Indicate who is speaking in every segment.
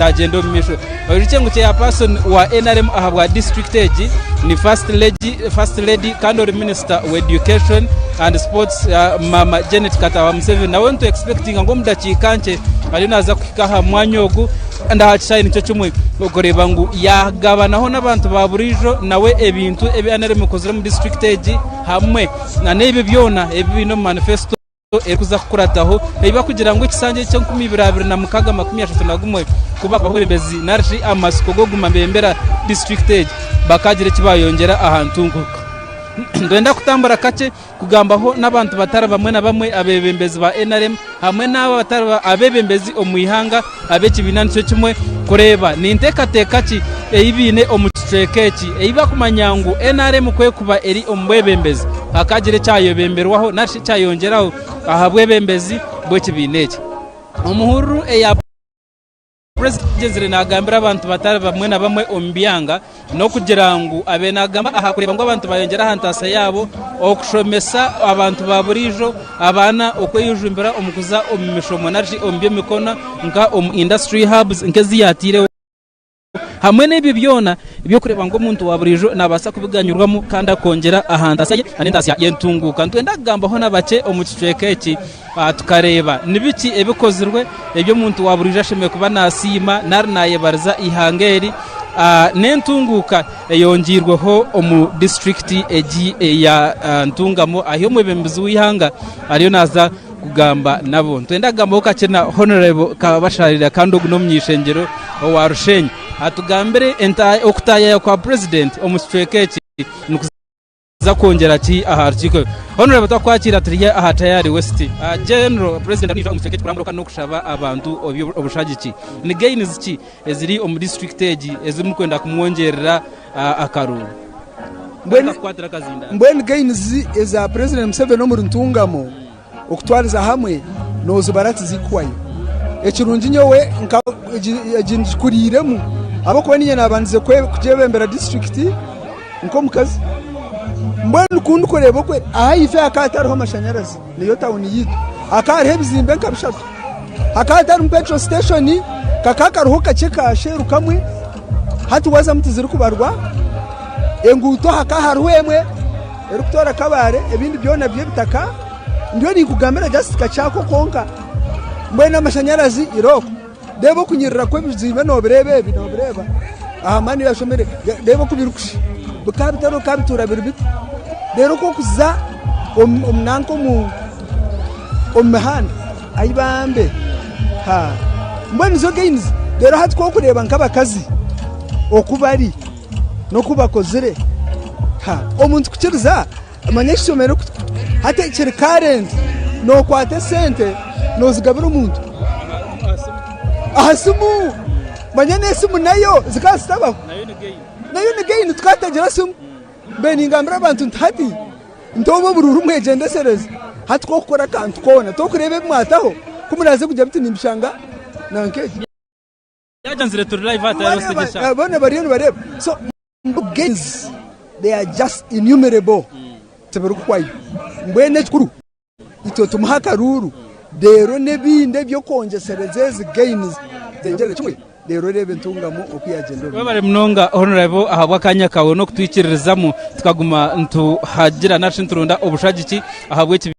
Speaker 1: Kyagenda omu maisho. Oijukye ngu Chairperson wa NRM ahabwa disiturikiti egi ni First Lady, First Lady kandi ori Minisita wa Education and Sports Maama Janet Kataaha Museveni nawe nitu expectinga ngu omu dakiika nkye ariyo naaza kuhika aha mwanya ogu kandi aha kishaayi nikyo kimwe okureeba ngu yaagabanaho n'abantu ba buriijo nawe ebintu ebi NRM ekozire omu disiturikiti egi hamwe n'ebyo byona ebi baine omu manifesto. erikuza kukurataho ei barikugira ngu ekisanja eky'enkumi ibiri abiri na mukaga 31 kuba abeebembezi narishi amatsiko g'okuguma nibebembera disiturikiti egi bakagira eki bayongyera aha ntunguuka. Nitwenda kutambura kakye kugambaho n'abantu batari bamwe na bamwe abeebembezi ba NRM hamwe n'abo abatari abeebembezi omu ihanga ab'ekibiina nikyo kimwe kureeba ni nteekateeka ki ei baine omu kicweka eki ei barikumanya ngu NRM ku erikuba eri omu bwebembezi hakagira ekyayebemberwaho nari shi ekyayongyeraho aha bwebembezi bw'ekibiina eki. Omuhururu eya Purezidenti agyenzire naagambira abantu batari bamwe na bamwe omu byanga n'okugira ngu abaire naagamba aha kureeba ngu abantu baayongyera aha ntaasya yaabo, okushomesa abantu ba buriijo, abaana okwejumbira omu kuza omu mishomo nari omu by'emikono nka omu industry hubs nk'ezi yaataireho hamwe n'ebyo byona eby'okureeba ngu omuntu wa buriijo naabaasa kubiganyurwamu kandi akongyera aha ntaasya ye n'entaasya y'entunguuka. Nitwenda kugambaho na bakye omu kicweka eki tukareeba ni biki ebikozirwe ebi omuntu wa buriijo ashemereire kuba naasiima nari naayebariza eihanga eri n'entunguuka eyongyeirweho omu disiturikiti egi eya Ntungamo ahi omwebembezi w'eihanga ariyo naaza kugamba nabo. Nitwenda kugambaho kakye na Honorable Kabasharira kandi ogu n'omuny'eishengyero owa Rushenyi atugambire okutaayaaya kwa Purezidenti omu kicweka eki Za kwongyera ki aha rukiiko? Honourable twakwakiira turi aha Tayari West. General President arikwija omu kicweka eki kurambura n'okushaba abantu obushagiki. Ni gains ki eziri omu district egi ezi murikwenda kumwongyerera akaruru? Akakukwatira akazindaaro.
Speaker 2: Mbwenu gains eza President Museveni omuri Ntungamo okutwariza hamwe nozibara tizikuhwayo. Ekirungi nyowe egi ngikuriiremu ahabw'okuba niinye naabandize kugyebembera disiturikiti nk'omukazi. Mbwenu ku ndikureeba oku ahaifo hakaba hatariho mashanyarazi niyo tawuni yaitu, hakaba hariho ebizimbe nka bishatu, hakaba hatarimu petrol station, kakaba kariho kakye ka Shell kamwe, hati waazamu tizirikubarwa, enguuto hakaba hariho emwe. Erikutoora Kabale ebindi byona by'ebitaka ndiyo ninkugambira just kakye ako konka mbwenu amashanyarazi irooko reeba okunyirira kw'ebizimbe nobireeba ebi nobireeba aha mani yashomire reeba oku birikushusha bikaba bitariho bikaba bituura biri biti reero ku orikuza omu nanka omu mihanda ayi bambe haa mbwenu nizo gains reero hati ku orikureeba nk'abakazi oku bari. n'oku bakozire. Ha, omuntu kukiriza manya ekishemereire hati ekiri current nokwata esente nozigabira omuntu aha simu manya n'esimu nayo zikaba zitabaho nayo ni gain tukaba tutagira simu mbere ningambira abantu nti hati nti obu obururu mwegyendesereze hati kokukora akantu koona tokureeba ebi mwataho ku muraze kugira biti nimbishanga nanka eki.
Speaker 1: Yajanzire turi live aha Tayari West
Speaker 2: Boona bariyo nibareeba. So gains they are just innumerable tibirikuhwayo. Mbwenu ekikuru itwe tumuhe akaruuru reero n'ebindi eby'okwongyesereza ezi gains zengyerere kimwe reero oreebe entungamo oku yagyenda omu
Speaker 1: Webare munonga Honourable ahabw'akanya kawe n'okutwikiririzamu tukaguma nituhagira narishi nituronda obushagiki ahabw'ekibiina.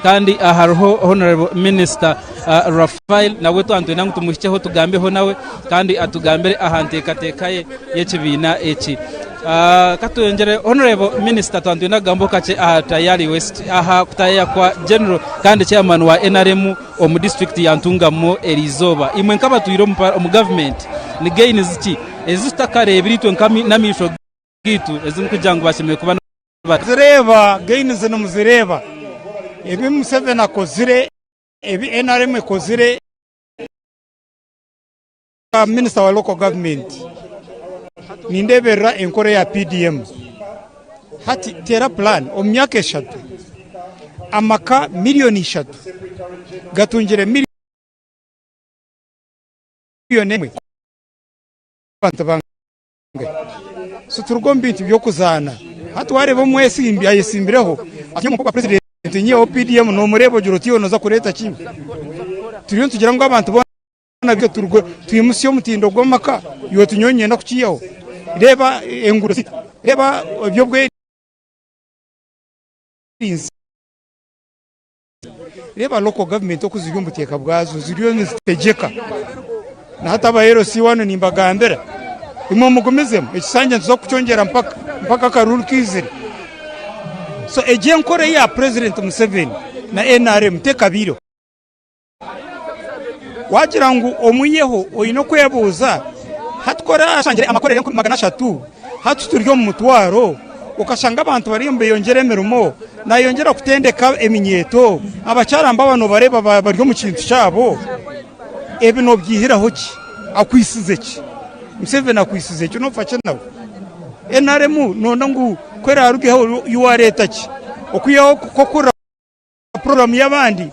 Speaker 1: Kandi hariho Honourable Minister Raphael nawe twaba nitwenda ngu tumuhikyeho tugambeho nawe kandi atugambire aha nteekateeka ye y'ekibiina eki. Katwongyere Honourable Minister twaba nitwenda kugambaho kakye aha Tayari West aha kutaaya kwa General kandi Chairman wa NRM omu disiturikiti ya Ntungamo eriizooba. Imwe nk'abatwire omu gavumenti ni gains ki ezi tutakareebire itwe n'amaisho gaitu ezi murikugira ngu bashemereire kuba
Speaker 3: Muzireeba gains nimuzireeba ebi Museveni akozire ebi NRM ekozire nka minisita wa local government nindeeberera enkora eya PDM hati teera puraani omu myaka eshatu amaka miriyoni ishatu gatungire miriyoni emwe abantu So turuga omu bintu by'okuzaana. Hati wareeba omwesimbi ayesimbireho ati omu bwa purezidenti. Nyiheho PDM nomureeba ogira oti iwe noza kureeta ki? Turiyo nitugira ngu abantu boona twimutsye omutindo gw'amaka iwe oti nyowe niinyenda kukiihaho. Reeba enguudo zaitu, reeba eby'obwerinzi, reeba local government oku ziri omu buteeka bwazo ziriyo nizitegyeka. Na hati aba LC wanu nimbagambira imwe mugumizemu ekisanja nituza kukyongyera mpaka mpaka akaruuru kaizire. So egyo enkora eya President Museveni na NRM tekabaireho. Wagira ngu omwiheho oine okwebuuza hati ku orashangire amakorero enkumi 300 hati turi omu mutwaro okashanga abantu bariyo nibeyongyera emirimo nayongyera kutendeka eminyeeto abakyara mbaba nobareeba bari omu kintu kyabo. Ebi nobyihiraho ki? Akwisize ki? Museveni akwisize ki? Nofa ki nawe? NRM nonda ngu ku erarugeho iwe wareeta ki? Okwihaho kukorera puroguramu y'abandi?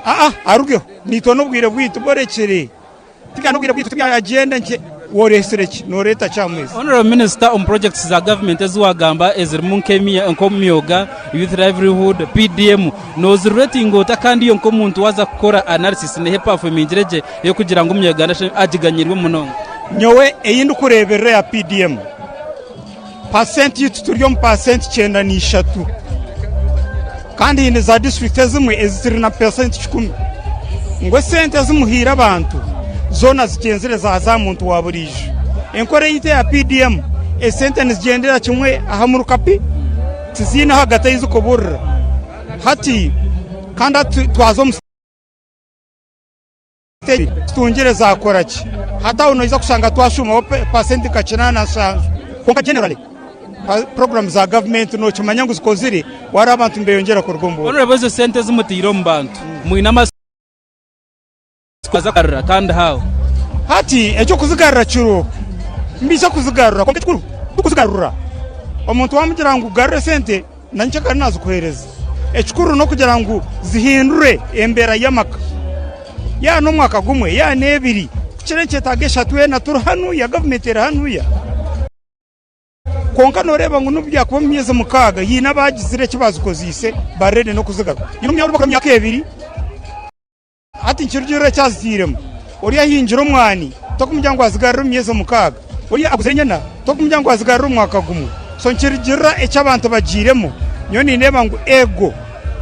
Speaker 3: Aa arugeho naitwe n'obwire bwaitu borekire tibya n'obwire bwaitu tibya agenda nkye woresire ki? Noreeta ki aha meeza?
Speaker 1: Honourable Minister omu projects za government ezi wagamba ezirimu nk'emyoga, Youth Livelihood, PDM, Noozi ratinga ota kandi iwe nk'omuntu waaza kukora analysis neha epafomingire gye ey'okugira ngu omunya-Uganda agiganyirwe munonga?
Speaker 3: Nyowe ei ndikureeberera eya PDM, pasenti itwe turi omu pasenti 93 kandi haine za disiturikiti ezimwe ezituri na pasenti kikumi. Ngu esente ezi muhaire abantu zoona zigyenzire zaaza aha muntu wa buriijo. Enkora eyaitu eya PDM esente nizigyendera kimwe aha muruka pi, tiziine ahagati ahu zikuburira. Hati kandi hati twaza omu siteegi tutungire zaakora ki? Hati aho noija kushanga twashuumaho pasenti nka 87. Kwonka generally puroguraamu za gavumenti nookimanya ngu zikozire wareeba abantu nibeyongyera kuruga omu bworo.
Speaker 1: Honourable ezo sente ezi mutaire omu bantu mwine amatsiko kuzigarura kandi how?
Speaker 3: Hati eky'okuzigarura kiriho, nibaija kuzigarura kwonka ekikuru tikuzigarura. Omuntu waamugira ngu garura esente na nyenkyakare naazikuheereza. Ekikuru n'okugira ngu zihindure embeera y'amaka. Yaaba n'omwaka gumwe, yaaba n'ebiri, kukira nikyetaaga eshatu ena turi hanuya, gavumenti eri hanuya. Kwonka nooreeba ngu n'obu byakuba omu myezi mukaaga, haine abaagizire eki baazikozeise bari ready n'okuzigarura. Haine omunyaburuga okora emyaka ebiri. Hati nikirugirira eki azitairemu. Oriya ahingire omwani tokumugira ngu azigarure omu myezi mukaaga. Oriya aguzire enyana tokumugira ngu azigarure omu mwaka gumwe. So nikirugirira eki abantu bagiiremu. Nyowe nindeeba ngu ego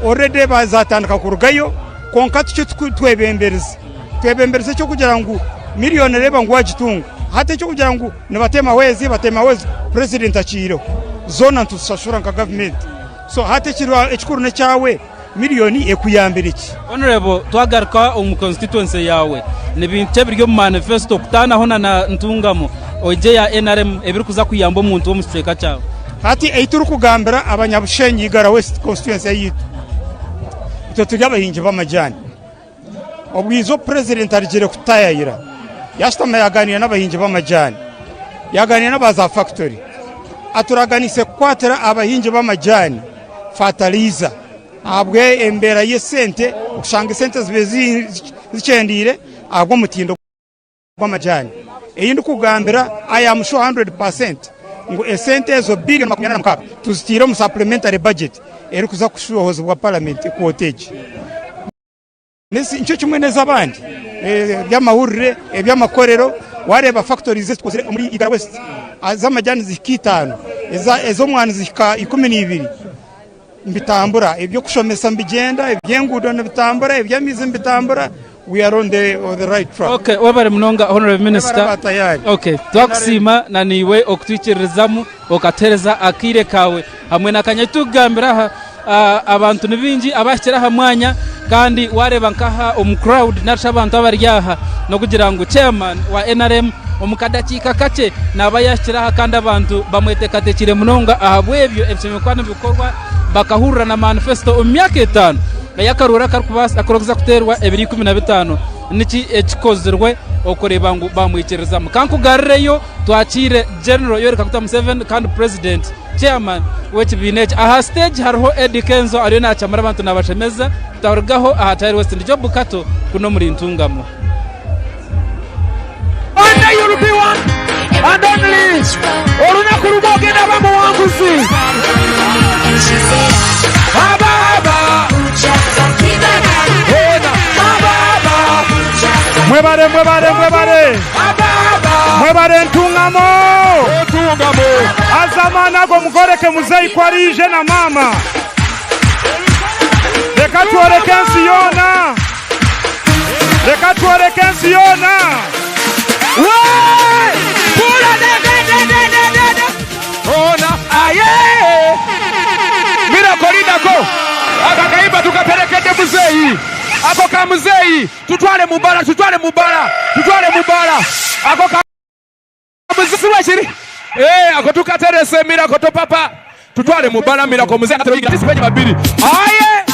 Speaker 3: already zatandika kurugayo kwonka tikyo twebemberize. Twebemberize eky'okugira ngu miriyoni reeba ngu wagitunga. Hati eky'okugira ngu nibatemaho ezi batemaho ezi, purezidenti akiireho. Zoona nituzishashura nka gavumenti. So hati ekikuru n'ekyawe. Miriyoni ekuyambire ki?
Speaker 1: Honourable twagaruka omu constituency yaawe ni bintu ki ebiri omu manifesto kutaanaho na na ntungamo egyo eya nrm ebirikuza kuyamba omuntu w'omu kicweka kyawe?
Speaker 3: Hati ei turikugambira abanyabushenyi Igara West constituency eyaitu, itwe turi abahingi b'amajaani. Obwizo purezidenti arugire kutayayira yashutama yaganiira n'abahingi b'amajaani, yaganiira n'aba za fakitori, aturaganise kukwatira abahingi b'amajaani fataliza ahabw'embeera y'esente okushanga esente zibaire zikyendeire ahabw'omutindo gw'amajaani. Ei ndikugambira I am sure 100% ngu esente ezo billion 46 tuziteire omu supplementary budget erikuza kushohozibwa paramenti kwota egi. Nikyo kimwe n'ez'abandi eby'amahurire, eby'amakorero, waareeba factories ezi tukozire omuri Igara West ez'amajaani zihika itaano, ez'omwani zihika 12 nibitambura, eby'okushomesa nibigyenda, eby'enguudo nibitambura, eby'amaizi nibitambura, we are on the, on the right track.
Speaker 1: Okay, webare munonga Honorable Minister.
Speaker 3: Webare ba tayari.
Speaker 1: Okay, twakusiima na niiwe okutwikiririzamu okatuhereza akaire kaawe hamwe n'akanya tukugambira aha ah, abantu ni baingi abahikire aha mwanya kandi wareeba nkaha omu crowd narishi abantu abari aha n'okugira ngu chairman wa NRM omu kadakiika kakye naaba yahikire aha kandi abantu bamweteekateekire munonga ahabw'ebyo ebishemereire kuba nibikorwa bakahurira na manifesto omu myaka etaano ey'akaruuru akarikubaasa akarikuza kuteerwa ebiro 15 niki ekikozirwe okureeba ngu bamwikirizamu. Kankugarureyo twakiire General Yoweri Kaguta Museveni kandi President Chairman w'ekibiina eki. Aha stage hariho Eddy Kenzo ariyo nakyamura abantu nabashemeza. Tutarugaho aha Tayari West. Ndi Job Kato kunu omuri Ntungamo.
Speaker 4: One day you'll be one and only. Olunaku lumu ogenda ba muwanguzi. Aba. Mwebale mwebale mwebale mwebale Ntungamo haza amaani ago mugoreke muzeyi ku ariije na maama reka tworeke ensi yoona reka tworeke ensi yoona.
Speaker 5: Miracle lindako akakayimba tukaterekedde muzeeyi ako ka muzeeyi tutwale mubala tutwale mubala tutwale mubala ako ka muzeeyi kiri eh ako tukaterese Miracle topapa tutwale mubala Miracle muzeeyi atero babiri aye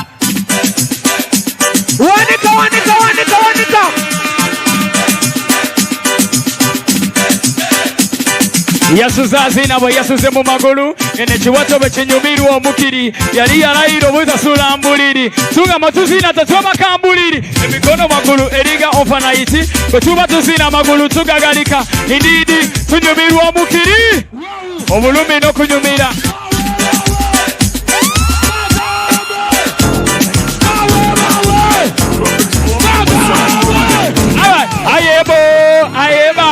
Speaker 5: wanika wanika wanika wanika
Speaker 6: Yasuze aziina bwe yasuze mu magulu eno ekiwato bwe kinyumirwa omukiri yali yalayira obutasula mbuliri tungama tuziina tetwebaka mbuliri emikono magulu eriga ofanayiti bwe tuba tuziina amagulu tugagalika indiidi tunyumirwa omukiri obulumi n'okunyumira Ayebo, ayeba.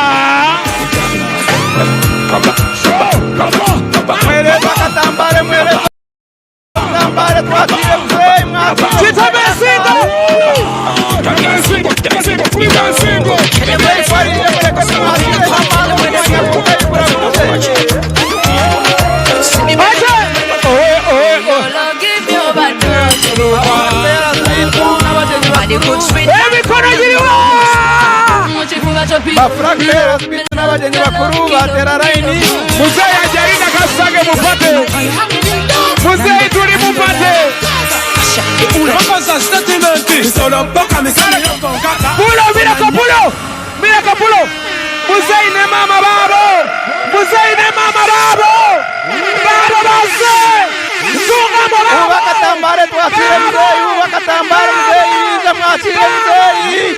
Speaker 5: Emikono giriwa
Speaker 2: n'abagenyi bakuru batera layini
Speaker 5: muzeeyi ajalina kasage mupate muzeeyi tuli mupate pulo Miracle pulo Miracle pulo muzeeyi ne maama baabo muzeeyi ne maama baabo baabo baze ntungamo baabo
Speaker 2: Ubakatambare twakire muzeeyi ubakatambare muzeeyi yinja mwakire muzeeyi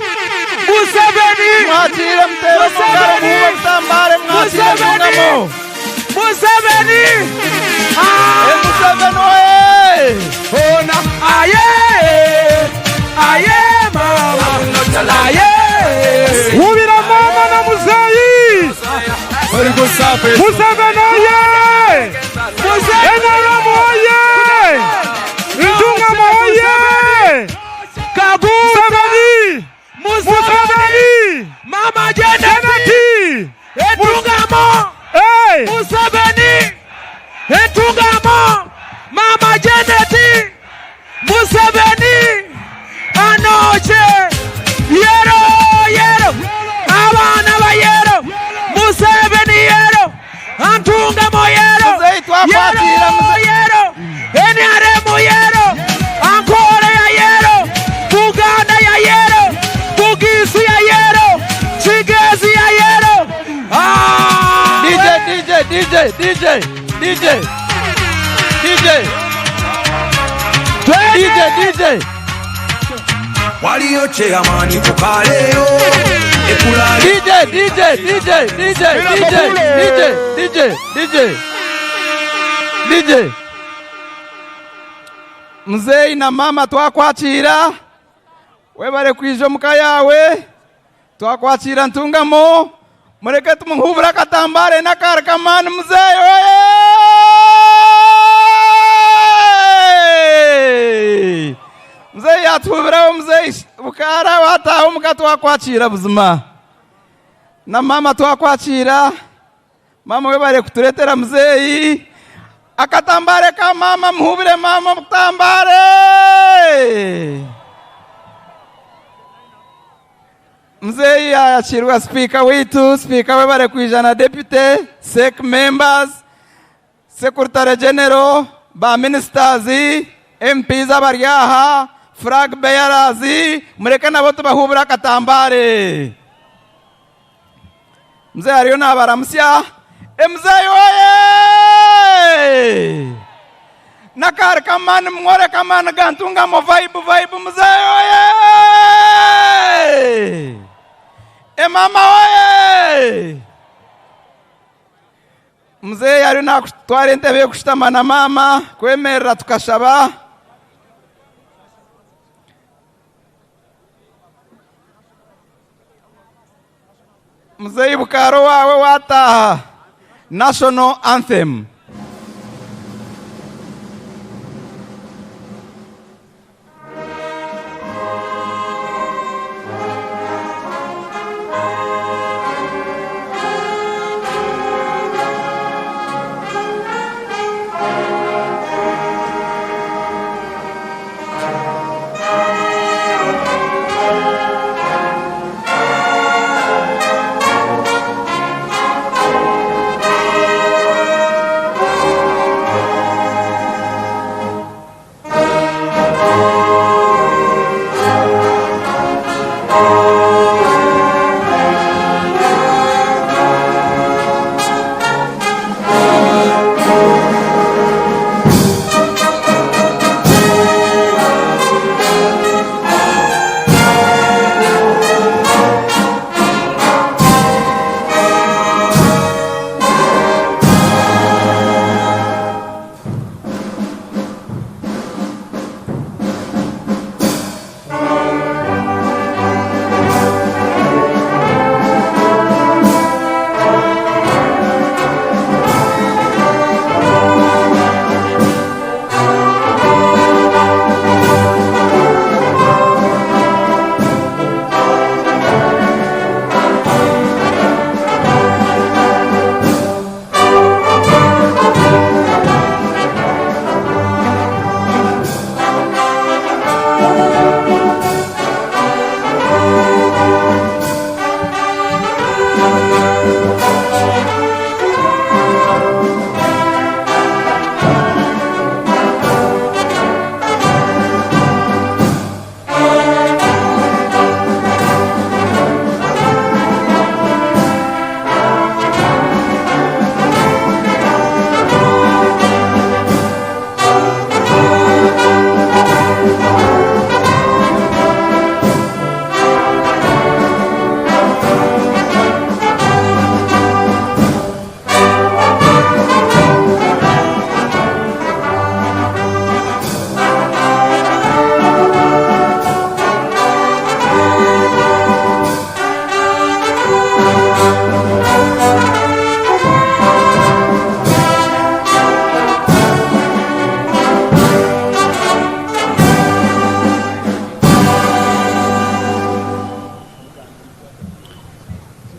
Speaker 5: Museveni
Speaker 2: mwakire mutere mungaro muwe mutambare mwakire ntungamo
Speaker 5: Museveni
Speaker 2: Eh, Museveni oye
Speaker 5: ona aye aye mama aye
Speaker 4: Wubira mama na muzeyi Museveni oye NRM oye Ntungamo oye
Speaker 5: Kaguta
Speaker 4: Museveni
Speaker 5: Museveni
Speaker 4: Museveni
Speaker 5: Mama Janet
Speaker 4: Janet
Speaker 5: Etungamo
Speaker 4: Hey!
Speaker 5: Museveni Etungamo Mama Janet Museveni Anoche Yero yero Abaana ba yero Museveni yero Antungamo yero
Speaker 2: Muzeeyi twakwatira,
Speaker 5: Yero
Speaker 2: muzeeyi.
Speaker 5: yero NRM yero Ankole ya yero Buganda ya yero Bugisu ya yero Kigezi ya yero Ah!
Speaker 2: DJ DJ DJ DJ DJ DJ DJ DJ
Speaker 7: Waliyo chairman kukaleyo ekula
Speaker 2: DJ DJ DJ DJ DJ DJ DJ DJ DJ Muzeeyi na mama twakwakira webare kwija omuka yawe twakwakira ntungamo mureke tumuhubure akatambare n'akari kamani muzeeyi oye muzeeyi yatuhubiraho muzeeyi bukaara wataha omuka twakwakira buzima na mama twakwakira mama webare kuturetera muzeeyi akatambare ka mama muhubire mama omutambare muzeeyi yayakirwa sipiika waitu sipiika webare kwija na deputy sec members secretary general ba ministers MPs abari aha flag bearers mureke nabo tubahubure akatambare muzeeyi ariyo nabaramusya emuzeeyi oye nakari kamani mwore kamani gantungamo vibe vibe muzeeyi oye emama oye muzeeyi ariyo nakutwara entebe yokushutama na mama kwemerera tukashaba.
Speaker 8: Muzeeyi Bukaara owaawe waataaha. National Anthem.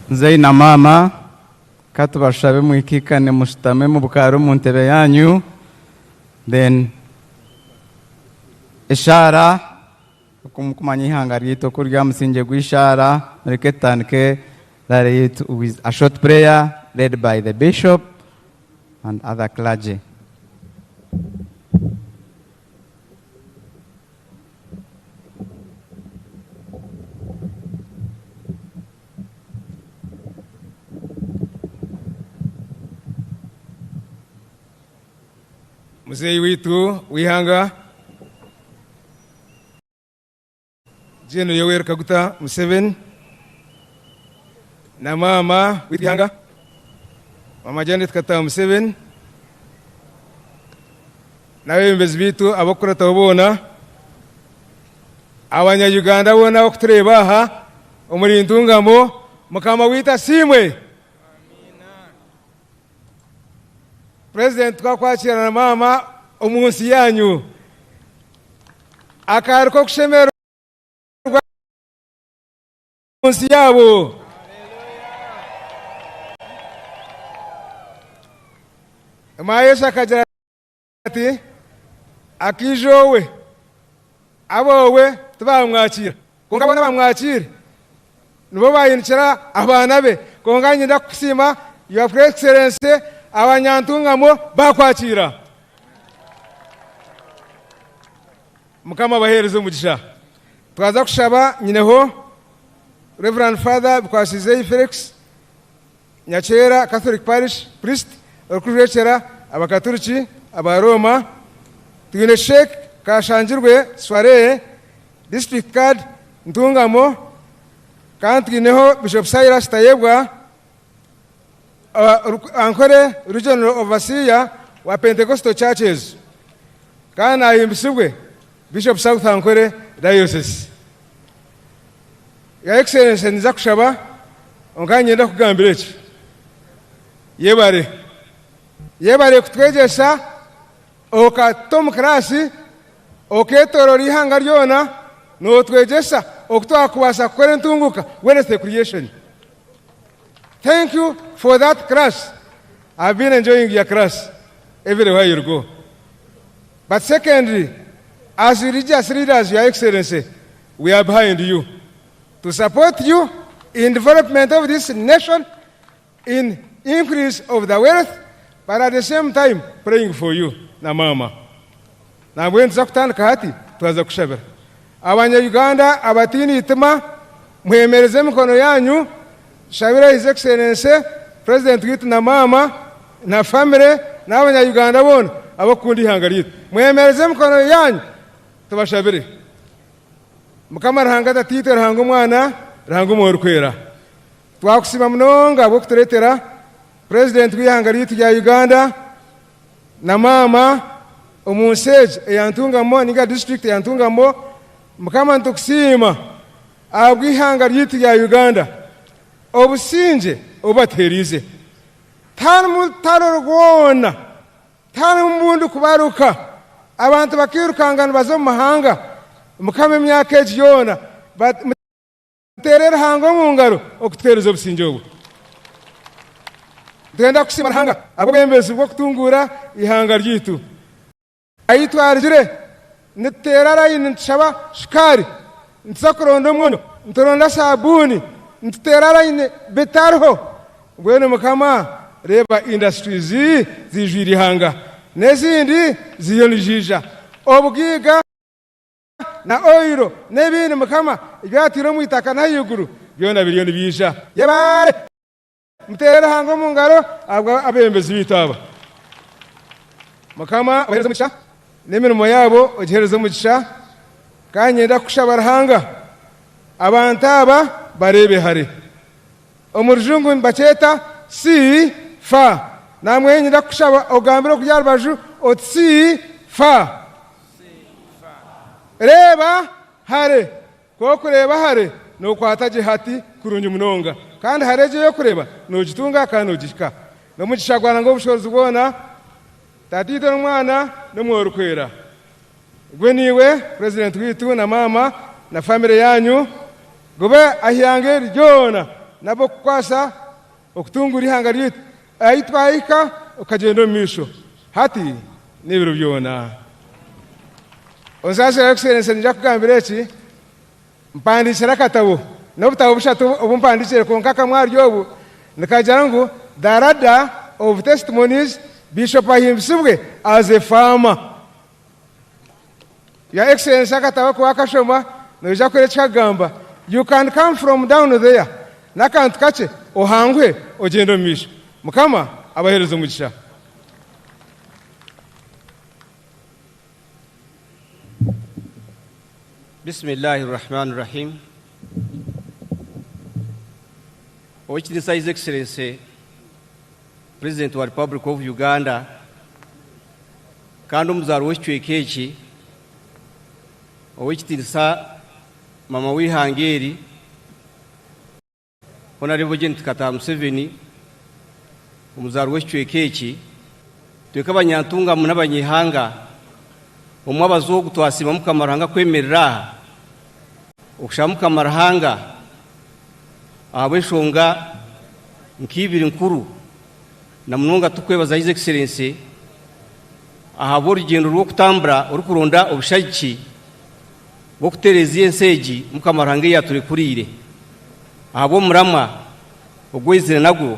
Speaker 8: Muzeeyi na maama ka tubashabe mwikaikane mushutame mubukaare omu ntebe yaanyu then eshaara oku mukumanya eihanga ryaitu oku riri aha musingye gw'eshaara mureke tutandike rally yaitu with a short prayer led by the bishop and other clergy.
Speaker 9: Muzeeyi waitu w'eihanga Gen Yoweri Kaguta Museveni na maama waitu w'eihanga Maama Janet Kataaha Museveni n'abeebembezi baitu ab'okukurataho boona, abanya Uganda boona abarikutureeba aha omuri Ntungamo, Mukama waitu asiimwe! Purezidenti twakwakiira na maama omu nsi yaanyu. Akaari k'okushemererwa omu nsi yaabo. Yesu akagira ati, Akaija owe, ab'owe tibaamwakiira. Kwonka boona abamwakiire nibo baahindukira abaana be. Kwonka niinyenda kukusiima Your Excellency, abanyantungamo baakwakiira. Mukama abaheereze omugisha. Twaza kushaba nyineho Rev. Father Bikwasizeyi Felix, Nyakyera Catholic Parish Priest orikujwekyera Abakaturiki aba Rooma, Twine Sheikh Kashangirwe Swaleh, District Card Ntungamo, kandi twineho Bishop Silas Tayebwa, Ankole Regional Overseer wa Pentecostal Churches kandi nahimbisibwe Bishop South Ankole Diocese. Your Excellency ninza kushaba. Kwonka niinyenda kukugambira eki, Yebare. Yebare kutwegyesa, okatuta omu kiraasi, okeetooroora eihanga ryona nootwegyesa oku twakubaasa kukora entunguuka, wealth creation. Thank you for that class. I've been enjoying your class everywhere you go. But secondly, as religious leaders, Your Excellency, we are behind you to support you in development of this nation, in increase of the wealth, but at the same time praying for you na maama. Nambwenu nituza kutandika hati twaza kushabira abanya Uganda abataine itima mwemereze emikono yanyu tushabire His Excellency President waitu na maama na family n'abanya Uganda boona abakukunda eihanga ryaitu mwemereze emikono yanyu tubashabire. Mukama Ruhanga Tataitwe Ruhanga Omwana Ruhanga Omwoyo Orikwera twakusiima munonga ahabw'okutureetera President w'eihanga ryaitu rya Uganda na maama omu nsi egi eya Ntungamo ninga district eya Ntungamo. Mukama nitukusiima ahabw'eihanga ryaitu rya Uganda obusingye obu batuheeriize. Tiharimu rutaro rwona, tiharimu mbundu kubaruka, abantu bakairukanga nibaza omu mahanga. Mukama emyaka egi yoona Muteere Ruhanga omu ngaro okutuheereza obusingye obwo. Nitwenda kusiima Ruhanga ahabw'obwebembezi bw'okutunguura eihanga ryaitu. Ahi twarugire nituteera layini nitushaba shukaari, nituza kuronda omwonyo, nituronda saabuuni, nituteera layini bitariho. Mbwenu Mukama reeba industries ziijwire eihanga n'ezindi ziriyo niziija. Obugaiga. na oiro, n'ebindi Mukama ebi ataire omu itaka n'ahaiguru, byona biriyo nibiija. Yebare! Muteere Ruhanga omu ngaro ahabw'abeebembezi baitu aba. Mukama abaheereze omugisha, n'emirimo yaabo ogiheereze omugisha. Kandi niinyenda kukushaba Ruhanga, abantu aba bareebe hare. Omu rujungu nibakyeta see far. Nambwenu niinyenda kukushaba ogambire okuri aha rubaju oti see far. Reeba hare. Ku orikureeba hare, nookwata gye hati kurungi munonga. Kandi hare egyo ei orikureeba, noogitunga kandi noogihika. N'omugisha gwa Ruhanga ow'obushoboorozi bwona, Tataitwe n'Omwana n'Omwoyo Orikwera. Gwe naiwe, Purezidenti waitu na maama na famire yaanyu, gube aha ihanga eri ryona n'ab'okukukwasa okutunguura eihanga ryaitu ahi twahika okagyenda omu maisho hati n'ebiro byona. Onsaasire Excellency niinyija kukugambira eki, mpandiikire akatabo, n'obutabo bushatu obu mpandiikire kwonka akamwe ahari obu nikagira ngu The Ladder of Testimonies, Bishop Ahimbisibwe as a Farmer. Your Excellency akatabo ako wakashoma noija kuhurira eki kakugamba, you can come from down there n'akantu kakye ohanguhe ogyende omu maisho. Mukama abahereze omugisha.
Speaker 10: Bismillahi Rahman Rahim. Owekitiinisa His Excellency President wa Republic of Uganda kandi omuzaarwa w'ekicweka eki, Ow'ekitiinisa Maama w'eihanga eri, Honarebo Janet Kataha Museveni, omuzaarwa w'ekicweka eki, itwe nk'abanyantungamu n'abanyaihanga, omwabazi ogu twasiima Mukama Ruhanga kwemerera aha okushaba Mukama Ruhanga ahabw'enshonga nk'ibiri nkuru na munonga turikwebaza His Excellency ahabw'orugyendo rw'okutambura orikuronda obushagiki bw'okutereeza ensi egi Mukama Ruhanga ei yaaturekuriire ahabw'omuramwa ogu oizire nagwo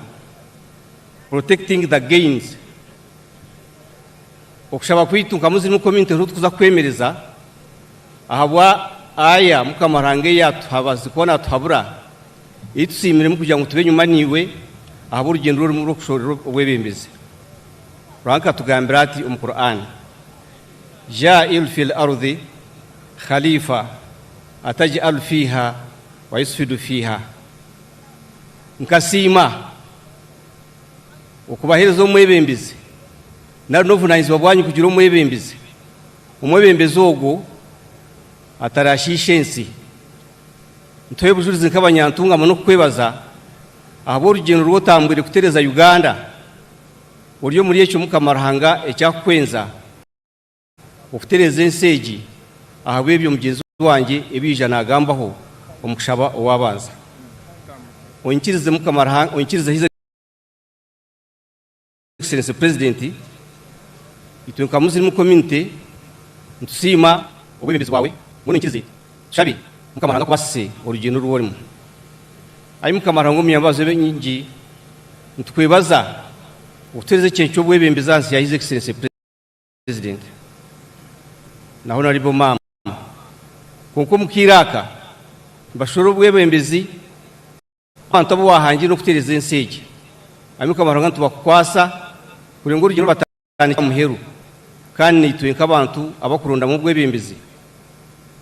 Speaker 10: Protecting the Gains. Okushaba kwaitu nka Muslim Community niho turikuza kukwemereza ahabwa aya Mukama Ruhanga ei yaatuhabazi kuba naatuhabura ei tusiimiremu kugira ngu tube enyima naiwe ahabw'orugyendo oru orimu rw'okushohorera obwebembezi. Ruhanga akatugambira ati omu Qur'an, Ja'il fil ardhi khalifa ataj'alu fiiha wa yusfidu fiiha. Nkasiima okubaheereza omwebembezi nari n'obuvunaanyizibwa bwanyu kugira omwebembezi. Omwebembezi ogwo atarashiisha ensi. Nituha obujurizi nk'abanyantungamo n'okukwebaza. Ahabw'orugyendo oru otambwire kutereeza Uganda, ori omuri ekyo Mukama Ruhanga eki akukwenza, okutereeza ensi egi ahabw'ebyo mugyenzi wangye ebi yaija naagambaho omu kushaba owaabanza. Onyikirize Mukama Ruhanga, onyikirize His Excellency President, itwe nka Muslim Community nitusiima obwebembezi bwawe, mbwenu onyikirize tushabe Mukama Ruhanga akubaasise orugyendo oru orimu. Ai Mukama Ruhanga omunyambabazi nyingi, nitukwebaza okutuheereza ekintu ky'obwebembezi ahansi ya His Excellency President na Honarable Maama. Kwonka omu kaire aka nibashoora obwebembezi abantu abu wahangire n'okutereeza ensi egi. Ai Mukama Ruhanga nitubakukwasa kureba ngu orugyendo rubatandikire aha muheru kandi naitwe nk'abantu abakurondamu obwebembezi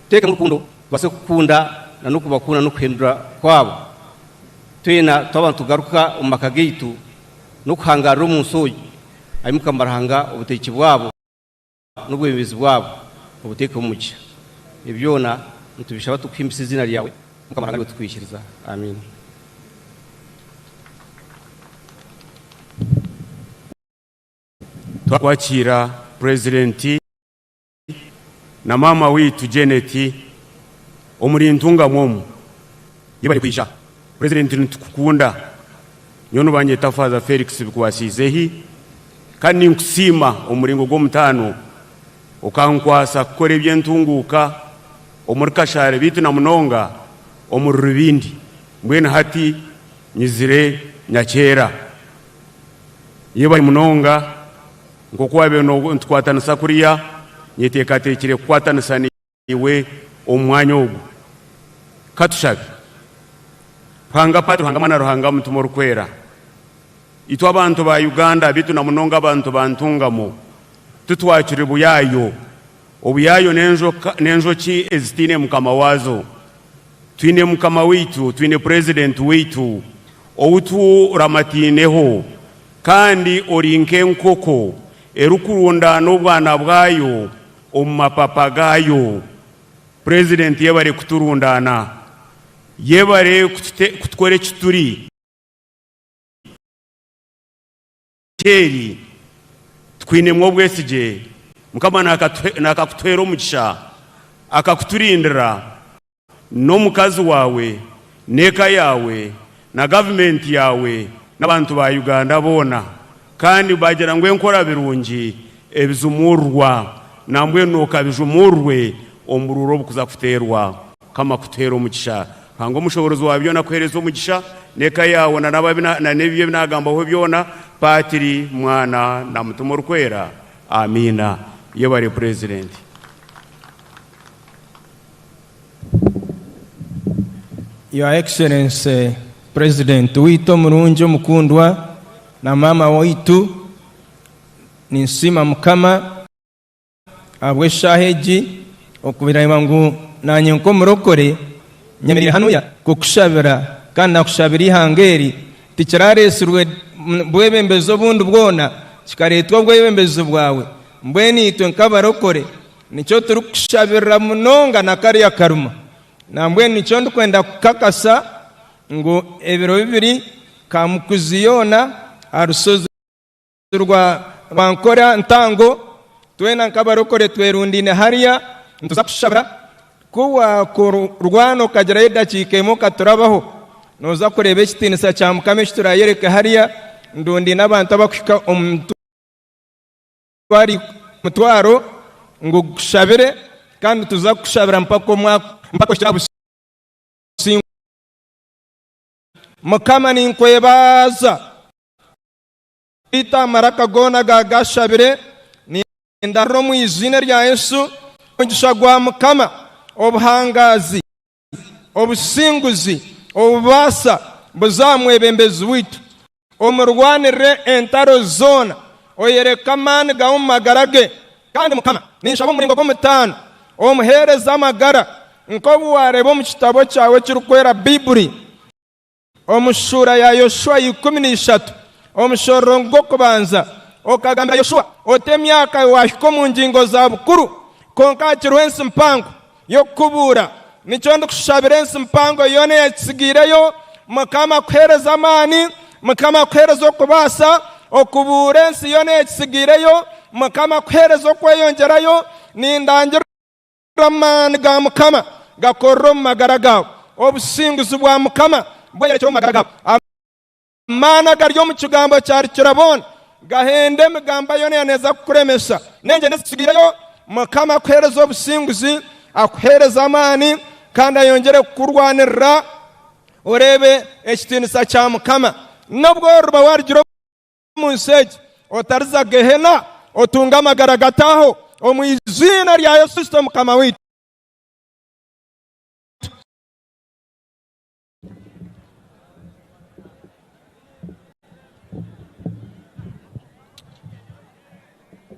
Speaker 10: tuteekemu rukundo tubaase kukunda na n'okubakunda n'okuhindura kwabo. Twena twaba nitugaruka omu maka gaitu n'okuhangaarira omu nsi ogi Ai Mukama Ruhanga obutegyeki bwabo n'obwebembezi bwabo obuteeke omu mugisha. Ebi byona nitubishaba turikuhimbisa eiziina ryawe Mukama Ruhanga niiwe tukwikiriza. Amiina.
Speaker 11: Twakwakiira Purezidenti na maama waitu Janet omuri Ntungamo omu. Yebare kwija Purezidenti nitukukunda. Nyowe nibanyeta Faaza Felix Bikwasiizehi kandi ninkusiima omu muringo gw'omutaano okankwasa kukora eby'entunguuka omuri Kashaari beitu na munonga omuri Rubindi. Mbwenu hati nyizire nyakyera. Yebare munonga nk'oku wabaire nitukwatanisa kuriya, nyeteekateekire kukwatanisa naiwe omu mwanya ogu. Ka tushabe. Ruhanga Patri, Ruhanga Mwana, Ruhanga Mutima Orikwera, itwe abantu ba Uganda beitu na munonga abantu ba Ntungamo, titwakiri buyaayo. Obuyaayo n'enjoki ezitaine mukama waazo. Twine mukama waitu, twine purezidenti waitu ou turamatiineho kandi ori nk'enkoko erikurundaana obwana bwayo omu mapapa gaayo. Purezidenti yebare kuturundaana. Yebare kutukora eki turi. Eri tukwinemu obwesigye. Mukama naakakutuheera omugisha, akakuturindira n'omukazi waawe n'eka yaawe na gavumenti yaawe n'abantu ba Uganda boona. Kandi baagira ngu enkora birungi ebijumuurwa nambwenu okabijumuurwe omu buruuru obukuza kuteerwa. Mukama akutuheere omugisha. Ruhanga omushoboorozi wa byona akuheereze omugisha n'eka yaawe na n'ebyo ebi naagambaho byona, Paatiri, Mwana na Mutima Orikwera. Amiina. Yebare Purezidenti.
Speaker 12: Your Excellency President waitu omurungi omukundwa na maama waitu, ninsiima Mukama ahabw'eshaaha egi okureeba ngu naanye nk'omurokore nyemereire hanuya kukushabira kandi nakushabira eihanga eri tikirareetsirwe bwebembezi obundi bwona kikareetwa obwebembezi bwawe mbwenu itwe nk'abarokore nikyo turikushabirira munonga na kariya karuma nambwenu nikyo ndikwenda kukakasa ngu ebiro bibiri Kamukuzi yoona aha rushozi rwa Rwankora Ntango, twena nk'abarokore twerundaine hariya nituza kushabira. Ku waakurwana okagirayo edakiika emwe okaturabaho, nooza kureeba ekitiinisa kya Mukama eki turayoreke hariya. Ndundaine abantu abakuhika omu mutwaro ngu kushabire kandi nituza kukushabira mpaka omwaka mpaka ohikire aha businguzi. Mukama ninkwebaza. Beitu amaraka goona gaagashabire, nindarura omu iziina rya Yesu, omugisha gwa Mukama, obuhangaazi, obusinguzi, obubaasa buze aha mwebembezi waitu. Omurwanirire entaro zoona, oyereke amaani gaawe omu magara ge. Kandi Mukama, ninshaba omu muringo gw'omutaano, omuheereze amagara, nk'obu waareeba omu kitabo kyawe ekirikwera Baiburi. Omu shuura ya Yoshua ya 13, omushororongo gw'okubanza, okagambira Yoshua oti, Emyaka waahika omu ngingo za bukuru, kwonka hakiriho ensi mpango y'okukubuura. Nikyo ndikushabira ensi mpango yoona eyakitsigaireyo. Mukama akuheereze amaani, Mukama akuheereze okubaasa okubuura ensi yoona eyekitsigaireyo, Mukama akuheereze okweyongyerayo. Nindangirira amaani ga Mukama gakorere omu magara gaawe. Obusinguzi bwa Mukama bweyorekyere omu magara gaawe. Amaani agari omu kigambo kya Rukiraboona gahende emigamba yoona eya neeza kukuremesa n'engyendo ezitsigaireyo. Mukama akuheereze obusinguzi, akuheereze amaani kandi ayongyere kukurwanirira oreebe ekitiinisa kya Mukama. N'obu oriba waarugire omu nsi egi, otariza Gehena, otunge amagara gatahwaho omu iziina rya Yesu Kristo Mukama waitu.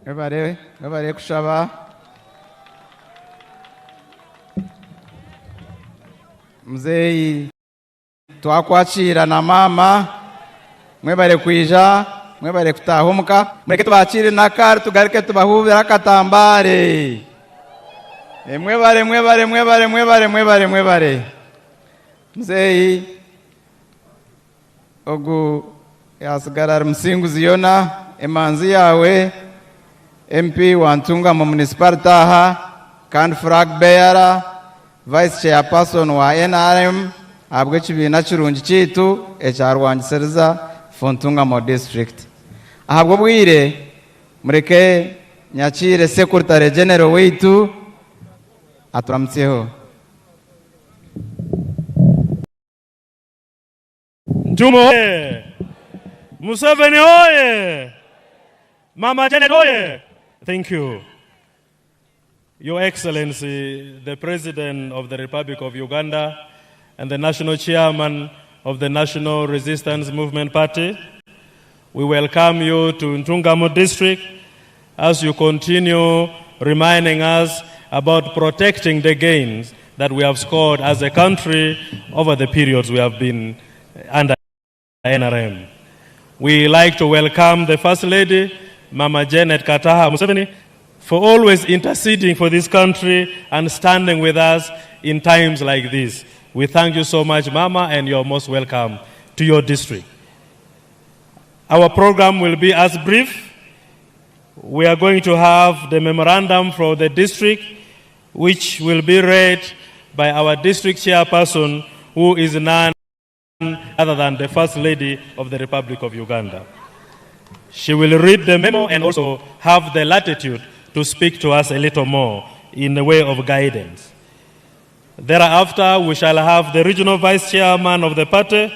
Speaker 8: Mwebare, mwebare kushaba. Muzeeyi twakwakiira na maama, mwebare kwija, mwebare kutaaha omuka. Mureke tubakiire n'akaari tugaruke tubahuubire akatambaare. Eh, Mwebare, mwebare, mwebare, mwebare, mwebare, mwebare. Muzeeyi ogu yasigara ari musinguzi yona emanzi yaawe MP wa Ntungamo municipality aha kandi flag bearer vice chairperson wa NRM ahabw'ekibiina kirungi kyaitu ekya Rwangisiriza for Ntungamo district. Ahabw'obwire mureke nyakiire secretary general waitu aturamutsyeho.
Speaker 4: Ntumo oye! Museveni oye! Mama Janet oye! Thank you. Your Excellency, the President of the Republic of Uganda and the National Chairman of the National Resistance Movement Party, we welcome you to Ntungamo District as you continue reminding us about protecting the gains that we have scored as a country over the periods we have been under NRM. We like to welcome the First Lady, Mama Janet Kataha Museveni, for always interceding for this country and standing with us in times like this. We thank you so much, Mama, and you're most welcome to your district. Our program will be as brief. We are going to have the memorandum for the district, which will be read by our district chairperson, who is none other than the First Lady of the Republic of Uganda. She will read the memo and also have the latitude to speak to us a little more in the way of guidance. Thereafter, we shall have the regional vice chairman of the party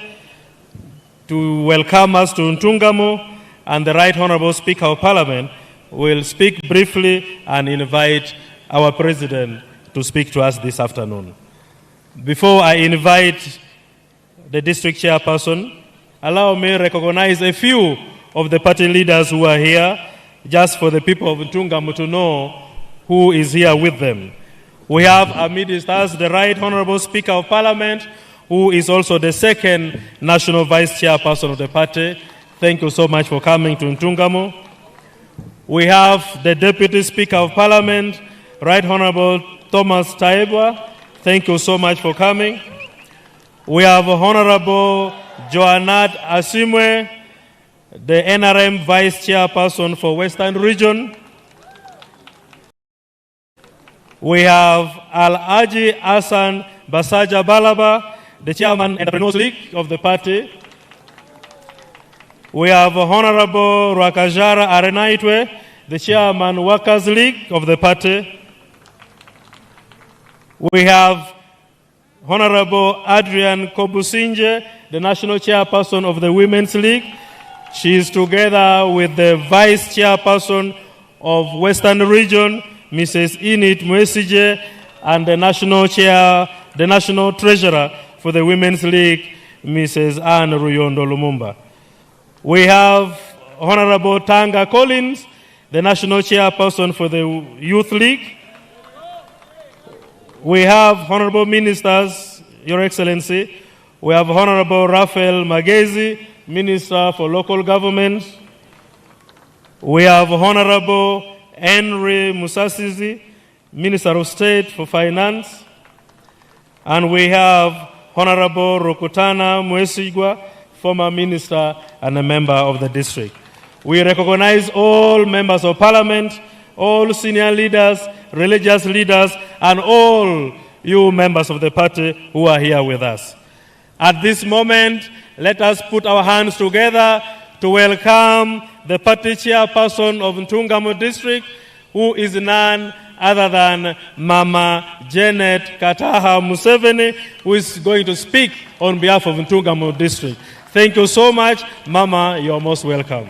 Speaker 4: to welcome us to Ntungamo, and the Right Honorable Speaker of Parliament will speak briefly and invite our President to speak to us this afternoon. Before I invite the district chairperson, allow me recognize a few of the party leaders who are here, just for the people of Ntungamo to know who is here with them. We have amidst us the Right Honorable Speaker of Parliament, who is also the second National Vice Chairperson of the party. Thank you so much for coming to Ntungamo. We have the Deputy Speaker of Parliament, Right Honorable Thomas Tayebwa. Thank you so much for coming. We have Honorable Joanat Asimwe, the NRM Vice Chairperson for Western Region. We have Al-Aji Hassan Basaja Balaba, the Chairman Entrepreneurs League of the party. We have Honorable Rwakajara Arenaitwe, the Chairman Workers League of the party. We have Honorable Adrian Kobusinge, the National Chairperson of the Women's League. She is together with the Vice Chairperson of Western Region, Mrs. Enid Mwesije, and the National Chair, the National Treasurer for the Women's League, Mrs. Anne Ruyondo Lumumba. We have Honorable Tanga Collins, the National Chairperson for the Youth League. We have Honorable Ministers, Your Excellency. We have Honorable Raphael Magezi, Minister for Local Government. We have Honorable Henry Musasizi, Minister of State for Finance. And we have Honorable Rukutana Mwesigwa, former minister and a member of the district. We recognize all members of parliament, all senior leaders, religious leaders, and all you members of the party who are here with us. At this moment, let us put our hands together to welcome the party chairperson of Ntungamo District, who is none other than Mama Janet Kataha Museveni, who is going to speak on behalf of Ntungamo District. Thank you so much. Mama, you're most welcome.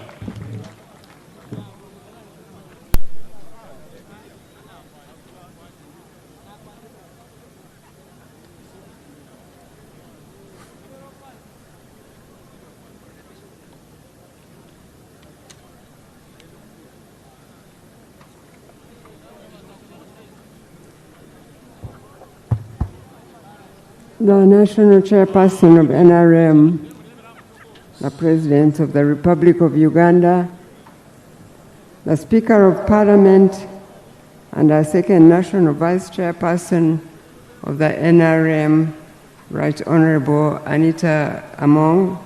Speaker 13: The National Chairperson of NRM, the President of the Republic of Uganda, the Speaker of Parliament, and our second National Vice Chairperson of the NRM, Right Honorable Anita Among,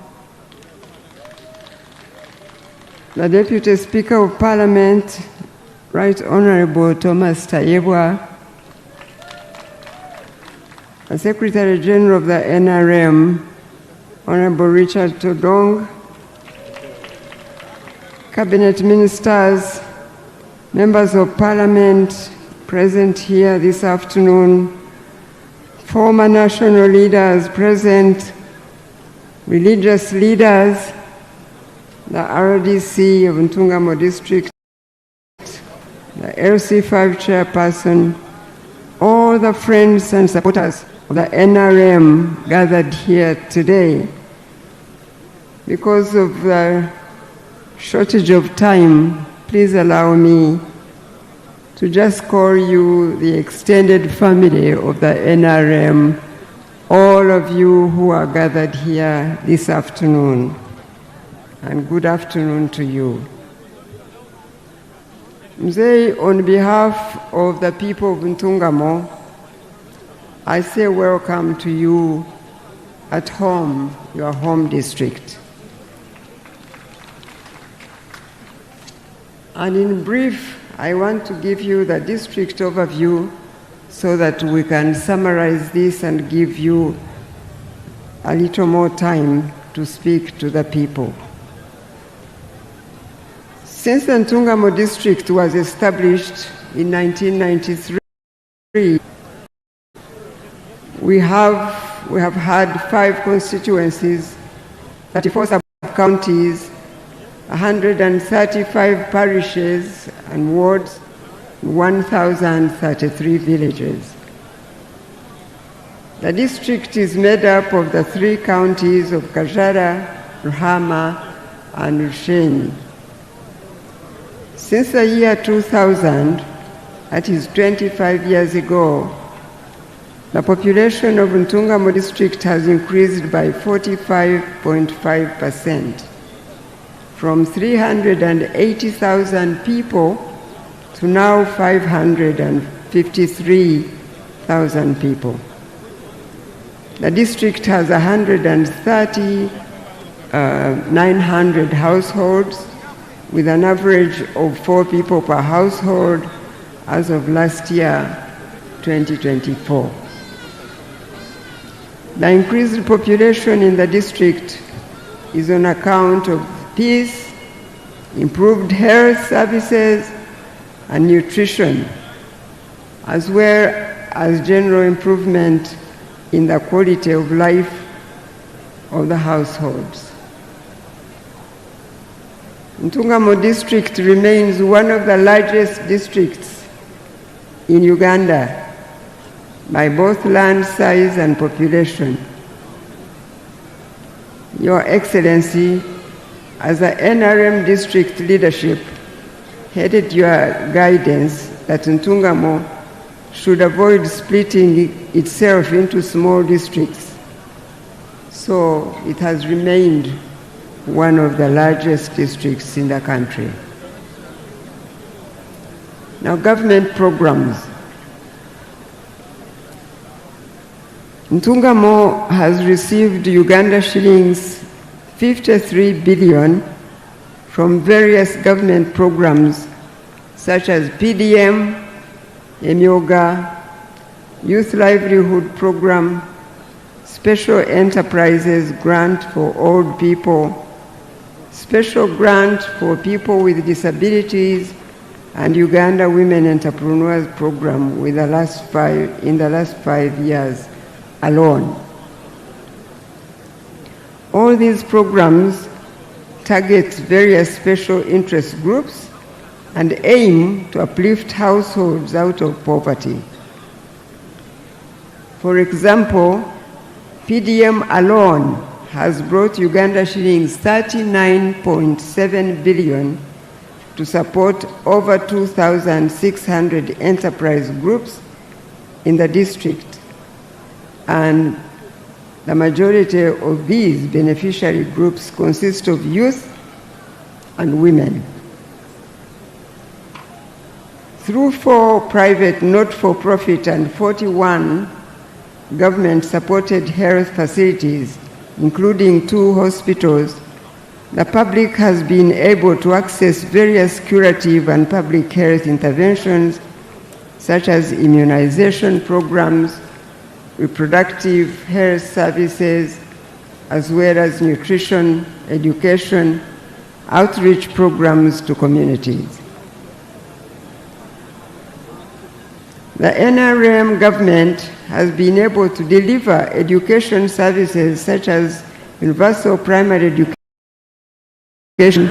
Speaker 13: the Deputy Speaker of Parliament, Right Honorable Thomas Tayebwa, the Secretary General of the NRM, Honorable Richard Todwong, Cabinet Ministers, Members of Parliament present here this afternoon, former national leaders present, religious leaders, the RDC of Ntungamo District, the LC5 chairperson, all the friends and supporters of the NRM gathered here today. Because of the shortage of time, please allow me to just call you the extended family of the NRM, all of you who are gathered here this afternoon, and good afternoon to you. Mzee, on behalf of the people of Ntungamo, I say welcome to you at home, your home district. And in brief, I want to give you the district overview so that we can summarize this and give you a little more time to speak to the people. Since the Ntungamo district was established in 1993, we have, we have had five constituencies, 34 sub-counties, 135 parishes and wards, 1,033 villages. The district is made up of the three counties of Kajara, Ruhama, and Rushenyi. Since the year 2000, that is 25 years ago, the population of Ntungamo district has increased by 45.5%, from 380,000 people to now 553,000 people. The district has 130, 900 households with an average of four people per household as of last year, 2024. The increased population in the district is on account of peace, improved health services, and nutrition, as well as general improvement in the quality of life of the households. Ntungamo district remains one of the largest districts in Uganda by both land size and population. Your Excellency, as the NRM district leadership headed your guidance that Ntungamo should avoid splitting itself into small districts. So it has remained one of the largest districts in the country. Now, government programs. Ntungamo has received Uganda shillings 53 billion from various government programs such as PDM, Emyoga, Youth Livelihood Program, Special Enterprises Grant for Old People, Special Grant for People with Disabilities, and Uganda Women Entrepreneurs Program with the last five, in the last 5 years alone. All these programs target various special interest groups and aim to uplift households out of poverty. For example, PDM alone has brought Uganda shillings 39.7 billion to support over 2,600 enterprise groups in the district. And the majority of these beneficiary groups consist of youth and women. Through 4 private not-for-profit and 41 government-supported health facilities, including 2 hospitals, the public has been able to access various curative and public health interventions, such as immunization programs, reproductive health services, as well as nutrition, education, outreach programs to communities. The NRM government has been able to deliver education services such as universal primary education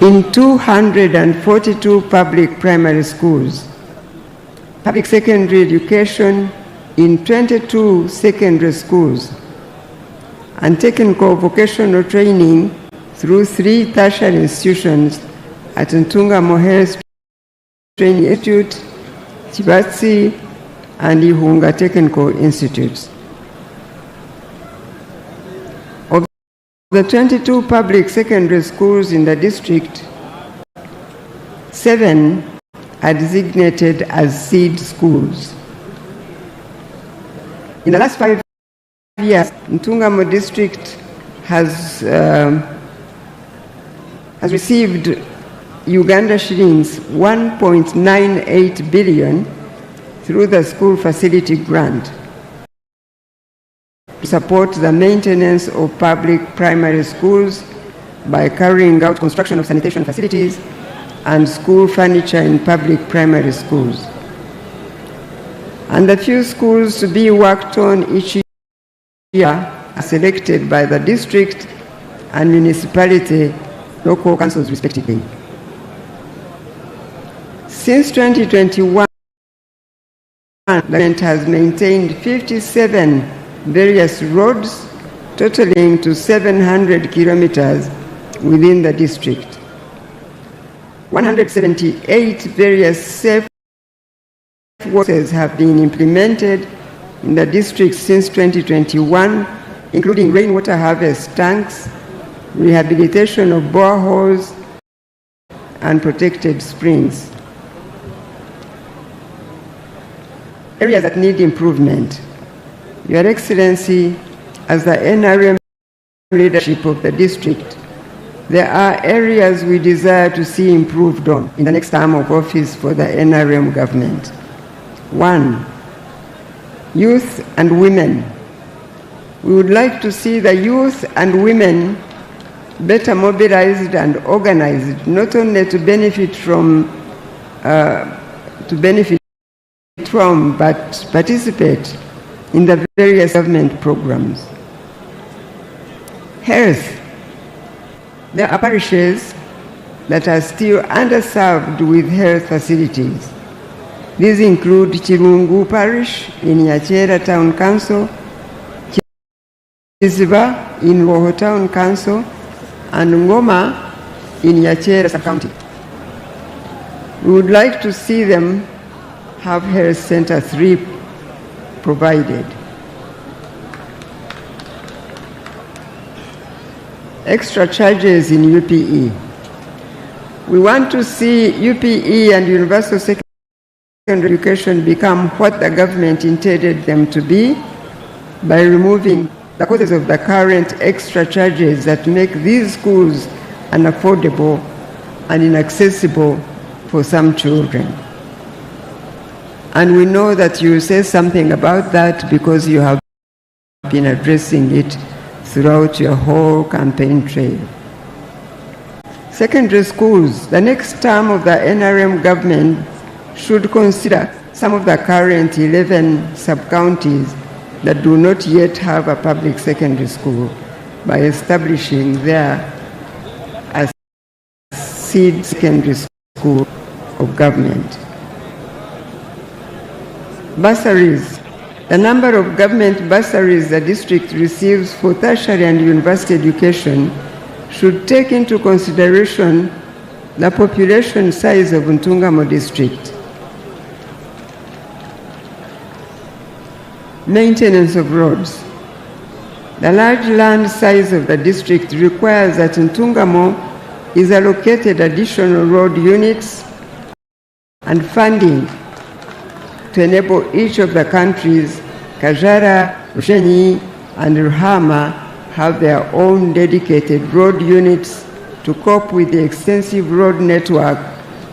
Speaker 13: in 242 public primary schools, public secondary education in 22 secondary schools, and technical vocational training through 3 tertiary institutions at Ntungamo Health Training Institute, Kibatsi, and Ihunga Technical Institutes. Of the 22 public secondary schools in the district, 7 are designated as seed schools. In the last 5 years, Ntungamo district has received Uganda shillings 1.98 billion through the school facility grant to support the maintenance of public primary schools by carrying out construction of sanitation facilities and school furniture in public primary schools. And the few schools to be worked on each year are selected by the district and municipality local councils respectively. Since 2021, the government has maintained 57 various roads totaling to 700 kilometers within the district. 178 various safe works have been implemented in the district since 2021, including rainwater harvest tanks, rehabilitation of boreholes, and protected springs. Areas that need improvement. Your Excellency, as the NRM leadership of the district, there are areas we desire to see improved on in the next term of office for the NRM government. 1, youth and women. We would like to see the youth and women better mobilized and organized, not only to benefit from, but participate in the various government programs. Health. There are parishes that are still underserved with health facilities. These include Chirungu Parish in Nyachera Town Council, Kiziba in Woho Town Council, and Ngoma in Nyachera Sub-County. We would like to see them have Health Center 3 provided. Extra charges in UPE. We want to see UPE and universal secondary education become what the government intended them to be, by removing the causes of the current extra charges that make these schools unaffordable and inaccessible for some children. And we know that you will say something about that because you have been addressing it throughout your whole campaign trail. Secondary schools, the next term of the NRM government should consider some of the current 11 sub-counties that do not yet have a public secondary school by establishing there a seed secondary school of government. Bursaries. The number of government bursaries the district receives for tertiary and university education should take into consideration the population size of Ntungamo district. Maintenance of roads. The large land size of the district requires that Ntungamo is allocated additional road units and funding to enable each of the countries, Kajara, Rushenyi, and Ruhama, have their own dedicated road units to cope with the extensive road network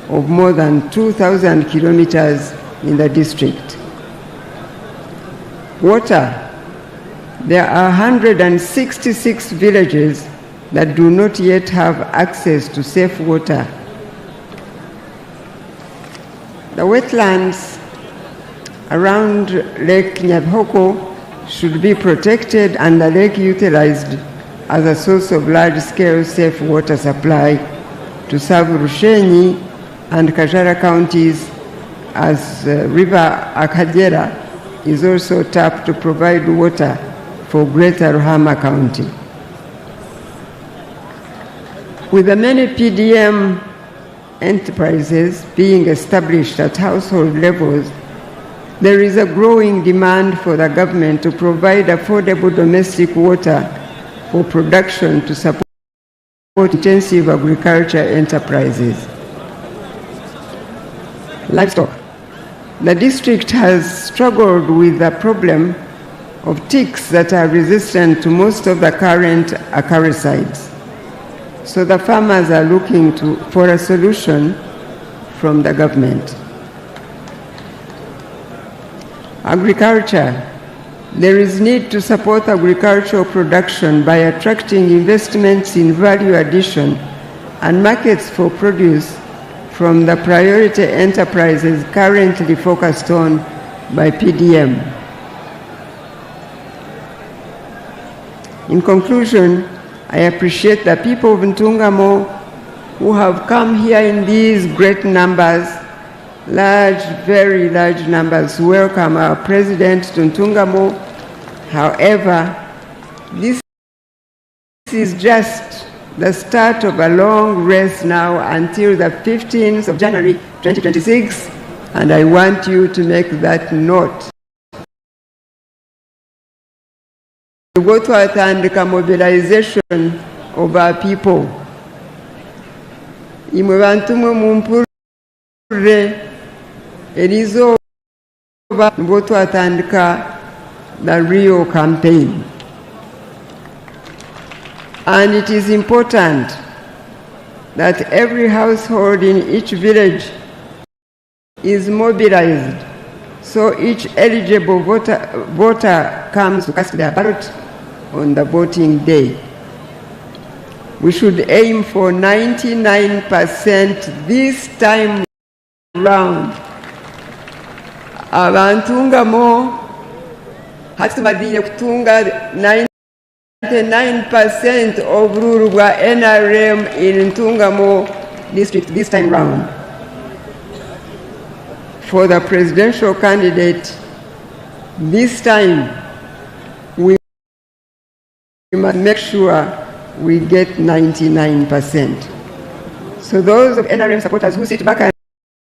Speaker 13: of more than 2,000 kilometers in the district. Water. There are 166 villages that do not yet have access to safe water. The wetlands around Lake Nyabihoko should be protected and the lake utilized as a source of large-scale safe water supply to serve Rushenyi and Kajara counties, as River Akagera is also tapped to provide water for Greater Ruhama County. With the many PDM enterprises being established at household levels, there is a growing demand for the government to provide affordable domestic water for production to support intensive agriculture enterprises. Livestock. The district has struggled with the problem of ticks that are resistant to most of the current acaricides. So the farmers are looking for a solution from the government. Agriculture. There is need to support agricultural production by attracting investments in value addition and markets for produce from the priority enterprises currently focused on by PDM. In conclusion, I appreciate the people of Ntungamo who have come here in these great numbers, large, very large numbers, to welcome our president to Ntungamo. However, this is just the start of a long race now until the 15th of January 2026, and I want you to make that note. Nibwo twatandika mobilization of our people. Imwe bantu mwe mumpurire, erizooba nibwo twatandika the real campaign. And it is important that every household in each village is mobilized so each eligible voter comes to cast their ballot on the voting day. We should aim for 99% this time round. Aba Ntungamo hati tumaliriire kutunga 99% oburuuru bwa NRM in Ntungamo district this time round. For the presidential candidate, this time we must make sure we get 99%. So those of NRM supporters who sit back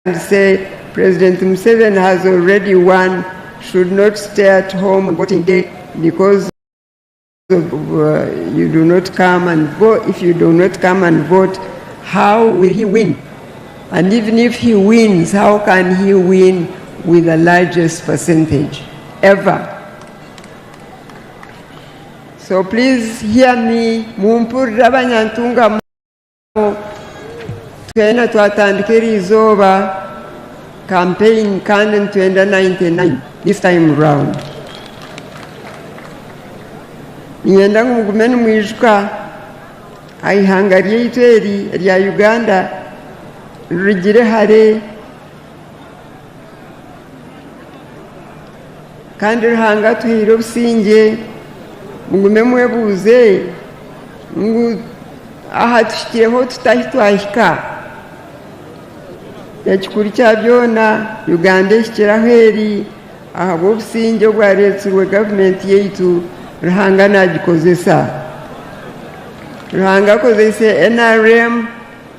Speaker 13: and say President Museveni has already won should not stay at home on voting day because of, you do not come and vote. If you do not come and vote, how will he win? And even if he wins, how can he win with the largest percentage ever? So please hear me, mumpurire abanyantungamo, twena twatandika eriizooba campaign kandi nitwenda 99 this time round. Niinyenda ngu mugume nimwijuka aha ihanga ryaitu eri erya Uganda rirugire hare Kandi Ruhanga atuhaire obusingye, mugume mwebuuze ngu aha tuhikireho tuta ahu twahika? Ekikuru kya byona Uganda ehikire ahu eri ahabw'obusingye obwaretsirwe gavumenti yaitu Ruhanga nagikozesa. Ruhanga akozeise nrm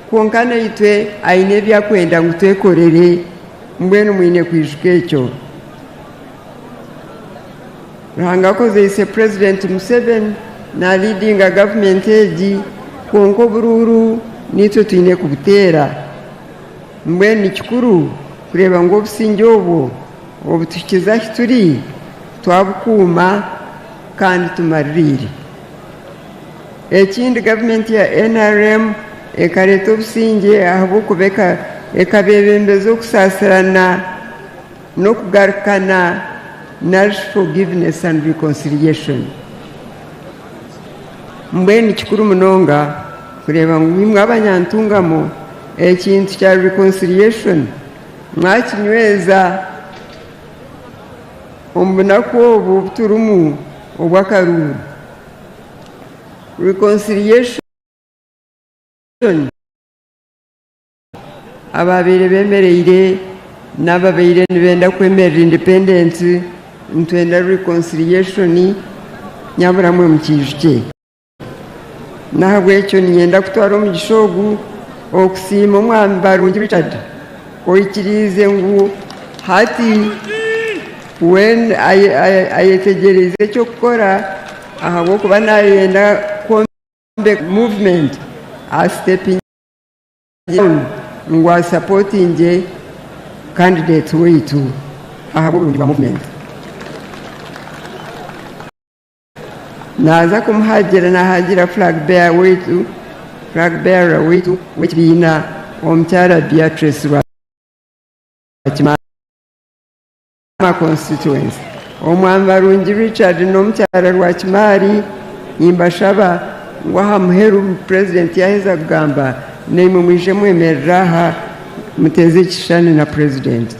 Speaker 13: kwonka naitwe aine ebi akwenda ngu twekorere. Mbwenu mwine kwijuka ekyo. Ruhanga akozeise Purezidenti Museveni na leadinga gavumenti egi kwonka oburuuru naitwe twine kubuteera. Mbwenu nikikuru kureeba ngu obusingye obwo obutuhikize ahu turi twabukuuma kandi tumaririire. Ekindi gavumenti ya nrm ekareeta obusingye ahabw'okuba ekabeebembeza okusaasirana n'okugarukana narishi forgiveness and reconciliation. Mbwenu nikikuru munonga kureeba ngu imwe abanyantungamo ekintu kya reconciliation mwakinyweza omu bunaku obu obu turimu obw'akaruuru. Reconciliation abaabaire bemereire n'ababaire nibenda kwemerera independence nitwenda reconciliation nyabura mwe mukiijukye. N'ahabw'ekyo niinyenda kutwara omugisha ogu okusiima Omwami Barungi Richard oikiriize ngu hati we ayetegyereize eky'okukora ahabw'okuba naayenda kwombeka movement asitepinge down ngu asapotingye candidate waitu ahabw'oburungi bwa movement. Naaza kumuhagira naahagira flag bearer waitu, flag bearer waitu w'ekibiina omukyara Beatrice Rwakimama constituency. Omwami Barungi Richard n'omukyara Rwakimaari nimbashaba ngu aha muheru purezidenti yaaheza kugamba naimwe mwije mwemerere aha muteeze ekishushani na purezidenti.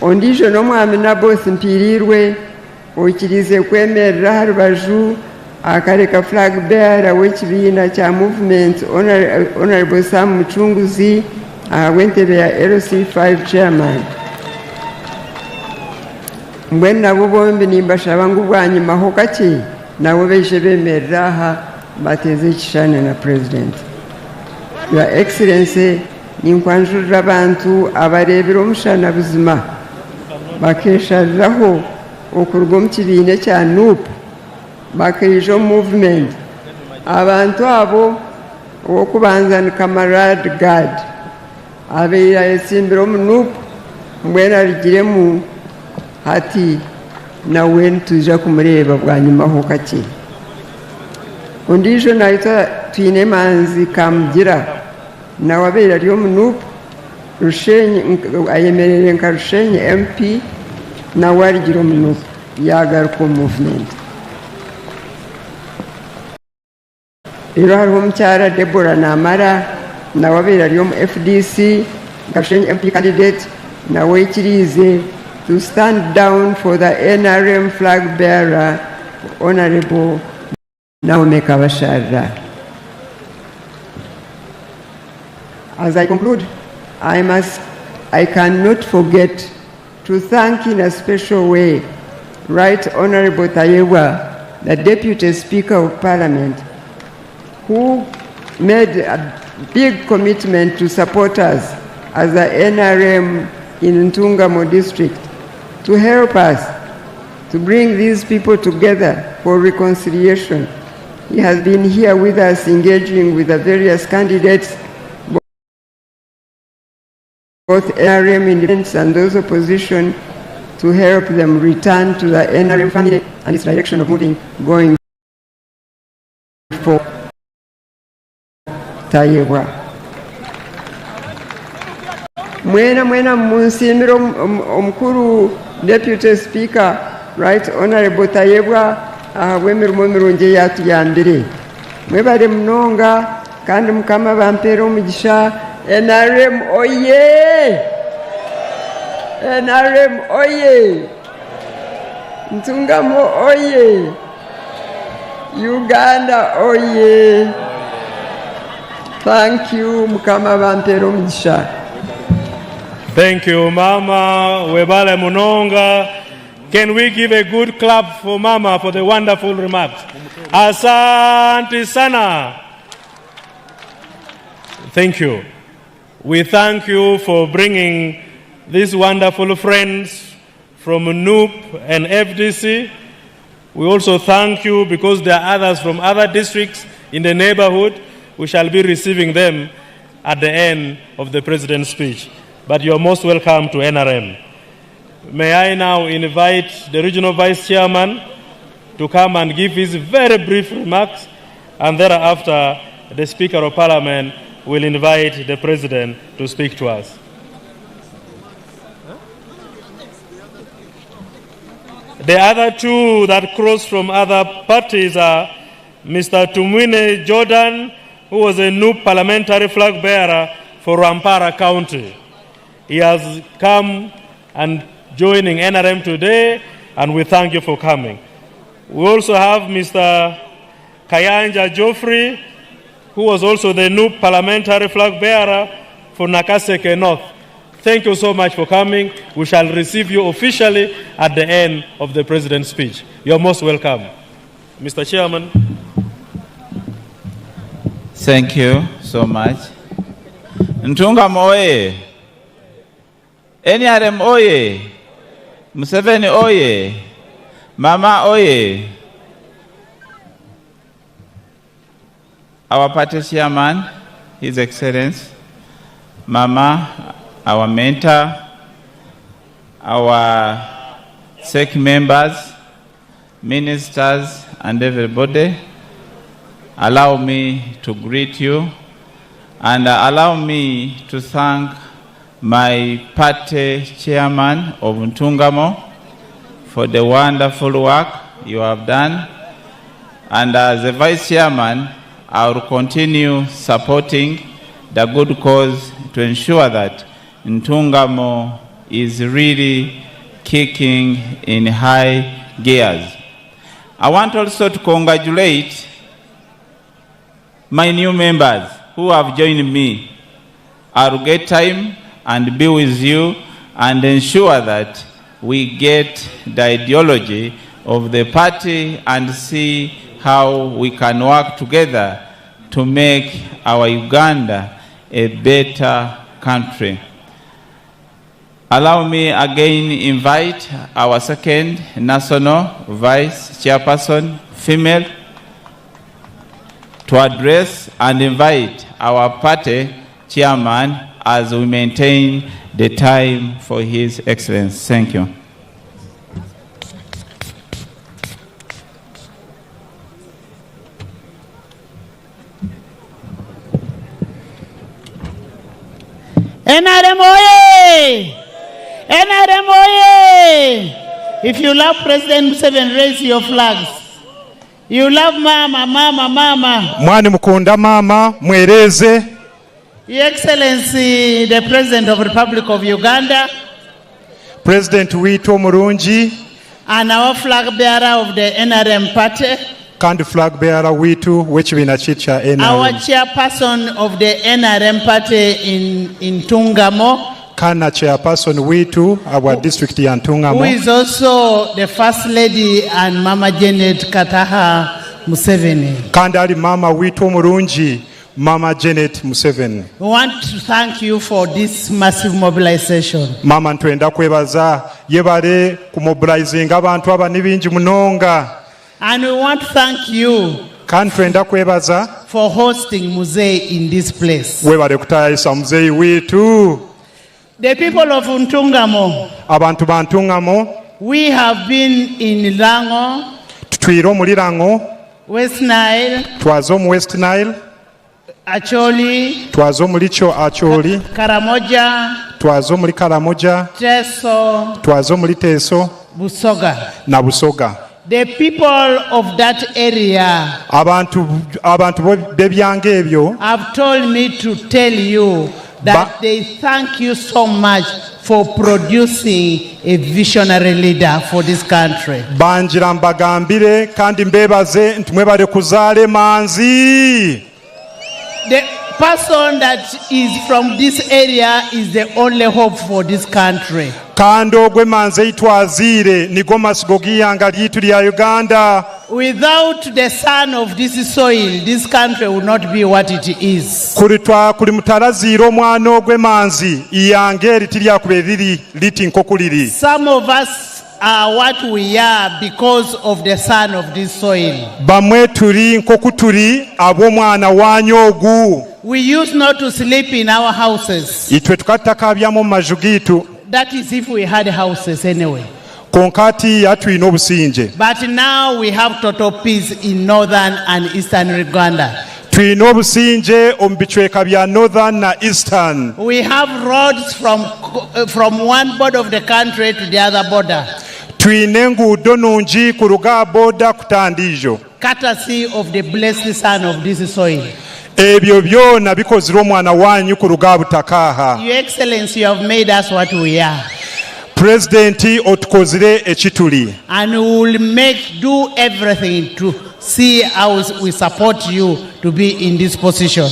Speaker 13: Ondiijo n'omwami Naboth Mpiiriirwe Oikiriize kwemerera aha rubaju akareka Flag Bearer w'ekibiina kya Movement, Hon. Sam Mucunguzi ahabw'entebe ya LC5 Chairman. Mbwenu nabo bombi nimbashaba ngu bwanyimaho kakye nabo baije bemerere aha bateeze ekishushani na Purezidenti. Your Excellency, ninkwanjurira abantu abareebire omushana buzima Bakeeshariraho okuruga omu kibiina ekya Nup bakaija omu movement. Abantu abo ow'okubanza ni Kamarad Gad abaire ayetsimbire omu Nup mbwenu arugiremu hati nawe nitwija kumureeba bwanyimaho kakye. Ondiijo nayetwa Twinemanzi Kamugira nawe abaire ari omu Nup. Rushenyi ayemereire nka Rushenyi MP nawe arugire omu Nup yagaruka omu movement. Reero hariho omukyara Deborah Namara nawe abaire ari omu FDC nka Rushenyi MP candidate nawe aikiriize to stand down for the nrm flag bearer Honourable Naomi Kabasharira. As I conclude, I must, I cannot forget to thank in a special way Right Honorable Tayebwa, the Deputy Speaker of Parliament, who made a big commitment to support us as the NRM in Ntungamo district to help us to bring these people together for reconciliation. He has been here with us engaging with the various candidates, both NRM independents and those opposition. to help them return to the NRM family and its direction of moving going forward. Tayebwa. Mwena mwena munsiimire omukuru Deputy Speaker Right Honourable Tayebwa ahabw'emirimo mirungi ei atuyambire. Mwebare munonga kandi Mukama abampeere omugisha. NRM oye! NRM oye! Ntungamo oye! Uganda oye! Thank you Mukama abampeere omugisha.
Speaker 4: Thank you mama webale munonga can we give a good clap for mama for the wonderful remarks asante sana thank you we thank you for bringing these wonderful friends from NUP and FDC We also thank you because there are others from other districts in the neighborhood. We shall be receiving them at the end of the President's speech. But you are most welcome to NRM. May I now invite the Regional Vice Chairman to come and give his very brief remarks, and thereafter the Speaker of Parliament will invite the President to speak to us. The other two that crossed from other parties are Mr. Tumwine Jordan, who was a new parliamentary flag bearer for Rwampara County. He has come and joining NRM today, and we thank you for coming. We also have Mr. Kayanja Geoffrey, who was also the new parliamentary flag bearer for Nakaseke North. Thank you so much for coming. We shall receive you officially at the end of the President's speech. You're most welcome. Mr. Chairman.
Speaker 8: Thank you so much. Ntungamo oye! NRM oye! Museveni oye! Mama oye! Our party chairman, His Excellency, Mama, our mentor, our SEC members, ministers, and everybody, allow me to greet you and allow me to thank my party chairman of Ntungamo for the wonderful work you have done. And as a vice chairman, I will continue supporting the good cause to ensure that Ntungamo is really kicking in high gears. I want also to congratulate my new members who have joined me. I'll get time and be with you and ensure that we get the ideology of the party and see how we can work together to make our Uganda a better country. Allow me again invite our second national vice chairperson, female, to address and invite our party chairman as we maintain the time for His Excellency. Thank you.
Speaker 14: NRM oye! NRM oye! If you love President Museveni, raise your flags. You love mama, mama, mama.
Speaker 3: Mwani mukunda maama mwereeze.
Speaker 14: Your Excellency, the President of Republic of Uganda.
Speaker 3: President waitu omurungi.
Speaker 14: And our flag bearer of the NRM party.
Speaker 3: Kandi flag bearer waitu w'ekibiina kyaitu kya NRM.
Speaker 14: Our chairperson of the NRM party in, in Ntungamo.
Speaker 3: Kandi na chairperson waitu ahabwa district ya Ntungamo.
Speaker 14: Who is also the first lady and Mama Janet Kataha Museveni.
Speaker 3: Kandi ari maama waitu omurungi Mama Janet Museveni.
Speaker 14: We want to thank you for this massive mobilization.
Speaker 3: Maama nitwenda kwebaza yebare kumobilizinga abantu aba nibingi munonga.
Speaker 14: And we want to thank you
Speaker 3: Kandi nitwenda kwebaza
Speaker 14: for hosting Muzei in this place.
Speaker 3: Webare kutayayisa muzeyi waitu.
Speaker 14: The people of Ntungamo.
Speaker 3: Abantu ba Ntungamo.
Speaker 14: We have been in Lango.
Speaker 3: Tutwire omuri Lango.
Speaker 14: West Nile.
Speaker 3: Twaza omu West Nile.
Speaker 14: Acholi.
Speaker 3: Twaza omuri Acholi.
Speaker 14: Karamoja.
Speaker 3: Twaza omuri Karamoja.
Speaker 14: Teso.
Speaker 3: Twaza omuri Teso.
Speaker 14: Busoga.
Speaker 3: Na Busoga.
Speaker 14: The people of that area.
Speaker 3: Abantu abantu b'ebyanga ebyo.
Speaker 14: Have told me to tell you that they thank you so much for producing a visionary leader for this country.
Speaker 3: Bangira mbagambire kandi mbebaze nti mwebare kuzaara emanzi.
Speaker 14: The person that is from this area is the only hope for this country.
Speaker 3: Kandi ogwo emanzi ei twazaire nigo matsiko g'eihanga ryaitu rya Uganda.
Speaker 14: Without the son of this soil, this country would not be what it is.
Speaker 3: Kuri twa kuri mutarazaire omwana ogwo emanzi, eihanga eri tiryakubaire riri riti nk'oku riri.
Speaker 14: Some of us are what we are because of the son of this soil.
Speaker 3: Bamwe turi nk'oku turi ahabw'omwana waanyu ogu.
Speaker 14: We used not to sleep in our houses.
Speaker 3: Itwe tukaba tutakabyama omu maju gaitu.
Speaker 14: That is if we had houses anyway.
Speaker 3: Kwonka hatiiya twine obusingye.
Speaker 14: But now we have total peace in northern and eastern Uganda.
Speaker 3: Twine obusingye omu bicweka bya Northern na Eastern.
Speaker 14: We have roads from, from one border of the country to the other border.
Speaker 3: Twine enguudo nungi kuruga aha boda kuta aha ndiijo.
Speaker 14: Courtesy of the blessed son of this soil.
Speaker 3: Ebyo byona bikozirwe omwana waanyu kuruga aha butaka aha.
Speaker 14: Your Excellency, you have made us what we are.
Speaker 3: Purezidenti otukozire eki turi.
Speaker 14: And we will make do everything to see how we support you to be in this position.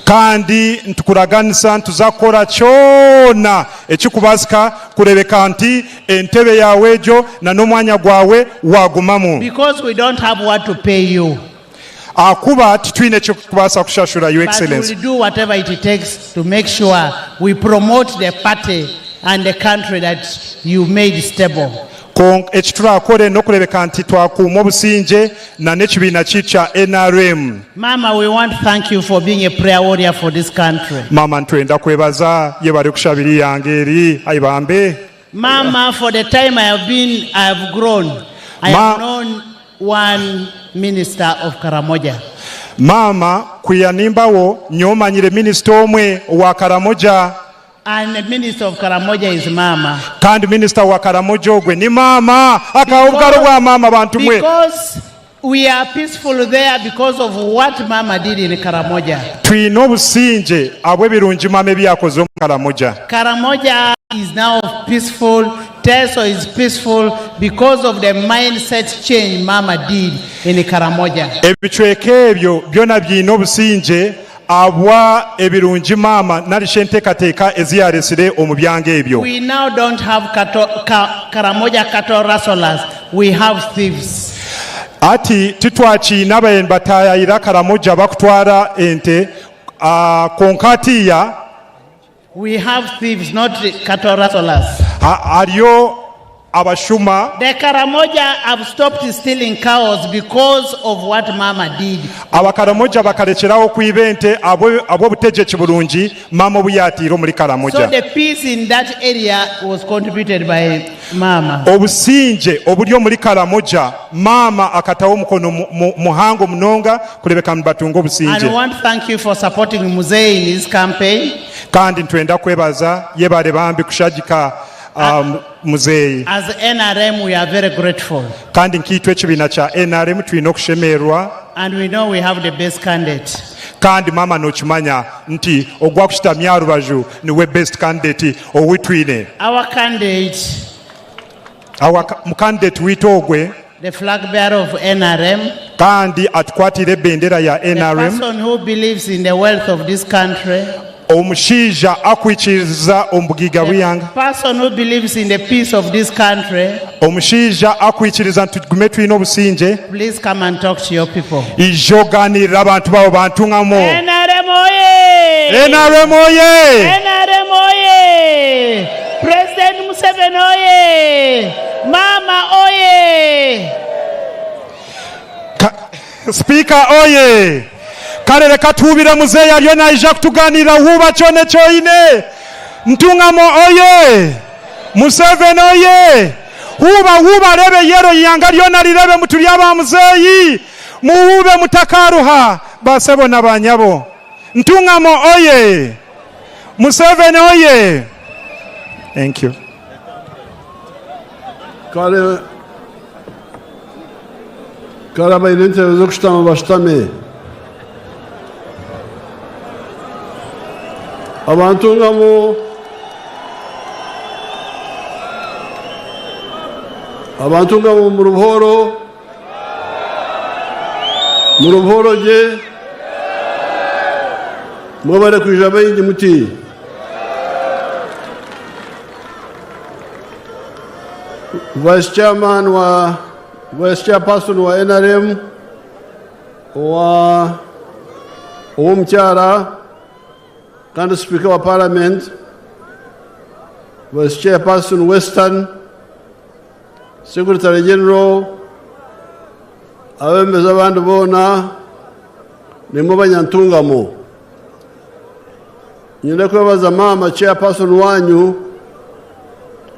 Speaker 3: Kandi nitukuraganisa nituza kukora kyona ekirikubaasika kureebeka nti entebe yaawe egyo na n'omwanya gwawe waagumamu.
Speaker 14: Because we don't have what to pay you.
Speaker 3: Ahakuba titwine ekirikubaasa kushashura, Your
Speaker 14: But
Speaker 3: Excellency.
Speaker 14: we'll do whatever it takes to make sure we promote the party and the country that you made stable.
Speaker 3: Kwonka eki turakore n'okureebeka nti twakuuma obusingye na n'ekibiina kyaitu kya nrm.
Speaker 14: Maama, we want to thank you for being a prayer warrior for this country.
Speaker 3: Maama nitwenda kwebaza yebare kushabira eihanga eri. Ai bambe.
Speaker 14: Maama, for the time I have been, I have grown, I have known one minister of Karamoja.
Speaker 3: Maama, kwiha nimbaho, nyowe manyire minisita omwe owa Karamoja.
Speaker 14: And the minister of Karamoja is maama.
Speaker 3: Kandi minisita wa Karamoja ogwe ni maama. Akaha obugaro bwa maama bantu mwe.
Speaker 14: Because we are peaceful there because of what maama did in Karamoja.
Speaker 3: Twine obusingye ahabw'ebirungi maama ebi yaakozire omu Karamoja.
Speaker 14: Karamoja is now peaceful, Teso is peaceful because of the mindset change maama did in Karamoja.
Speaker 3: Ebicweka ebyo byona biine obusingye Ahabwa ebirungi maama nari shi enteekateeka ezi yaareetsire omu byanga ebyo.
Speaker 14: We now don't have cattle, ka, Karamoja cattle rustlers, we have thieves.
Speaker 3: Hati titwakiine abaye nibataayaayira Karamoja bakutwara ente, kwonka hatiiya.
Speaker 14: We have thieves, not cattle rustlers.
Speaker 3: Hariyo abashuma.
Speaker 14: The Karamoja have stopped stealing cows because of what mama did.
Speaker 3: Abakaramoja bakarekyeraho kwiba ente ahabw'obutegyeki burungi mama obu yaataire omuri Karamoja.
Speaker 14: So the peace in that area was contributed by mama.
Speaker 3: Obusingye oburi omuri Karamoja mama akataho omukono muhango munonga kureebeka ngu nibatunga
Speaker 14: And
Speaker 3: obusingye.
Speaker 14: we want to thank you for supporting Muzei in his campaign.
Speaker 3: Kandi nitwenda kwebaza yebare bambi kushagika Muzeeyi.
Speaker 14: As NRM we are very grateful.
Speaker 3: Kandi nkaitwe ekibiina kya nrm twine okushemererwa.
Speaker 14: And we know we have the best candidate.
Speaker 3: Kandi maama nokimanya nti ogu akushutami aha rubaju niwe best candidate ou twine.
Speaker 14: Our candidate.
Speaker 3: Our candidate waitu ogwe.
Speaker 14: The flag bearer of nrm.
Speaker 3: Kandi atukwatiire ebendera ya nrm.
Speaker 14: The person who believes in the wealth of this country.
Speaker 3: Omushaija akwikiririza omu bugaiga bw'eihanga.
Speaker 14: The person who believes in the peace of this country.
Speaker 3: Omushaija akwikiriza nti tugume twine obusingye.
Speaker 14: Please come and talk to your people.
Speaker 3: Ija ogaaniirire abantu baawe bantungamo.
Speaker 14: NRM oye!
Speaker 3: NRM oye!
Speaker 14: NRM oye! President Museveni oye! Maama oye!
Speaker 3: Sipiika oye! Kare reka tuhuubire muzeeyi ariyo naija kutugaaniirira huuba kyona eki oine. Ntungamo oye! Museveni oye! Huuba huuba arebe yero eihanga ryona rirebe ngu turi aba muzeeyi. Muhuube mutakaruha ba sebo na ba nyabo. Ntungamo oye! Museveni oye! Thank you.
Speaker 15: Kare kare abaine entebe z'okushutama bashutame. Abantu nga mu abantu nga mu muri buhooro muri buhooro gye mwebare kwija baingi muti. Vice Chairman wa Vice Chairperson wa NRM owa ow'omukyara kandi Sipiika wa Parliament, Vice Chairperson Western, Secretary General, abebembezi abandi boona naimwe abanyantungamo. Niinyenda kwebaza maama chairperson wanyu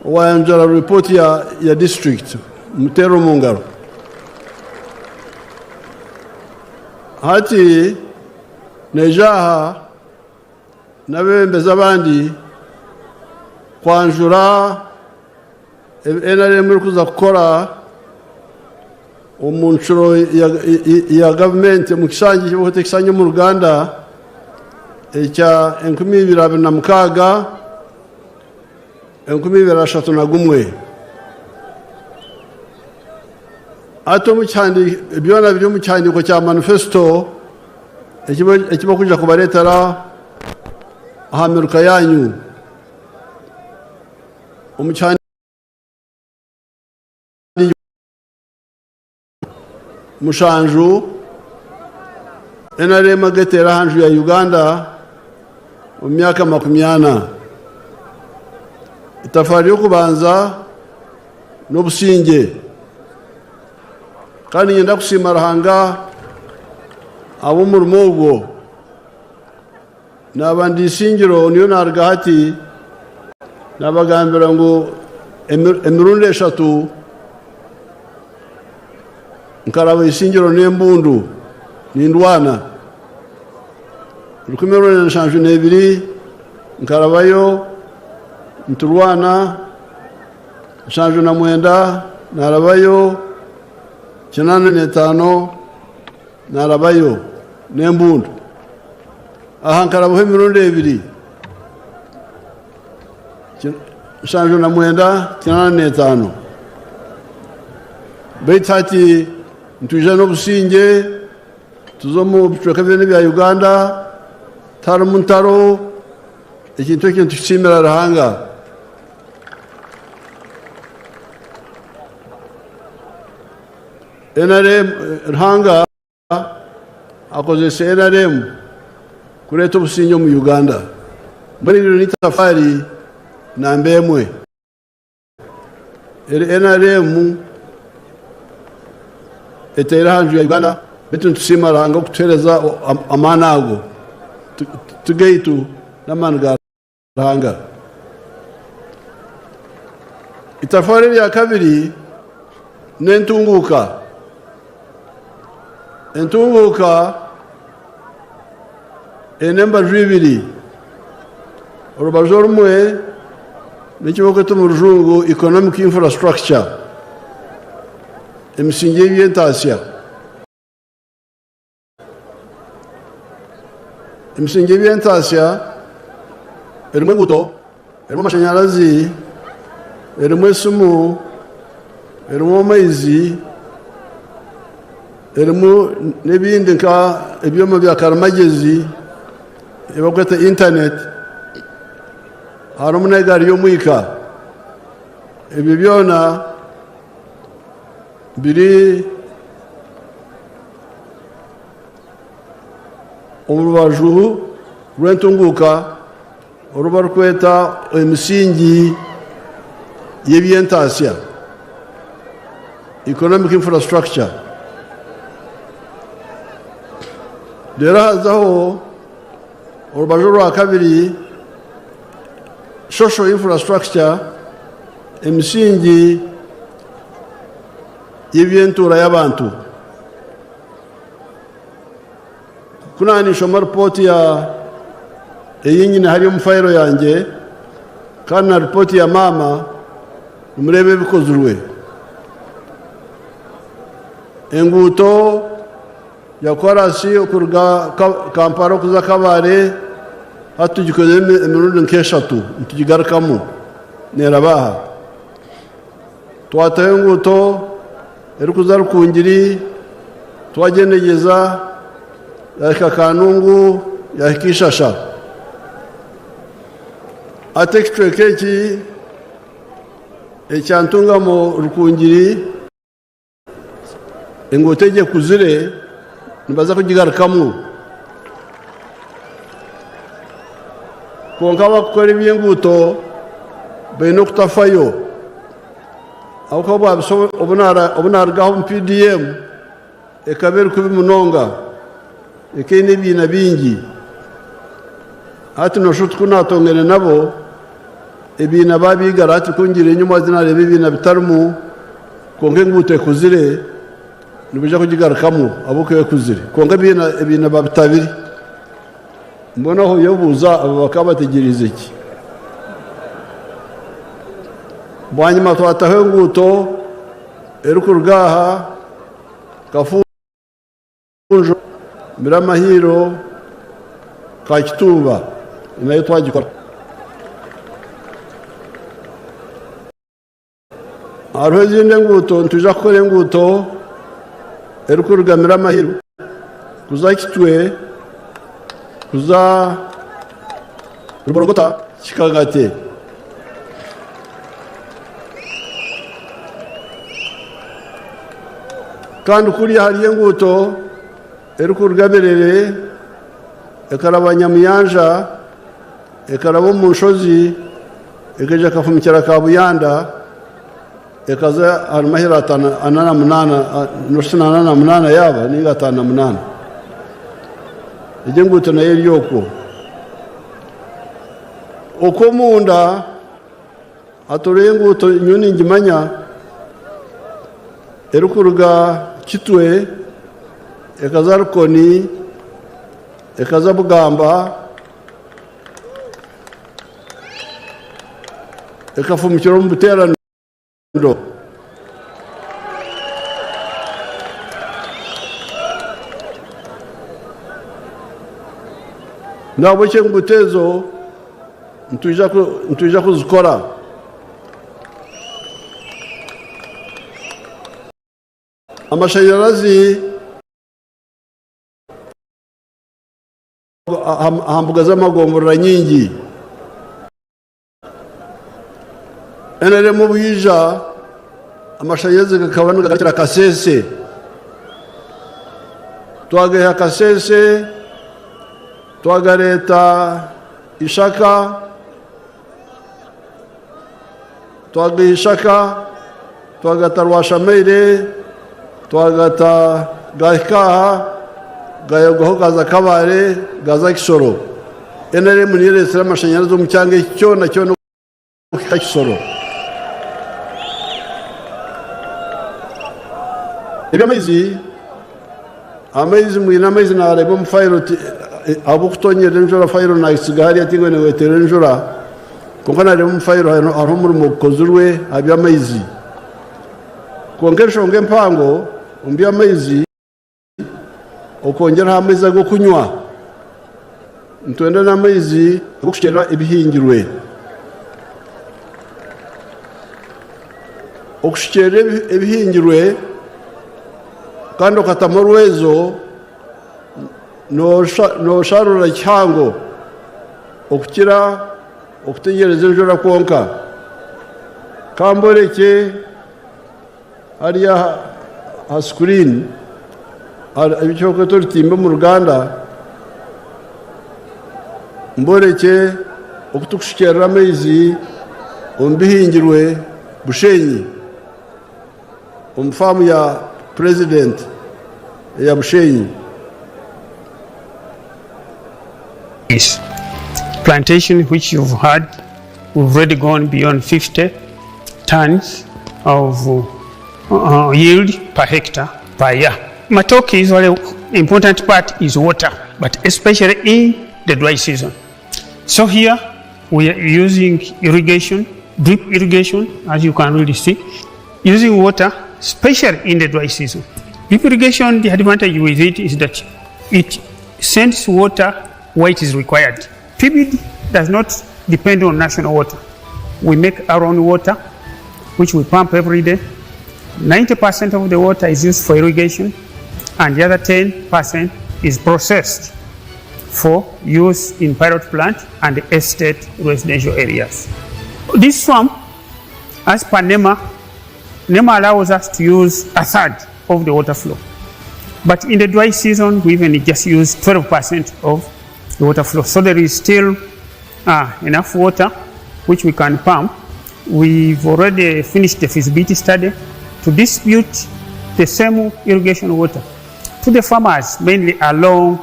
Speaker 15: owayanjura report ya, ya district muteere omu ngaro. Hati naija aha n'abeebembezi abandi kwanjura ebi NRM erikuza kukora omu ncuro ya, ya gavumenti omu kishangye eki barikweta ekishangye omu Ruganda ekya 2026 2031. Hati omu kihandiiko byona biri omu kihandiiko kya manifesito eki barikwija kubareetera aha miruka yaanyu. Omu kihandiiko mushanju, NRM egeteera aha nju ya Uganda omu myaka makumyana. Itafaari ry'okubanza n'obusingye. Kandi niinyenda kusiima Ruhanga ahabw'omurimo ogwo. Naaba ndi Isingiro niyo naaruga hati, naabagambira ngu emirundi eshatu nkaraba Isingiro n'embundu nindwana. 1972 nkarabayo niturwana, 79 naarabayo, 85 Naarabayo n'embundu. Aha nkarabaho emirundi ebiri, 79, 85. Baitu hati nitwija n'obusingye, tuze omu bicweka byona ebya Uganda, tiharimu ntaro, ekintu ekyo nitukisiimira Ruhanga. Nrm, Ruhanga akozeise nrm kureeta obusingye omu Uganda. Mbwenu eryo n'eitafaari namba emwe eri nrm eteire aha nju ya Uganda beitu nitusiima Ruhanga okutuheereza amaani ago ti gaitu n'amaani ga Ruhanga. Itafaari erya kabiri n'entunguuka. Entunguuka eine embaju ibiri. Orubaju orumwe n'eki barikweta omu rujungu economic infrastructure, emisingye y'eby'entaasya. Emisingye y'eby'entaasya erimu enguuto, erimu amashanyarazi, erimu esimu, erimu amaizi, erimu n'ebindi nka ebyoma bya karimagyezi ebi barikweta intaneti harimu n'egaari y'omwika. Ebyo byona biri omu rubaju rw'entunguuka oru barikweta emisingi y'eby'entaasya, economic infrastructure. Reero hazaho orubaju orwakabiri. Social infrastructure, emisingi y'eby'entuura y'abantu. Ku naaba ninshoma ripooti ya ei nyine hariya omu fayiro yangye kandi na ripooti ya maama nimureeba ebikozirwe. Enguuto ya koraasi okuruga Kampala okuza Kabale hati tugikozire emirundi nk'eshatu nitugigarukamu neeraba aha. Twataho enguuto erikuza Rukungiri, twagyendegyeza yahika Kanungu, yahika Ishasha. Hati ekicweka eki ekya Ntungamo Rukungiri, enguuto egi ekuzire nibaza kugigarukamu. Kwonka abakukora eby'enguuto baine okutafayo ahabw'okuba bwabisa obu naaruga aha omu PDM ekaba eri kubi munonga, ekaba eine ebiina bingi. Hati nooshusha oti ku naatongane nabo, ebiina baabiigara hati ku ngiire enyima naareeba ebiina bitarimu kwonka enguuto ekuzire. Nibaija kugigarukamu ahabw'okuba ekuzire. Kwonka ebiina babitabire. Mbwenu aho oyebuuza abo bakaba bategyereize ki? Bwanyima twataho enguuto erikuruga aha Kafunjo, Miramahiiro, Kakituuba nayo twagikora. Hariho ezindi enguuto, nitwija kukora enguuto erikuruga Miramahiru kuza Kitwe kuza Ruborogota Kikagate. Kandi kuriya hariyo enguuto erikuruga Birere ekaraba Nyamuyanja ekaraba omu nshozi ekaija ekafumukira Kabuyanda ekaza ahari mahiro ana na munaana noshusha ana na munaana yaaba ninga ataano na munaana. Egyo enguuto nayo eri okwo. Okwo omunda hatoreyo enguuto nyowe ningimanya erikuruga Kitwe ekaza Rukoni ekaza Bugamba ekafumukira omu buteeraniro. Nahabwekyo enguuto ezo nitwija kuzikora. Amashanyarazi. Aha mbuga z'amagomborora nyingi. NRM obu yaija, amashanyarazi gakaba nigagarukira Kasese. Twagaiha Kasese, twagareeta Ishaka, twagaiha Ishaka, Twagata Rwashamaire, twagata gahika aha, gayogaho gaza Kabale, gaza Kisoro. NRM niyo eretsire amashanyarazi omu kyanga eki kyona kyona okuhika Kisoro. Eby'amaizi, amaizi mwine amaizi nareeba omu fayiro oti ahabw'okutonyerera enjura fayiro nagitsiga hariya tingu neweterera enjura. Kwonka naareeba omu fayiro hariho omurimo gukozirwe aha by'amaizi. Kwonka enshonga empango omu by'amaizi okwongyera aha maizi ag'okunywa, nitwenda n'amaizi ag'okushukyerera ebihingirwe. Okushukyerera ebihingirwe kandi okatamu orwezo Noosharura kihango okukira okutegyereza enjura kwonka. Ka mborekye hariya aha sikuriini ebi orutiimba omu Ruganda, mborekye oku turikushukyerera amaizi omu bihingirwe Bushenyi. Omu faamu ya Purezidenti eya Bushenyi.
Speaker 16: Plantation which you've had. We've already gone beyond 50 tons of yield per hectare per year. Matooke is very important part is water, but especially in the dry season. So here we are using irrigation, drip irrigation, as you can really see, using water, especially in the dry season. Drip irrigation, the advantage with it is that it sends water where it is required. PBD does not depend on national water. We make our own water, which we pump every day. 90% of the water is used for irrigation, and the other 10% is processed for use in pilot plant and estate residential areas. This swamp, as per NEMA, NEMA allows us to use a third of the water flow. But in the dry season, we even just use 12% of the water flow. So there is still enough water which we can pump. We've already finished the feasibility study to distribute the same irrigation water to the farmers, mainly along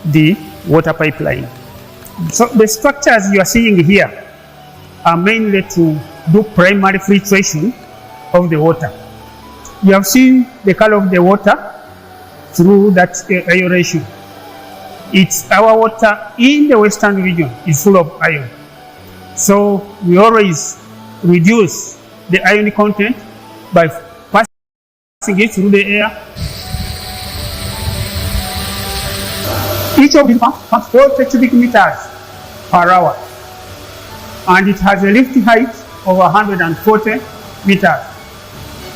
Speaker 16: the water pipeline. So the structures you are seeing here are mainly to do primary filtration of the water. You have seen the color of the water through that aeration. It's our water in the western region is full of iron. So we always reduce the iron content by passing it through the air. Each of these pumps pumps 40 cubic meters per hour. And it has a lift height of 140 meters.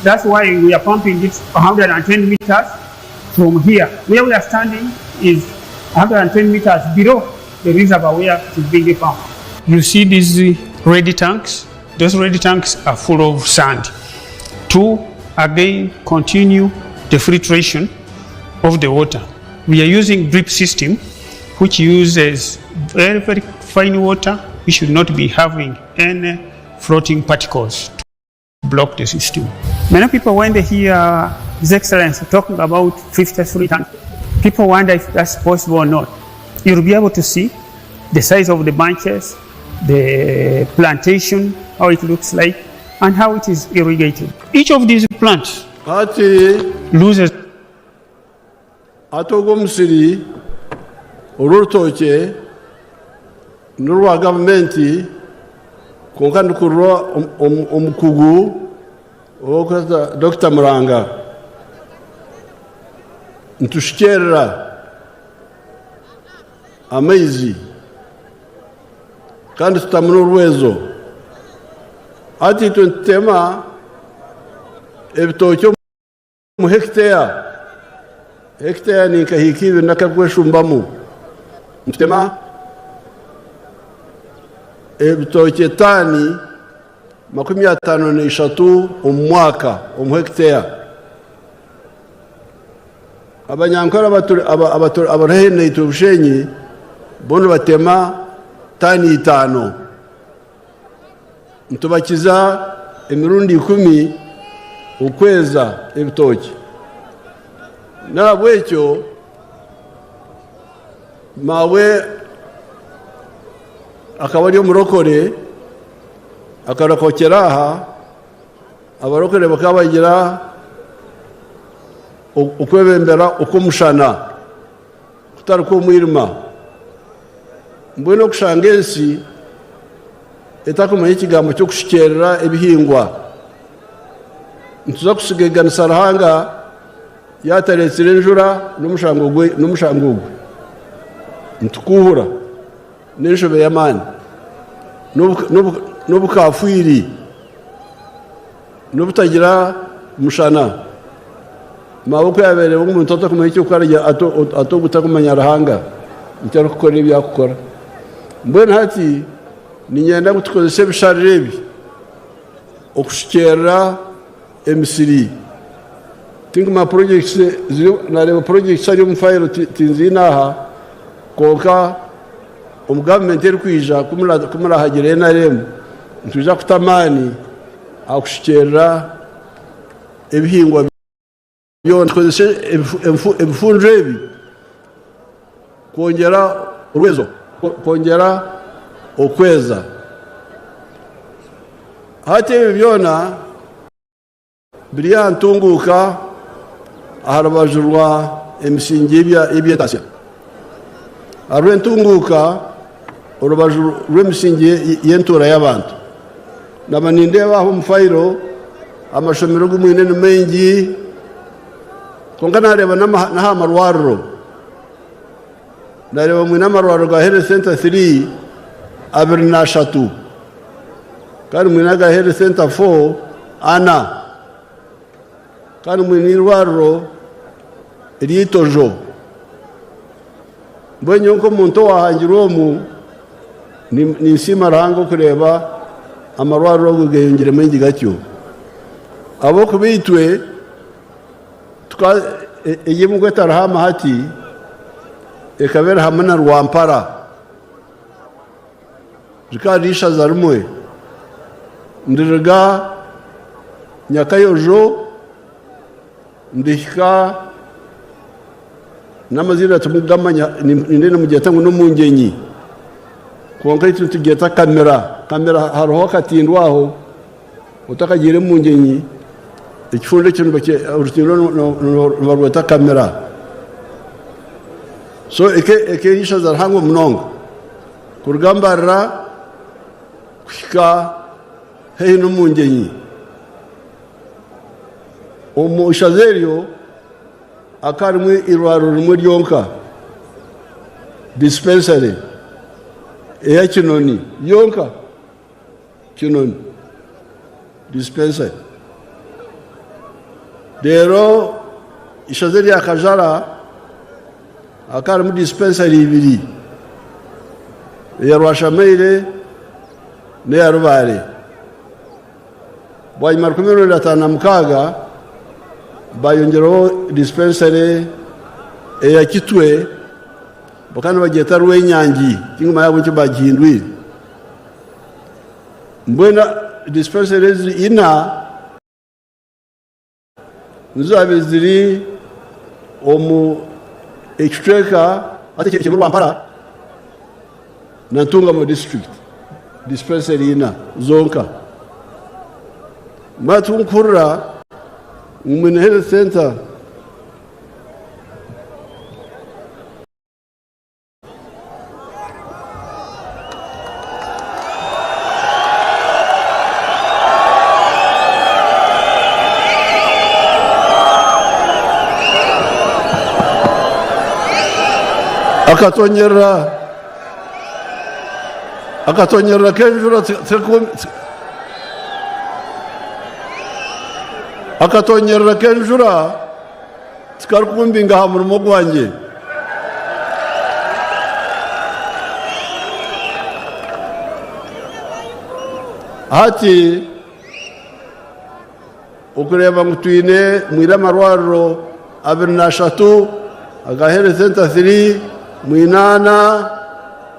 Speaker 16: That's why we are pumping it 110 meters from here. Where we are standing is 110 meters below the reservoir where it is being pumped. You see these red tanks? Those red tanks are full of sand to again continue the filtration of the water. We are using drip system, which uses very, very fine water. We should not be having any floating particles to block the system. Many people, when they hear His Excellency talking about 53 tons, people wonder if that's possible or not. You'll be able to see the size of the bunches, the plantation, how it looks like, and how it is irrigated. Each of these plants
Speaker 15: Hati
Speaker 16: loses
Speaker 15: hati ogu omusiri orw'orutookye n'orwa gavumenti kwonka nikurirwa omukugu ow'okweta Dokita Muranga. Nitushukyerera amaizi kandi tutamu n'orwezo. Hati itwe nitutema ebitookye omu hekiteya. Hekiteya ni nka hiika ibiri n'akarikweshumbamu. Nitutema ebitookye taani 53 omu mwaka omu hekiteya. Abanyankore abari haihi naitwe Bushenyi bo nibatema taani itaano. Nitubakiza emirundi ikumi okweza ebitookye. N'ahabw'ekyo maawe akaba ari omurokore, akarokokyera aha, abarokore bakaba bagira okwebembera okw'omushana kutari kw'omwirima. Mbwenu okushanga ensi etarikumanya ekigambo ky'okushukyerera ebihingwa, nituza kusigeganisa Ruhanga yaatareetsire enjura n'omushango gwe n'omushango ogwe. Nitukuuhura n'enshobe y'amaani n'obukafiiri n'obutagira mushana. Maawe ku yaabaire omuntu atarikumanya eki arikukora atarikumanya Ruhanga nikyo arikukora ebi arikukora. Mbwenu hati niinyenda ngu tukozese ebisharara ebi okushukyerera emisiri. Tinkumanya projects naareeba projects ari omu fayiro tinziine aha kwonka omu gavumenti erikwija ku muraahagira NRM nitwija kuta amaani aha kushukyerera ebihingwa byona. Tukozese ebifunjo ebi kwongyera orwezo, kwongyera okweza. Hati ebi byona biri aha ntunguuka aha rubaju rwa emisingye y'eby'entaasya. Hariho entunguuka orubaju rw'emisingye y'entuura y'abantu. Naaba nindeeba aha omu fayiro amashomero agu mwine ni maingi kwonka naareeba n'aha marwariro. Naareeba mwine amarwariro ga Health Centre 3 23 kandi mwine aga Health Centre 4 ana kandi mwine eirwariro ery'eitojo. Mbwenu nyowe nk'omuntu owaahangirwe omu, ninsiima Ruhanga okureeba amarwariro ago geeyongyire maingi gatyo. Ahabw'okuba itwe Egi embwa etariho amahati ekaba eri hamwe na rwampara rikaba riri eishaza rimwe niriruga Nyakayojo nirihika n'amaziina timukugamanya nindeeba nimugyeta ngu n'omungyenyi kwonka itwe nitugyeta kamira, kamira hariho akatindo aho. Otakagiire omu ngyenyi, ekifundo ekyo orutindo nibarweta kamira. So eka eri eishaza rihango munonga kuruga Mbarara kuhika haihi n'omu ngyenyi. Omu ishaza eryo hakaba harimu eirwariro rimwe ryonka, dispensary eya Kinoni yonka. Kinoni Dispensary. Reero eishaza erya Kajara hakaba harimu dispensary ibiri, eya Rwashamaire n'eya Rubare. Bwanyima 1956 bayongyeraho dispensary eya Kitwe bakaba nibagyeta Rwenyangi, tingumanya ahabw'enki bagihindwire. Mbwenu dispensary ezi ina nizo zaabaire ziri omu ekicweka hati ekiri Rwampara na Ntungamo district dispensary ina zonka. Mbwenu timukuhurira ngu mwine health center. Akatonyerera akatonyerera k'enjura akatonyerera k'enjura Tikarikumbinga aha murimo gwangye. Hati okureeba ngu twine mwine amarwariro 23 aga Health Centre 3 mwine ana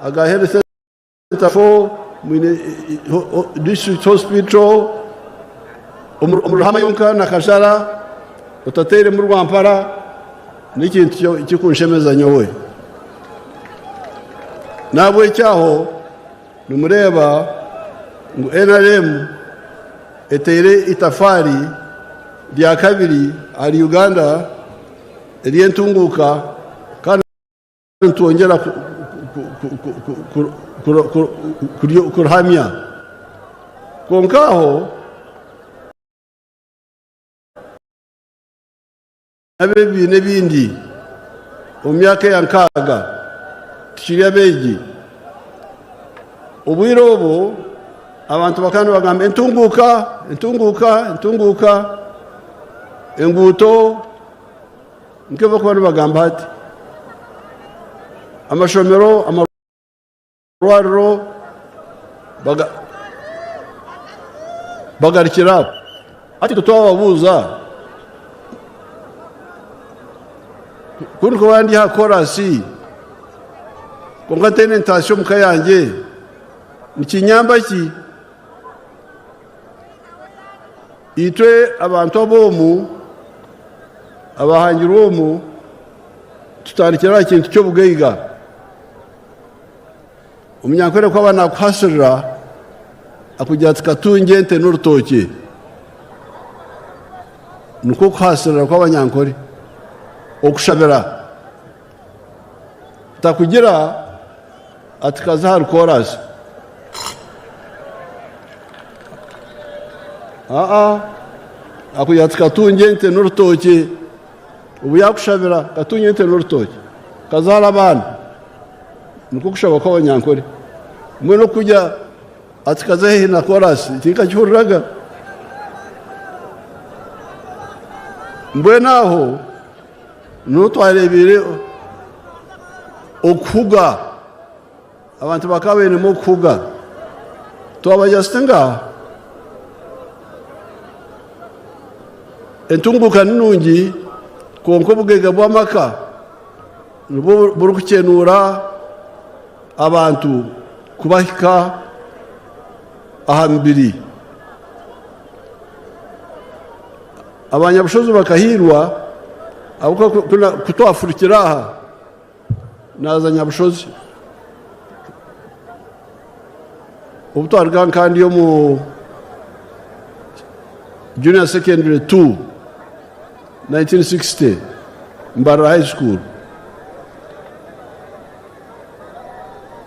Speaker 15: aga Health Centre 4 mwine District Hospital omu Ruhama yonka na Kashara otateiremu Rwampara n'ekintu kirikunshemeza nyowe. N'ahabw'ekyo aho nimureeba ngu NRM eteire eitafaari rya kabiri ahari Uganda ery'entunguuka kandi nitwongyera kurihamya. Kwonka aho ab'ebibiina ebindi omu myaka eya nkaaga tukiri abeegi, obwire obu abantu bakaba nibagamba entunguuka, entunguuka, entunguuka, enguuto. Nikyo barikuba nibagamba hati. Amashomero, amarwariro bagarukire aho. Hati itwe twababuuza ku ndikuba ndi aha koraasi kwonka ntaine ntaasya omuka yangye nikinyamba ki? Itwe abantu ab'omu, abahangirwe omu, tutandikire aha kintu ky'obugaiga. Omunyankore ku aba naakuhasirira, Akugira ati katungye ente n'orutookye. Nikwo kuhaasirira kw'abanyankore okushabira. Takugira ati kaza ahari koorasi. Aa, akugira ati katungye ente n'orutookye. Obu yaakushabira katungye ente n'orutookye, kazaare abaana. Nikwo kushaba kw'abanyankore. Mbwenu okugira ati kaze haihi na koorasi tinkakihuriraga. Mbwenu aho niho twareebeire okuhuga. Abantu bakaba bainemu okuhuga. Twabagira tuti ngaaha, entunguuka ni nungi kwonka obugaiga bw'amaka nibwo burikukyenuura abantu kubahika aha mibiri. Abanyabushozi bakahiirwa ahabw'okuba ku twafurukire aha naaza Nyabushozi obu twaruga nka ndi omu junior secondary 2 1960 Mbarara high school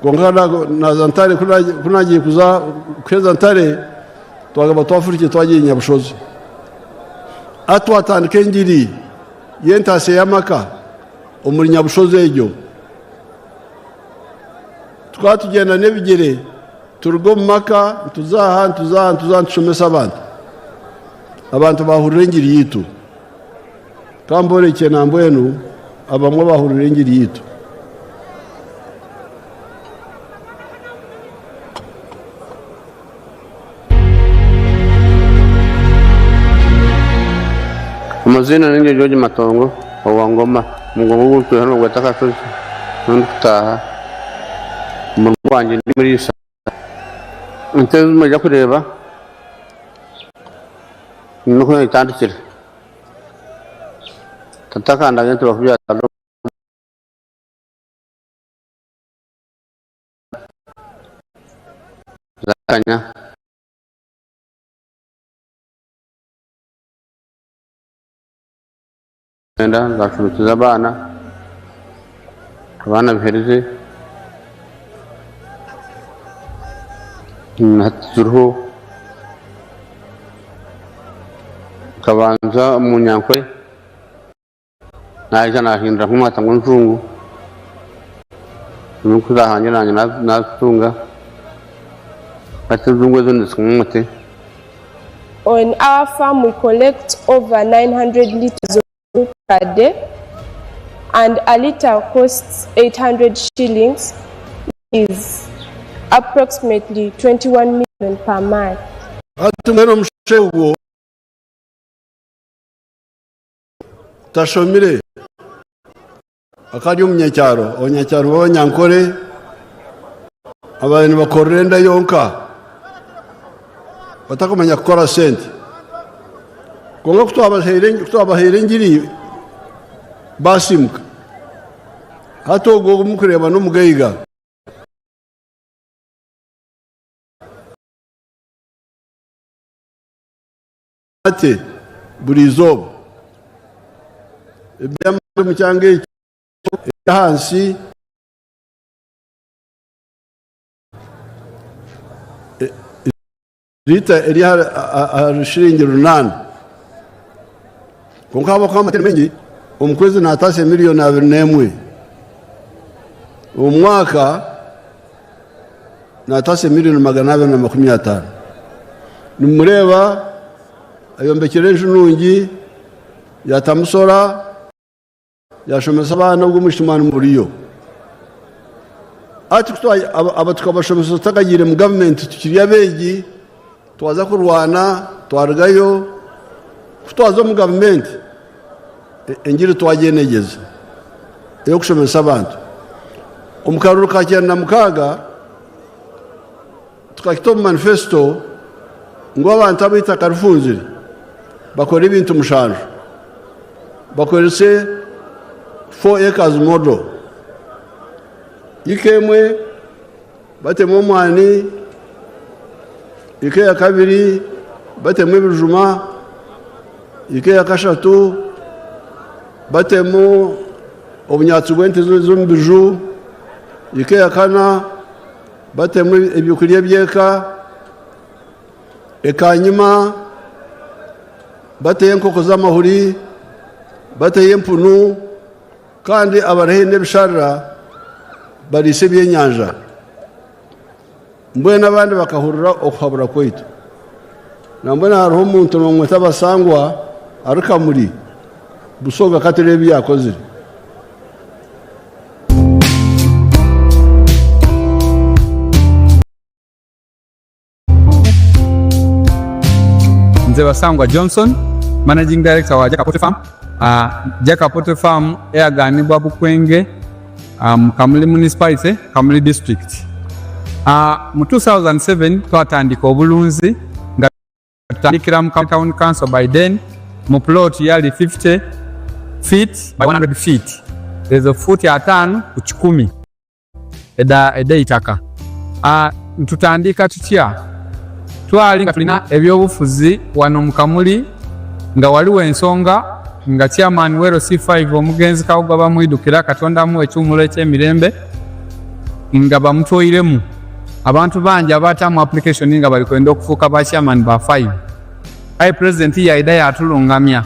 Speaker 15: kwonka naaza Ntare ku naagiye kuza kuheeza Ntare twagamba twafurukire twagiire Nyabushozi hati twatandika engiri y'entaasya y'amaka omuri Nyabushozi egyo. Tukaba tugyenda n'ebigyere turuga omu maka nituza aha nituza aha nituza aha nitushomesa abantu. Abantu baahurira engiri yaitu. Ka mborekye nambwenu abamwe abaahurira engiri yaitu.
Speaker 17: Amaziina ninjye George Matongo owa Ngoma, omugongo ogu ntwire hanu nigweta Kashozi niho ndikutaaha, omurimo gwangye ndi muriisa. Ente ezi mwaija kureeba nikwo nagitandikire, tata akandaga ente bakubyara. Zakanya. Enda zacumikiza abaana, abaana biherize hati ziriho nkabanza omu nyankore. Naija nahindura nk'omwata gw'enjungu, ku zahangire nanye nazitunga, hati enjungu ezo nizikunywa omute.
Speaker 18: On our farm we collect over 900 litres of milk per day and a litre costs 800 shillings which is approximately 21 million per month.
Speaker 15: Hati mbwenu omushaija ogwo Tashomire, akaba ari omunyakyaro. Abanyakyaro b'Abanyankore ababaire nibakorera enda yonka batakumanya kukora sente. Kwonka ku twabahaire engiri baasiimuka. Hati ogwo ou murikureeba n'omugaiga. Ate buri izooba eby'amata omu kyanga ekyo eri ahansi liita eri ahari shiringi runaana kwonka ahabw'okuba amata ni maingi omu kwezi naataasya miriyoni 21 omu mwaka Naataasa emiriyooni 250. Nimureeba ayombekire enju nungi, yaatamu sora, yaashomesa abaana obwo omwishiki mwana buriyo. Hati aba tukabashomesa tutakagiire mu gavumenti tukiri abeegi, twaza kurwana twarugayo, ku twaza omu gavumenti engiri twagyenegyeza ey'okushomesa abantu. Omu karuuru ka 96 tukakita omu manifesito ngu abantu abu eitaka rifunzire bakore ebintu mushanju, bakorese 4 acres model, eka emwe bateme omwani. Eka eya kabiri batemu ebijuma, eka eya kashatu batemu obunyaatsi bw'ente z'omu biju, eka eya kana batemu ebyokurya eby'eka, ekanyima bateyo enkoko z'amahuri, bateyo empunu kandi abari haihi n'ebisharara bariise ebyenyanja. Mbwenu abandi bakahurira okuhabura kwaitu. Nambwenu hariho omuntu nibamweta Basangwa ari Kamuri, Busoga ka tureebe ebi yaakozire.
Speaker 19: Nze Basangwa Johnson, Managing Director wa Jaka Poultry Farm. Jaka Poultry Farm eyagaanibwa Bukwenge mu Kamuli Municipality, Kamuli District. Mu 2007 twatandika obulunzi nga tutandikira mu Kamuli Town Council by then mu plot yali 50 feet by 100 feet, ezo fuuti ataano ku kikumi. Edh'eitaka. Tutandika tutya? Twali nga tulina eby'obufuzi wano mu Kamuli nga ghaligho ensonga nga Chairman wa LC5 omugenzi Kawogo bamwidhukira, Katonda amuwe ekiwumulo eky'emirembe, nga bamutwoiremu abantu bangi abaataamu application nga bali kwenda okufuuka ba Chairman ba Five. Aye Pulezidenti yaidha yaatulungamya.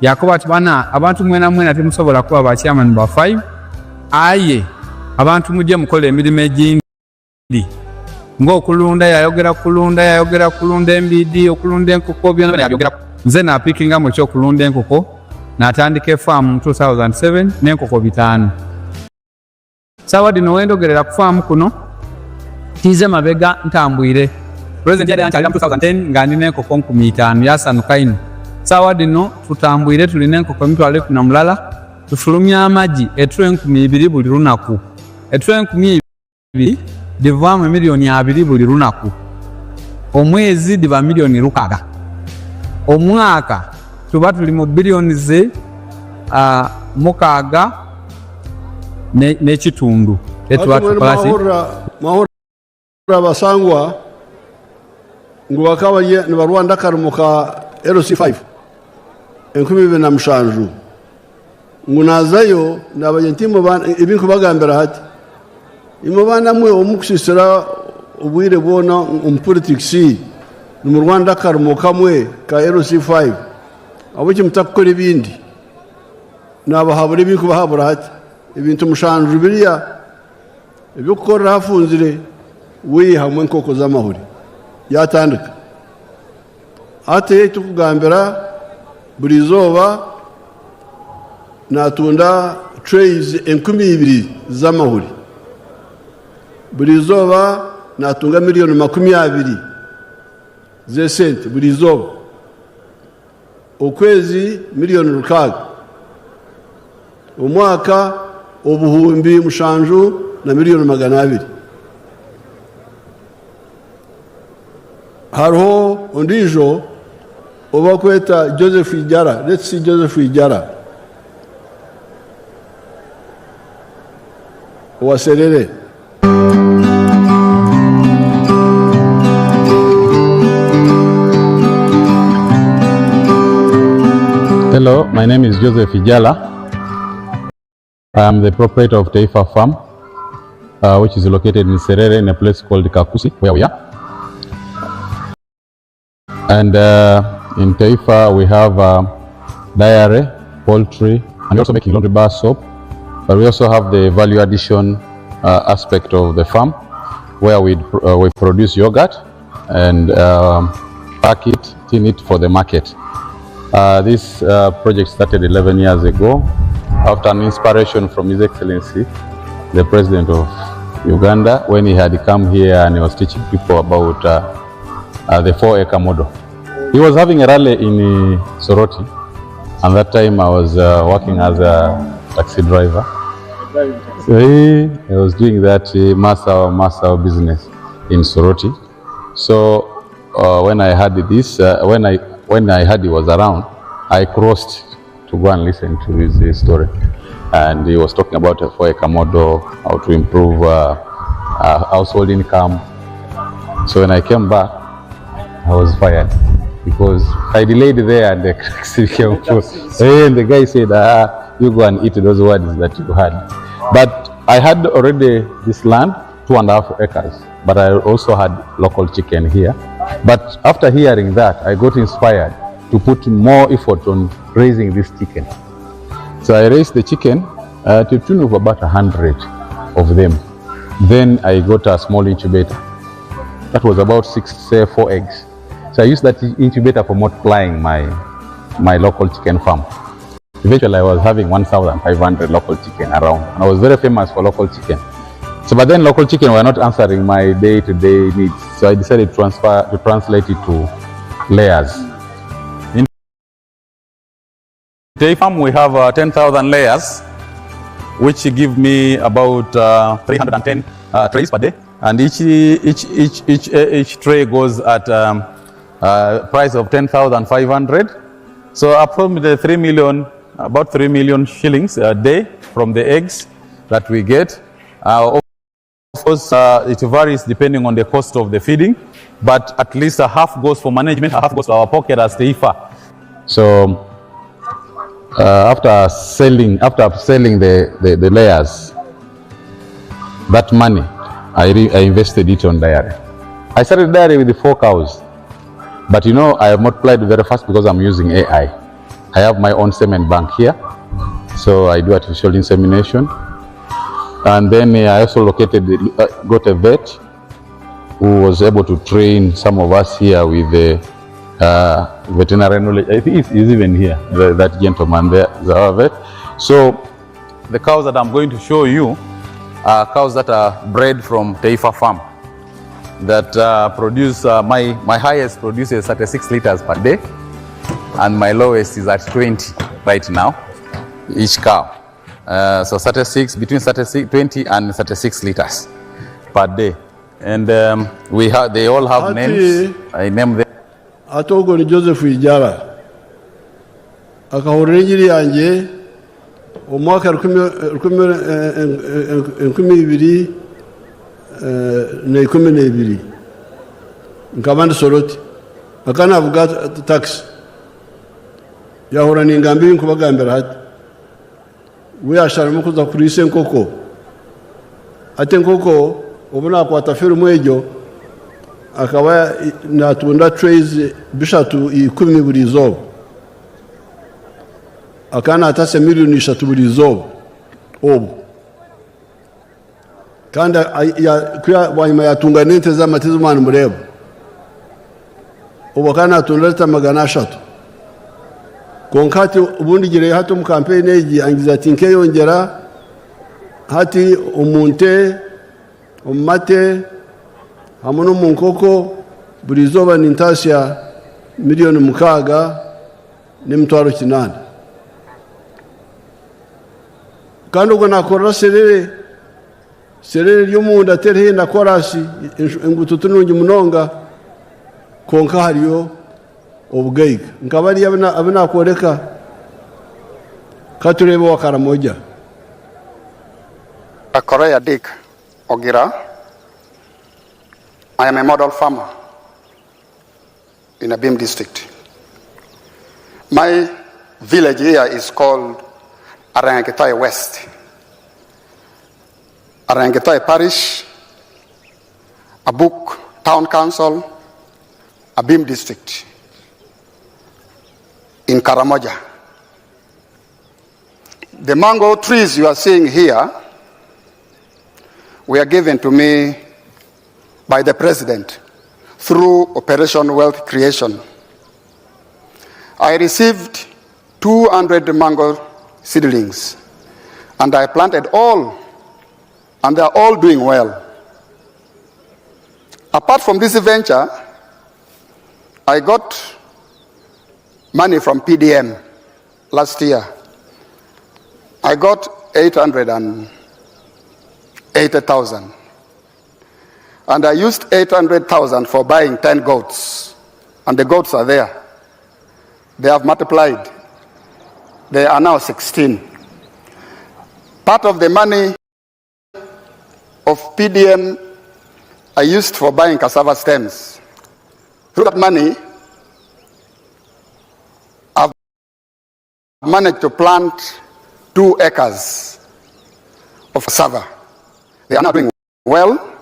Speaker 19: Yaakoba ati, Bana, abantu mwenamwena timusobola kuba ba chairman ba five, aye abantu muje mukole emirimo egindi ng'okulunda. Yaayogera ku kulunda, yaayogera ku kulunda embiidhi, okulunda enkoko, byonabyona yaabyogeraku. Nze naapikingamu eky'okulunda enkoko, naatandika efaamu mu 2007 n'enkoko bitaanu. Saawa dhino wendhogerera ku faamu kuno tiize mabega ntambwire. Pulezidenti yali yankyalira mu 2010 nga ndi n'enkoko 5000 yaasanuka inho. Saawa dhino tutambwire tuli n'enkoko emitwalo ikumi na mulala, tufulumya amagi etule 2000 buli lunaku. Etule 2000 dhivaamu emilioni abiri buli lunaku. Omwezi dhiba milioni lukaaga. Omwaka tuba tuli mu billions mukaaga. n'ekitundu
Speaker 15: Hati mbwenu mwahurira abasangwa ngu bakaba bari nibarwana akarimo ka LC5 2007 ngu nazayo nabagira nti imwe baana ebi nkubagambira hati imwe baana mwe omukusisira obwire bwona omu politics nimurwanira akarimo kamwe ka LC5 ahabw'eki mutakukora ebindi. Naabahabura ebi ndikubahabura hati, ebintu mushanju biriya eby'okukorera ahafunzire, waihamu enkoko z'amahuri. Yaatandika. Hati ei turikugambira buri izooba naatunda trays 2000 z'amahuri. Buri izooba naatunga miriyoni 20 z'esente buri izooba. Okwezi miriyoni rukaaga, omwaka 7,200,000. Hariho ondiijo ou barikweta Joseph Ijara, let's see Joseph Ijara owa Serere.
Speaker 20: Hello, my name is Joseph Ijala. I am the proprietor of Taifa Farm, which is located in Serere in a place called Kakusi, where we are. And in Taifa, we have dairy, poultry, and we're also making laundry bar soap. But we also have the value addition aspect of the farm, where we produce yogurt and pack it, tin it for the market. This project started 11 years ago after an inspiration from His Excellency, the President of Uganda, when he had come here and he was teaching people about the 4-acre model. He was having a rally in Soroti, and that time I was working as a taxi driver. So I was doing that Masao business in Soroti. So when I heard this, when I heard he was around, I crossed to go and listen to his story. And he was talking about a 4-acre model, how to improve household income. So when I came back, I was fired because I delayed there and the cracks became full. And the guy said, ah, you go and eat those words that you had. But I had already this land, 2.5 acres, but I also had local chicken here. But after hearing that, I got inspired to put more effort on raising this chicken. So I raised the chicken to tune of about 100 of them. Then I got a small incubator. That was about six, say four eggs. So I used that incubator for multiplying my local chicken farm. Eventually, I was having 1,500 local chicken around, and I was very famous for local chicken. So, but then local chicken were not answering my day-to-day needs. So I decided to translate it to layers. In Teifa Farm, we have 10,000 layers, which give me about 310 trays per day. And each tray goes at price of 10,500. So approximately 3 million, about 3 million shillings a day from the eggs that we get. Of course, it varies depending on the cost of the feeding, but at least a half goes for management, a half goes to our pocket as Teifa. So after selling the layers, that money, I invested it on dairy. I started dairy with the four cows, but you know, I have multiplied very fast because I'm using AI. I have my own semen bank here, so I do artificial insemination. And then I also got a vet who was able to train some of us here with the veterinary knowledge. I think he's even here, that gentleman there is our vet. So the cows that I'm going to show you are cows that are bred from Teifa Farm that produce, my highest produces 36 liters per day, and my lowest is at 20 right now, each cow. So 36, between 36, 20 and 36 liters per day. And they all have
Speaker 15: Ati-
Speaker 20: names. I name them.
Speaker 15: Ate ogwo ni Joseph Ijara akahurira enjiri yangye omu mwaka 2012 nkaba ndi Soroti akaba navuga takisi yahura ningamba ebi nkubagambira hati we yasharamu kuza kuriisa enkoko ate enkoko obu nakwata firimu egyo akaba natunda trays 310 buri izooba akaba natasa miliyoni 3 buri izooba obu kandi bwanyuma yatunga n'ente z'amate z'omwana mureeba obu akaba natunda lita 300 konka hati obundi gireyo hati omu kampeni egi angize ati nkeyongyera hati omu nte, omu mate hamwe n'omu nkoko buri izooba nintasya miliyoni 6,800,000 kandi ogwo nakorera serere serere ry'omunda teriho na korasi enguuto ti nungi munonga konka hariyo obugaiga nka bariya abu nakworeka katureebe owa Karamoja.
Speaker 21: Korea Dick Ogira. I am a model farmer in Abim district. My village here is called Arangitai West. Arangitai Parish, Abuk Town Council, Abim district in Karamoja. The mango trees you are seeing here were given to me by the president through Operation Wealth Creation. I received 200 mango seedlings and I planted all, and they are all doing well. Apart from this venture, I got money from PDM last year. I got 880,000. And I used 800,000 for buying 10 goats. And the goats are there. They have multiplied. They are now 16. Part of the money of PDM I used for buying cassava stems Through that money, I've managed to plant two acres of cassava. They are now doing well.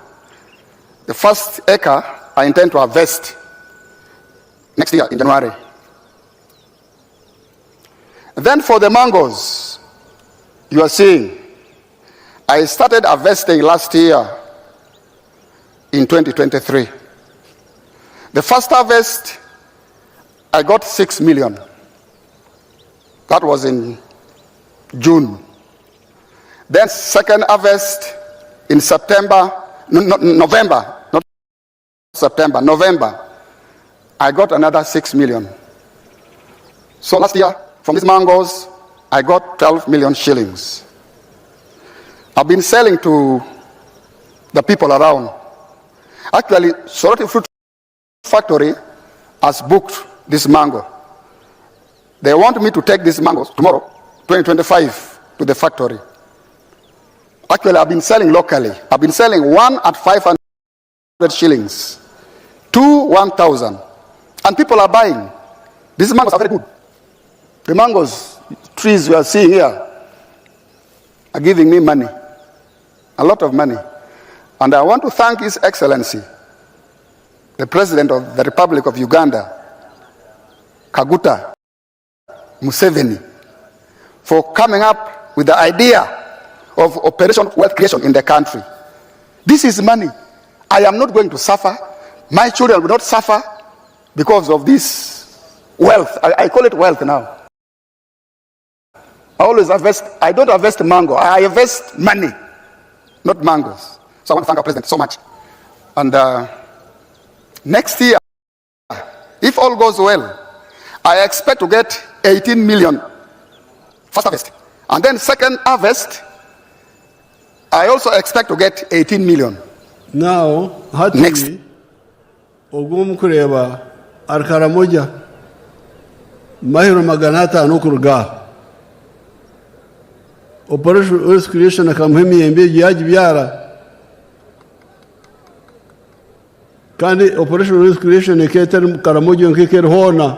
Speaker 21: The first acre I intend to harvest next year in January. Then for the mangoes you are seeing, I started harvesting last year in 2023. The first harvest, I got 6 million. That was in June. Then second harvest in September, no, no, November, not September, November, I got another 6 million. So last year, from these mangoes, I got 12 million shillings. I've been selling to the people around. Actually, Soroti Fruit Factory has booked this mango. They want me to take these mangoes tomorrow, 2025, to the factory. Actually, I've been selling locally. I've been selling one at 500 shillings, two 1,000. And people are buying. These mangoes are very good. The mangoes, trees you are seeing here, are giving me money, a lot of money. And I want to thank His Excellency, the President of the Republic of Uganda, Kaguta Museveni, for coming up with the idea of Operation Wealth Creation in the country. This is money. I am not going to suffer. My children will not suffer because of this wealth. I, I call it wealth now. I always harvest, I don't harvest mango, I harvest money, not mangoes. So I want to thank our president so much. And uh, next year, if all goes well, I expect to get 18 million first harvest. And then second harvest, I also expect to get 18 million.
Speaker 15: Now, hati
Speaker 21: Next.
Speaker 15: ogu omukureeba ari Karamoja mahiro 500 okuruga aha. Operation Wealth Creation akamuha emiyembe egyo yagibyara kandi Operation Wealth Creation ekaba etari Karamoja yonka ekaba eri hoona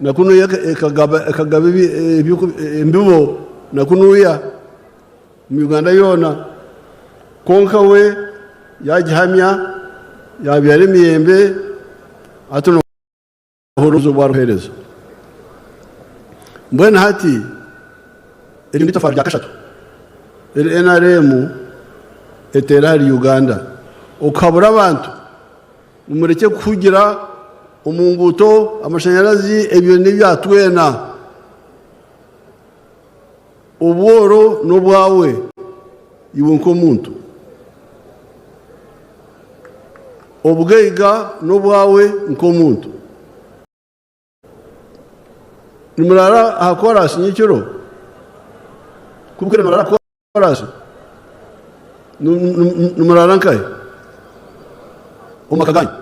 Speaker 15: na kunuya ekagaba ekagaba embibo na kunuya omu Uganda yoona kwonka we yagihamya yabyara emiyembe hati obuhuruzi obu arikuheereza. Mbwenu hati eri n'eitafaari rya kashatu eri NRM eteire ahari Uganda okuhabura abantu ngu murekye kuhugira omu nguuto, amashanyarazi ebyo n'ebya twena. Obworo n'obwawe iwe nk'omuntu. Obugaiga n'obwawe nk'omuntu. Nimuraara aha koraasi nyekiro? Ku bukire nimuraara aha koraasi? Nimuraara nkahi? Omu maka gaanyu.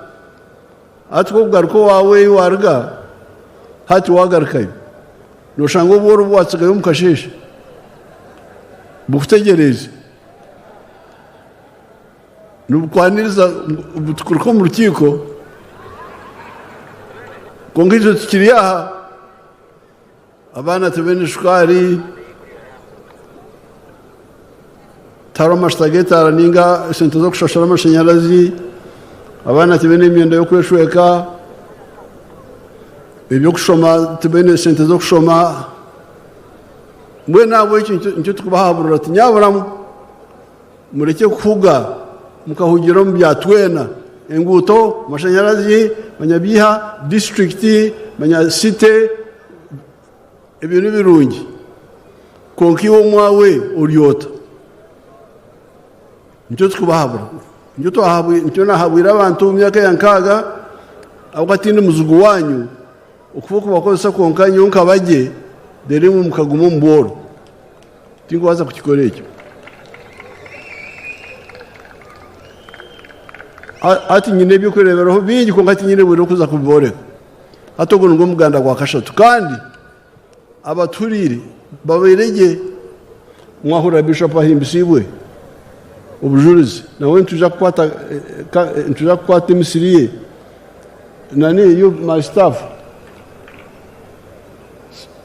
Speaker 15: Hati ku orikugaruka owaawe ei waaruga, hati waagarukayo, nooshanga obworo obu waatsigayo omu kasheeshe bukutegyereize. Nibukwaniriza butukuruka omu rukiiko, kwonka itwe tukiri aha, abaana tibaine shukaari, tihariho amajuta g'etaara nainga esente z'okushashura amashanyarazi, abaana tibaine emyenda y'okweshweka, eby'okushoma tibaine esente z'okushoma. Mbwenu ahabw'ekyo nikyo turikubahaburira tuti nyaburamu murekye kuhuga mukahugira omu bya twena, enguuto, amashanyarazi, manya biiha, disiturikiti, manya site. Ebyo ni birungi, kwonka iwe omwawe ori ota? Nikyo turikubahabura, nikyo naahabwire abantu omu myaka ya nkaaga ahabw'okuba tindi muzigu waanyu okufa okubakozesa kwonka nyowe nkaba gye reero imwe mukaguma omu bworo. Tinkubaasa kukikora ekyo. Hati nyine eby'okureeberaho bingi kwonka tinyine bwire bw'okuza kubibooreka. Hati ogu nigwo muganda gwa kashatu kandi abatuhuriire babaire gye. Mwahurira Bishop ahimbisiibwe obujurizi nawe nitwija kukwata nitwija kukwata emisiri ye. Nani you my staff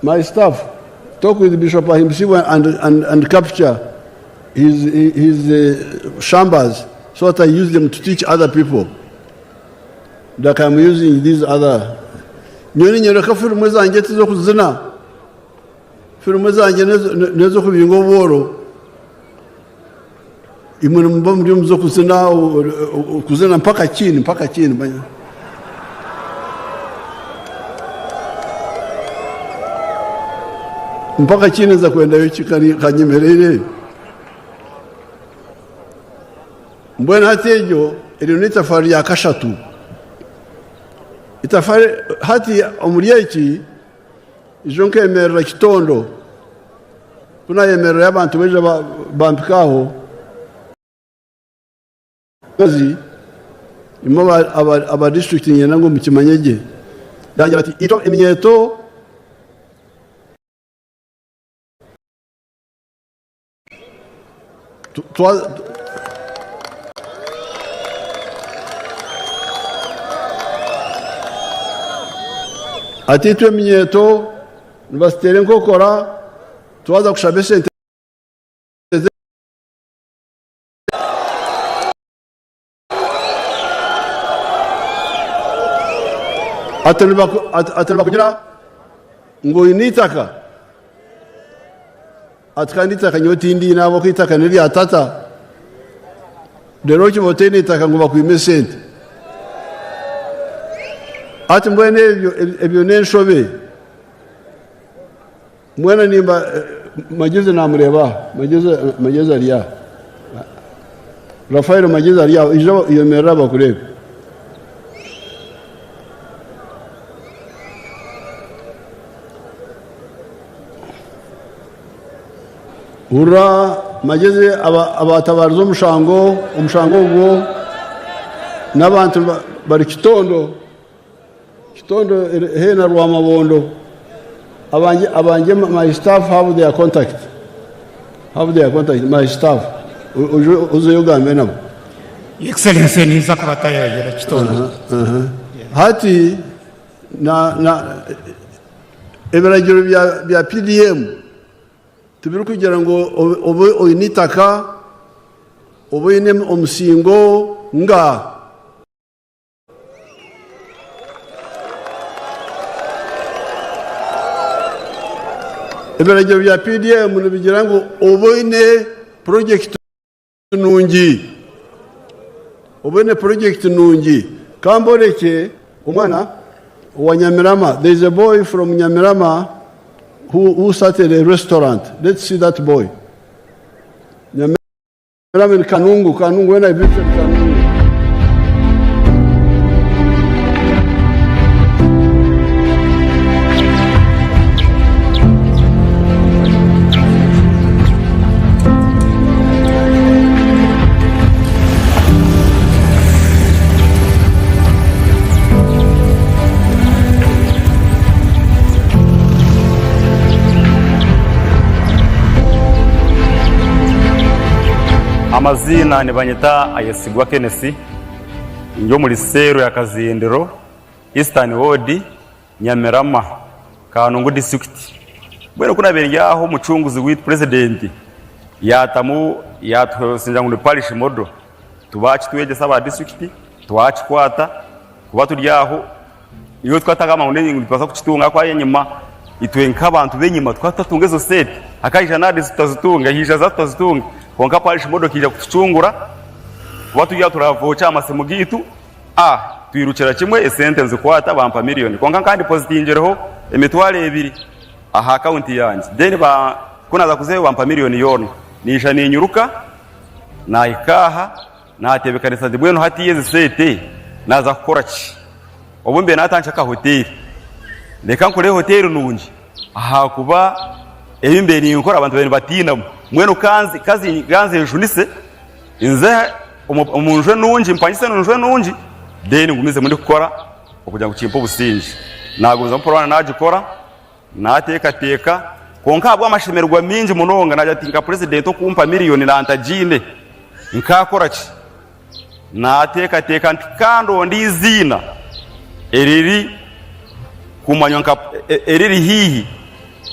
Speaker 15: my staff talk with Bishop Ahimbisibwe and, and, and capture his, his uh, shambas so that I use them to teach other people like I'm using these other nyowe ninyoreka firimu ezangye tiz'okuzina firimu ezangye n'ez'okubinga obworo Imwe nimuba muri omu z'okuzina okuzina mpaka chini mpaka chini manya. Mpaka chini nza kwendayo ki kari kanyemereire. Mbwenu hati eryo eryo n'itafari rya kashatu. Itafari hati omuri eki ijo nkemerera kitondo. Ku naayemererayo abantu baija bampika aho, imwe aba disiturikiti niinyenda ngu mukimanye gye, yaagira ati itwe eminyeeto Ati itwe eminyeeto nibaziteera enkokora twaza kushaba esente Ati nibakugira ngu oine eitaka, ati kandi eitaka nyowe tindiine ahabw'okuba eitaka n'erya tata, reero okiba otaine eitaka ngu bakwime esente. Ati mbwenu ebyo ebyo n'enshobe. Mbwenu nimba Magyezi namureeba aha, Magyezi Magyezi ari aha. Rafael Magyezi ari aha, ija oyemerere bakureebe. Hurira Magyezi aba abatabaarize omushango, omushango ogwo n'abantu bari Kitondo. Kitondo haihi na Rwamabondo abangye abangye my staff have their contact have their contact my staff oije ozeyo ogambe nabo.
Speaker 3: Excellency ninza kubatayayira Kitondo.
Speaker 15: Hati na na ebiragiro bya bya PDM tibirikugira ngu obe oine itaka obe oine omusingo nga. Ebiragiro bya PDM nibigira ngu obe oine purojekiti nungi, obe oine purojekiti nungi. Ka mborekye omwana owa Nyamirama, there is a boy from Nyamirama who, who started a restaurant. Let's see that boy. Nyamirama in Kanungu, Kanungu, when I visited Kanungu.
Speaker 1: Amaziina nibanyeta Ayesigwa Kenneth, ndi omuri seero ya Kazindiro, Eastern Ward, Nyamirama, Kanungu disiturikiti. Mbwenu ku nabaire ndi aho omucunguzi waitu purezidenti yaatamu yaatusingira ngu ni parish model, baakitwegyesa aba disiturikiti twakikwata kuba turi aho Iwe tukaba tutagamba ngu nitubaasa kukitunga ahakuba enyima itwe nk'abantu b'enyima tukaba tutatunga ezo sente. Hakaija NAADS tutazitunga, haija za tutazitunga. Kwonka parish model ekaija kutucungura kuba turi aho turavookya aha masimu gaitu, ah twirukira kimwe esente nzikwata bampa miriyoni. Kwonka nka ndipozitingireho emitwaro ebiri aha akawunti yangye then ba ku naaza kuzihayo bampa miriyoni yoona. Naija ninyiruka naahika aha Naatebeekanisa nti mbwenu hatiiya ezi sente naaza kukora ki? Obu mbaire naatandika akahoteeri, reka nkore hoteeri nungi ahakuba ebi mbaire ninkora abantu babaire nibatiinamu. Mbwenu ka nzejunise nze omu nju enungi, mpangise enju enungi then ngumizemu ndikukora okugira ngu kimpe obusingye. Naagumizamu puraani naagikora. Naateekateeka, kwonka ahabw'amashemererwa maingi munonga naagira ati, Nka purezidenti okumpa miriyoni nantagiine, nkaakora ki? Naateekateeka nti, Ka ndonde eiziina. Eriri kumanywa nka eriri haihi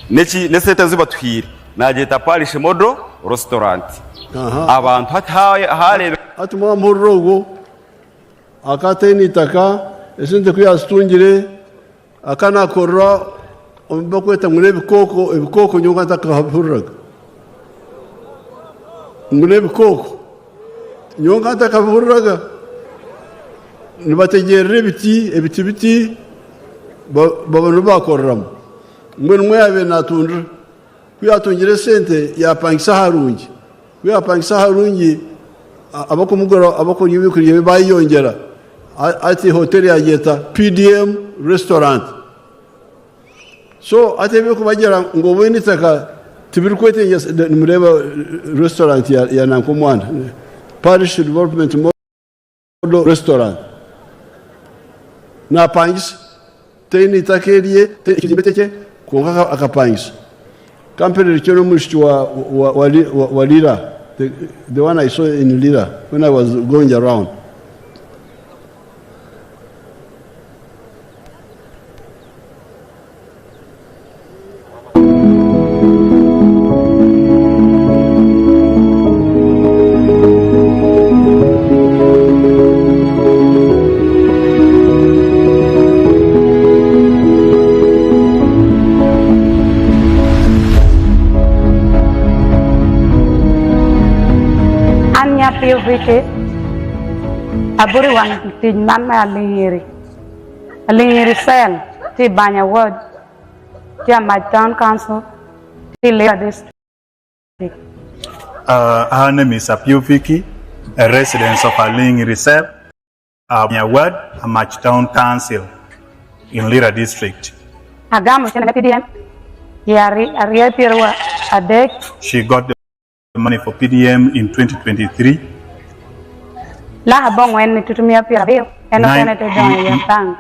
Speaker 1: n'esente ezi batuhaire nagyeta Parish Model Restaurant. Abantu hati hareebeka.
Speaker 15: Hati mwamuhurira ogwo akaba ataine itaka, esente ku yaazitungire akaba naakorera omu bi barikweta ngu n'ebikooko, ebikooko nyowe nkaba ntakabihuriraga. Ngu n'ebikooko. Nyowe nkaba ntakabihuriraga. Nibategyerera ebiti, ebiti biti baba nibo baakoreramu. Mbwenu omwe yaabaire naatundira, ku yaatungire esente yaapangisa aharungi, ku yaapangisa aharungi abakumugura abakurya ebyokurya bye baayeyongyera, hati hoteeri yaagyeta PDM restaurant. So hati eby'okubagira ngu obu n'eitaka tibirikwetengyesa nimureeba restaurant ya nanka omwana Parish Development Model Restaurant naapangisa taine itaka erye ekizimbe tekye kwonka akapangisa. Kampurire kyo n'omwishiki wa, wa, wa, wa, wa Lira the, the one I saw in Lira when I was going around.
Speaker 6: An nya pi Oviti, abuto i wang tic man me Alingiri. Alingiri Cell tye i Banya Ward, tye Amac Town Council, tye i Lira District.
Speaker 22: Her name is Apio Vicky, a resident of Alingiri Cell, Banya Ward, Amac Town Council in Lira District.
Speaker 6: Agamo cente me PDM i aryo pyeraryo
Speaker 22: She got the money for PDM in 2023.
Speaker 6: Laka bongwen ni tutumia 70 en okene te dongo i bank.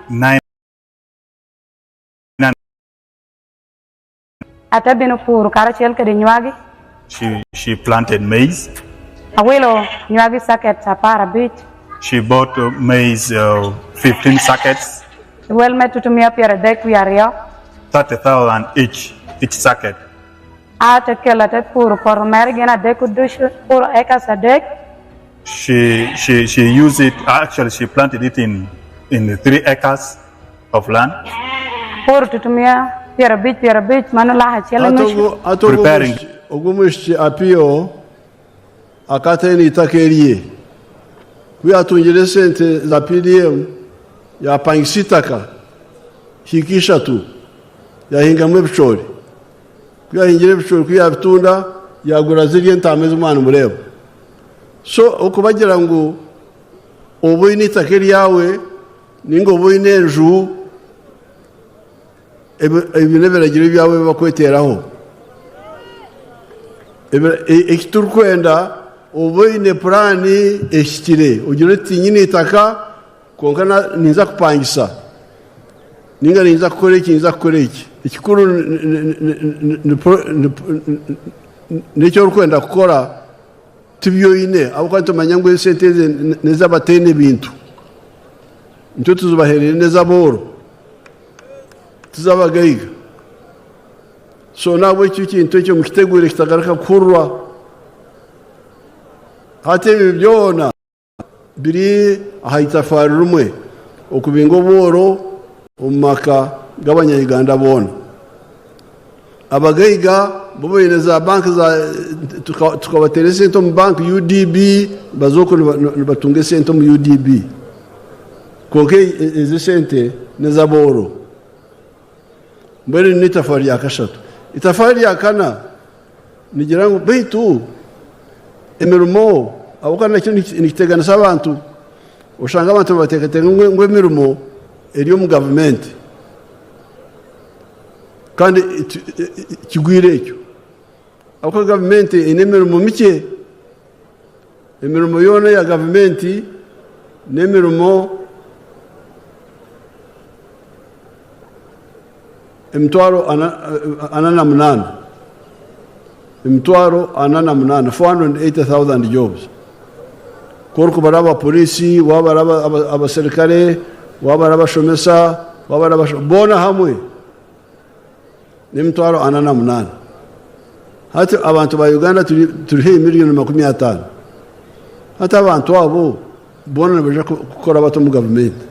Speaker 6: Ate bino puro karacel kede nywagi.
Speaker 22: She, she planted maize.
Speaker 6: Awilo nywagi caket 15.
Speaker 22: She bought maize 15 sackets.
Speaker 6: Wel me tutumia 32.
Speaker 22: 30,000 each, each sacket.
Speaker 6: A te kelo te puro poto mere gin adek-gu ducu, puro acres adek.
Speaker 22: She, she, she used it, actually she planted it in, in 3 acres of land.
Speaker 6: Puro tutumia 50 50 ma nongo laka acel i
Speaker 15: Hati
Speaker 6: nucu.
Speaker 15: ogu, hati ogu
Speaker 22: Preparing.
Speaker 15: omwishiki, ogu omwishiki Apio akaba ataine itaka erye. Ku yaatungire esente za PDM, yaapangisa itaka hiika ishatu, yaahingamu ebicoori. Ku yaahingire ebicoori ku yaabitunda, yaagura zirya entaama ezi mwaba nimureeba. So okubagira ngu oba oine eitaka eryawe nainga oba oine enju, ebyo n'ebiragiro ebyawe ebi barikweteeraho. Eki turikwenda obe oine puraani ehikire, ogire oti tiinyine eitaka Kwonka ninza kupangisa ninga ninza kukora eki ninza kukora eki. Ekikuru n'eki orikwenda kukora ti bi oine ahabw'okuba nitumanya ngu esente ezi n'ez'abataine bintu. Nikyo tuzibahereire n'ez'abooro tiz'abagaiga. So n'ahabw'ekyo ekintu ekyo mukiteguure kitagaruka kuhurirwa. Hati ebi byona. Biri aha itafaari rimwe okubinga obworo omu maka g'abanya-Uganda boona. Abagaiga bo baine za bank za tukabateera esente omu bank UDB baza okwo nibatunga esente omu UDB kwonka ezi esente n'ezabooro. Mbwenu eri n'itafaari rya kashatu. Itafaari rya kana Nigira ngu beitu emirimo ahabw'okuba nakyo nikiteganisa abantu, oshanga abantu nibateekateeka ngu emirimo eri omu gavumenti kandi kigwire ekyo ahabw'okuba gavumenti eine emirimo mikye, emirimo yoona eya gavumenti n'emirimo Emitwaro ana na munaana, emitwaro ana na munaana, 480,000 jobs. Ku orikubara abaporiisi, waabara abaserukare, Waaba arabashomesa, waaba arabasho boona hamwe n'emitwaro ana na munaana. Hati abantu ba Uganda turi turi haihi miriyoni 50. Hati abantu abo boona nibaija kukora bata omu gavumenti?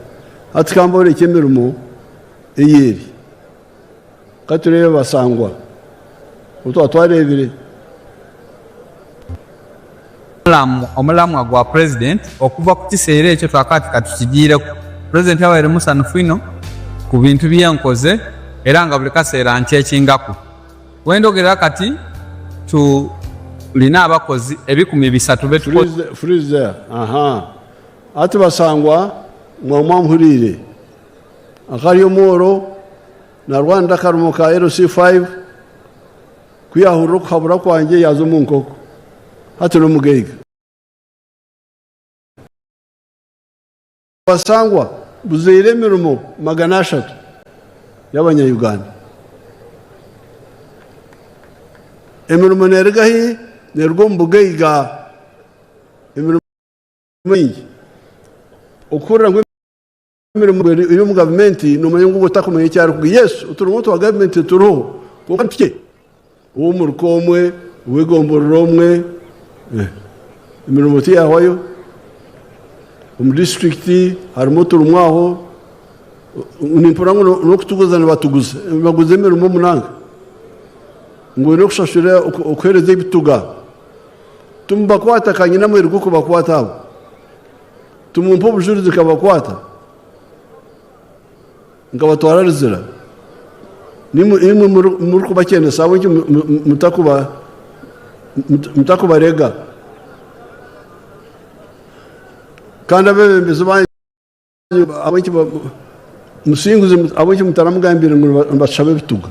Speaker 15: Hati ka mborekye emirimo ei eri. Ka tureebe Basangwa obu twaba twareebire.
Speaker 19: Omulamwa gwa Purezidenti okuva ku kiseera ekyo twakaba tikatukigiireku. Purezidenti abaire musanhufu inho ku bintu bye nkoze era nga buli kaseera ankyekingaku. Wendogerera kati tulina abakozi 300 betukozesa.
Speaker 15: Freeze there. Aha. Hati Basangwa mwaba mwamuhuriire. Akaba ari omworo narwanira akarimo ka LC5 ku yaahurira okuhabura kwangye yaaza omu nkoko. Hati n'omugaiga. Basangwa buzaire emirimo 300 y'abanya-Uganda. Emirimo neeruga hi? Neeruga omu bugaiga. Emirimo mingi. Okuhurira ngu emirimo eri omu gavumenti noomanya ngu ogwo tarikumanya eki arikugamba. Yes, oturimo twa gavumenti turiho kwonka ni tukye. Ow'omuruka omwe, ow'egomborora omwe, emirimo tiyahwayo. Omu disiturikiti harimu oturimo aho, nimpurira ngu n'okutuguza nibatuguza, nibaguza emirimo munonga. Ngu oine kushashura okuheereza ebituga. Timubakwata ka nyine amairi g'okubakwata abo. Timumpa obujurizi nkabakwata nkabatwara Luzira. Nimwe murikubakyendesa ahabw'enki mutakubarega? Kandi abeebembezi banyu ahabw'enki Musinguzi ahabw'enki mutaramugambiire ngu nibatushaba ebituga?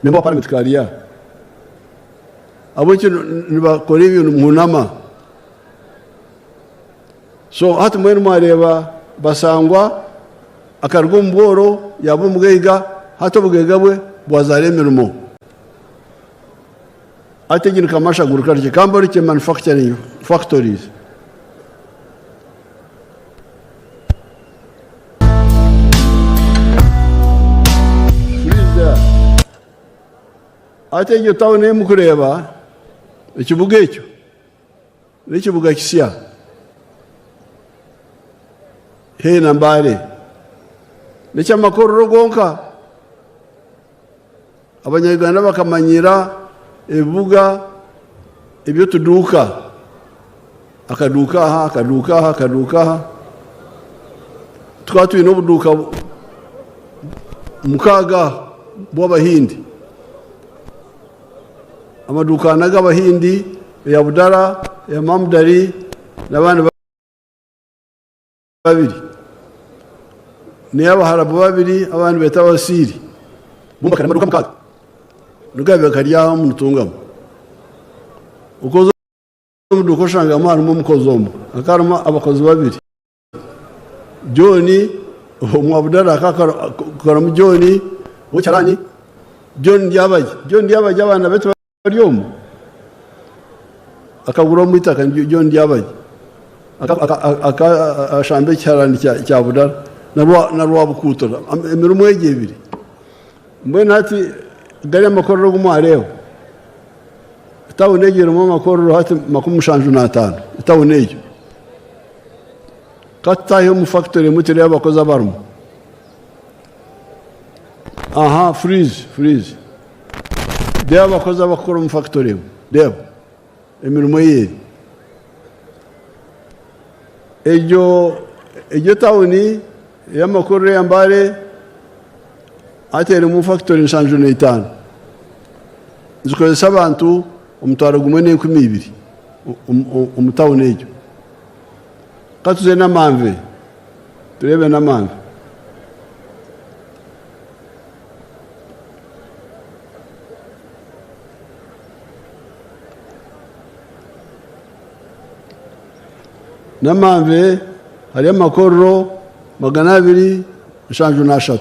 Speaker 15: Memba wa paramenti kariya. Ahabw'enki nibakora ebyo nimuhunama? So hati mbwenu mwareeba Basangwa akaruga omu bworo yaaba omugaiga, hati obugaiga bwe bwazaara emirimo. Hati egi ni Kamasha Agriculture Kambarukye Manufacturing Factories. Hati egyo tawuni ei murikureeba, ekibuga ekyo. N'ekibuga kisya haihi na Mbale. N'eky'amakorero gonka. Abanya-Uganda bakamanyiira ebibuga eby'otuduuka. Akaduuka aha, akaduuka aha, akaduuka aha. Tukaba twine obuduuka mukaaga bw'Abahindi. Amaduuka n'ag'Abahindi, eya Budara, eya Mamdali n'abandi babiri. N'ey'Abaharabu babiri abandi beeta Abasiiri. Bombekire amaduuka mukaaga. Nigo gaabaire gari aho omu Ntungamo. Oku oza omu duuka oshangamu harimu omukozi omwe, hakaba harimu abakozi babiri. John omwa Budara akakoramu John ow'ekyaraani, John Ndyabagye. John Ndyabagye abaana be tibari omu? Akagura omu itaka John Ndyabagye akashamba ekiharani kya Budara na Rwabukuutura emirimo egyo ebiri. Mbwenu hati gari amakorero agu mwareeba, etawuni egyo erimu amakorero hati 75, etawuni egyo. Ka tutaahe omu fakitori emwe tureebe abakozi abarimu. Aha, freeze, freeze. Reeba abakozi abarikukora omu fakitori emwe, reeba emirimo ei eri. Egyo egyo etawuni ey'amakorero eya Mbale hati erimu fakitori 75 nizikozesa abantu 10,200 omu tawuni egyo. Ka tuze Namanve tureebe Namanve. Namanve hariyo amakorero 273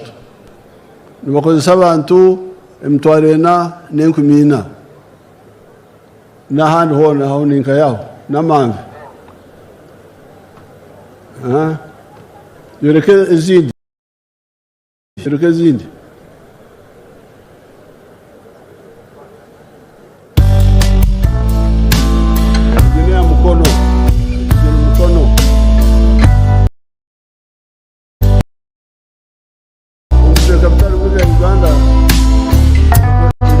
Speaker 15: nibakozesa abantu 4,400. N'ahandi hoona aho ni nka yaho n'amanve. Yoreka ezindi. Iruka ezindi. Egi n'eya Mukono. Egi ni Mukono. Omu bicweka bitari bimwe bya Uganda,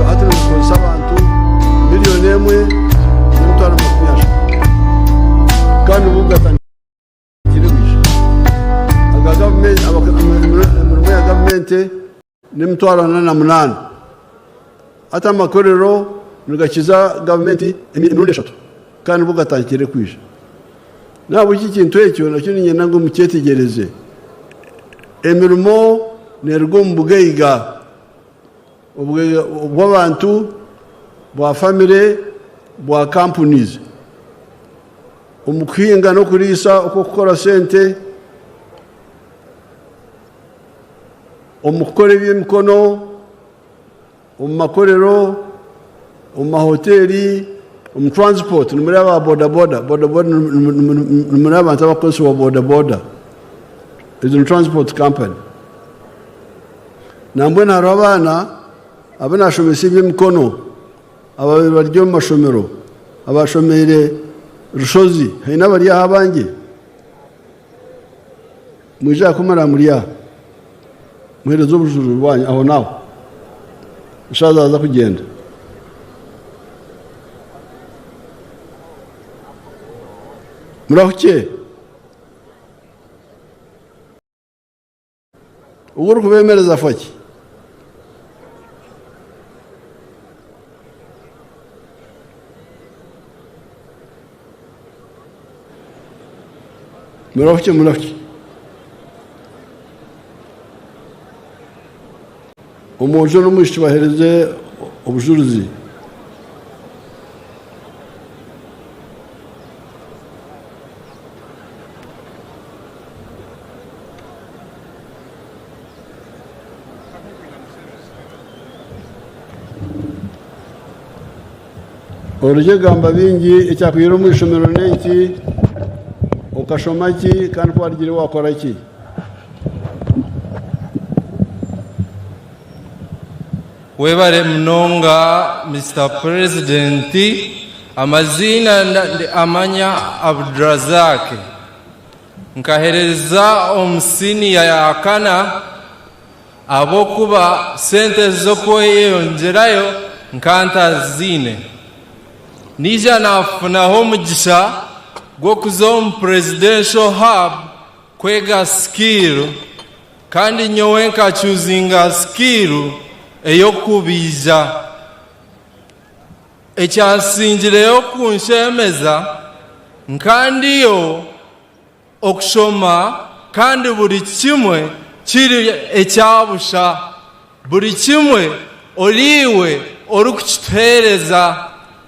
Speaker 15: hati nibikozesa abantu miriyoni emwe n'emitwaro 30 kandi nibwo gatandikire kwija. Aga gavumenti, emirimo ya gavumenti n'emitwaro 48. Hati amakorero nigakiza gavumenti emirundi eshatu kandi nibwo gatandikire kwija. Nahabweki ekintu ekyo nakyo niinyenda ngu mukyetegyereze. Emirimo neeruga omu bugaiga, obugaiga bw'abantu, bwa famire, bwa companies. Omu kuhinga n'okuriisa okw'okukora sente, omu kukora eby'emikono, omu makorero, omu mahoteeri, omu transport nimureeba aba boda boda, boda boda nimureeba abantu abarikukozesibwa boda boda, ezo ni transport company. Nambwenu hariho abaana abu naashomesa eby'emikono ababaire bari omu mashomero, abashomeire Rushozi, haine abari aha abangye? Mwije aha ku muraba muri aha, muheereze obujurizi bwanyu ahonaaho. Eshaaha zaaza kugyenda. Murahukye. Ogwo orikubeemereza afa ki? Murahukye, murahukye. Omwojo n'omwishiki baheereze obujurizi. Orikugyegamba bingi ekyakuhire omu ishomero n'enki, okashoma ki kandi ku warugire wakora ki?
Speaker 5: Webare munonga Mister President, amaziina ndi Amanya Abdurazak. Nkahereza omu siniya ya kana ahabw'okuba sente z'okweyongyerayo nkaba ntaziine. Naija nafunaho omugisha gw'okuza omu Presidential Hub kwega skill kandi nyowe nkacuzinga skill ey'okubaija. Ekyansingireyo kunshemeza nka ndiyo okushoma kandi buri kimwe kiri ekya busha, buri kimwe ori iwe orikukituheereza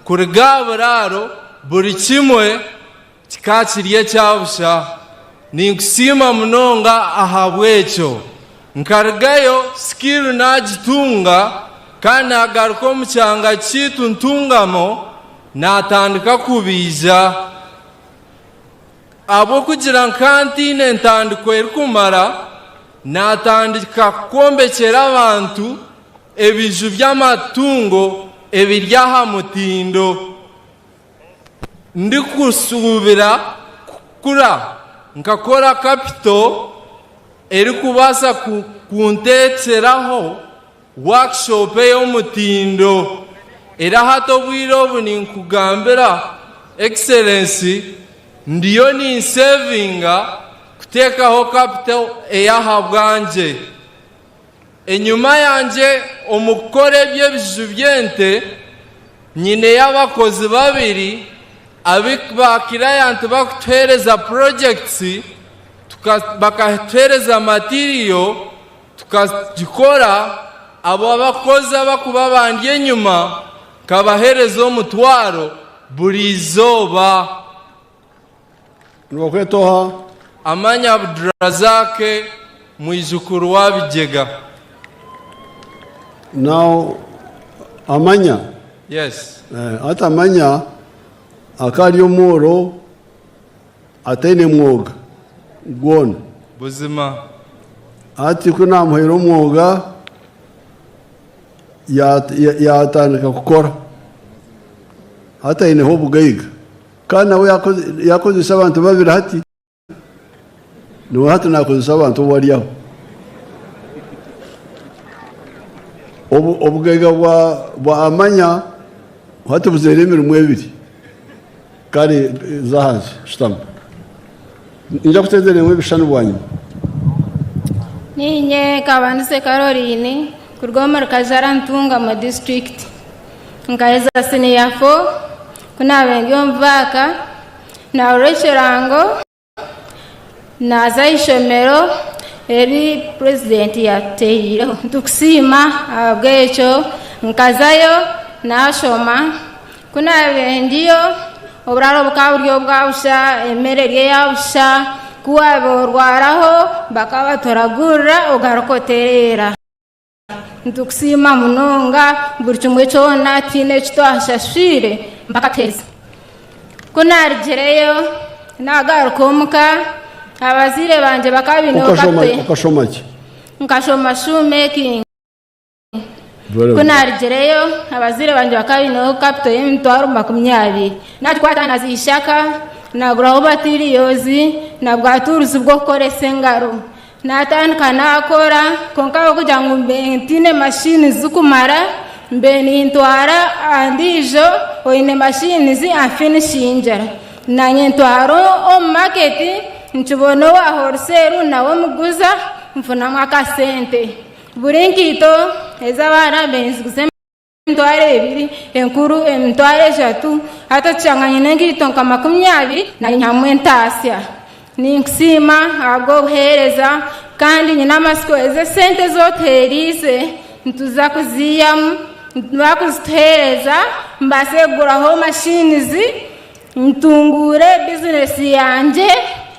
Speaker 5: kuruga aha buraaro buri kimwe kikaba kiri ekya busha. Ninkusiima munonga ahabw'ekyo. Nkarugayo skill nagitunga kandi nagaruka omu kyanga kyaitu Ntungamo natandika kubaija. Ahabw'okugira nkaba ntaine ntandikwa erikumara, natandika kwombekyera abantu ebiju by'amatungo ebiri aha mutindo. Ndikusuubira kukura nkakora kapito erikubaasa kunteekyeraho workshop ey'omutindo. Era hati obwire obu ninkugambira Excellency ndiyo ninsevinga kuteekaho kapito ey'ahabwangye. Enyima yangye omu kukora eby'ebiju by'ente, nyineyo abakozi babiri abu baakirayanti barikutuheereza purojekiti, bakatuheereza matiriyo tukagikora, abo abakozi abarikuba bandi enyima nkabaheereza omutwaro buri izooba.
Speaker 15: Nibakweta oha?
Speaker 5: Amanya Abdurazak mwijukuru wa Bigyega.
Speaker 15: Now Amanya.
Speaker 5: Yes.
Speaker 15: Eh, hati Amanya akaba ari omworo ataine mwoga gwona.
Speaker 5: Buzima.
Speaker 15: Hati ku naamuhaire omwoga, yaatandika kukora. Hati aineho obugaiga. Kandi nawe yaakozesa abantu babiri hati. Niwe hati naakozesa abantu obu ari aho. Obugaiga bwa Amanya hati buzaire emirimo ebiri. Kare za ahansi shutama. Niinyija kuteezera emwe ebishushani bwanyima.
Speaker 2: Niinye Kabanise Caroline kuruga omuri Kajara Ntungamo disiturikiti. Nkaheza siniya fo ku naabaire ndi omu vaaka naahurira ekirango naaza aha ishomero eri purezidenti yaatuteireho. Nitukusiima ahabw'ekyo nkazayo naashoma. Ku naabaire ndiyo, oburaaro bukaba buri obwa busha, emere eri eya busha, ku waabaire orwaraho bakaba baturagurira ogaruka otereera. Nitukusiima munonga buri kimwe kyona tihaine eki twashashwire mpaka tuherize. Ku naarugireyo naagaruka omuka, abazaire bangye bakaba baine
Speaker 15: Okashoma okashoma ki?
Speaker 2: Nkashoma shoe making.
Speaker 15: Very
Speaker 2: Ku
Speaker 15: good.
Speaker 2: naarugireyo abazaire bangye bakaba baineho kapito y'emitwaro 20. Naagikwata naaza Ishaka naaguraho batiriyozi na bwatuuruzi bw'okukoresa engaro. Naatandika naakora kwonka ahabw'okugira ngu mbe ntaine mashini zirikumara, mbe nintwara ondiijo oine mashini anfinishingira. Naanye ntwara omu maketi nkibona owa horiseeru nawe muguza nfunamu akasente. Buri nkaito ez'abaana mbe ninziguza emitwaro ebiri, enkuru emitwaro eshatu, hati okishanga nyine enkaito nka 20 naanye nyihamu entaasya. Ninkusiima ahabw'obuheereza kandi nyine amatsiko ezi esente ezi otuheereize nituza kuziihamu, baakuzituheereza mbaase kuguraho mashinizi Ntunguure bizinesi yangye,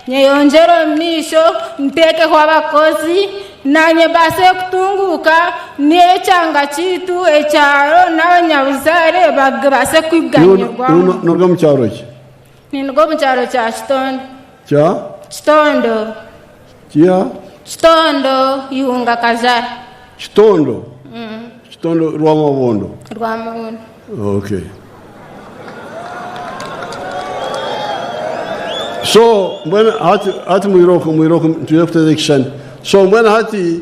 Speaker 2: nyeyongyere omu maisho, nteekeho abakozi, naanye mbaase kutunguuka, n'ekyanga kyaitu, ekyaro n'abanyabuzaare babaase kwiganyirwamu.
Speaker 15: Noruga omu kyaro ki?
Speaker 2: Ninduga omu kyaro kya Kitondo.
Speaker 15: Kya?
Speaker 2: Kitondo.
Speaker 15: Kiha?
Speaker 2: Kitondo, Ihunga Kajara.
Speaker 15: Kitondo? Kitondo Rwamabondo?
Speaker 2: Rwamabondo.
Speaker 15: Okay. So mbwenu hati hati mwiroko mwiroko twine kuteeza ekishushani. So mbwenu hati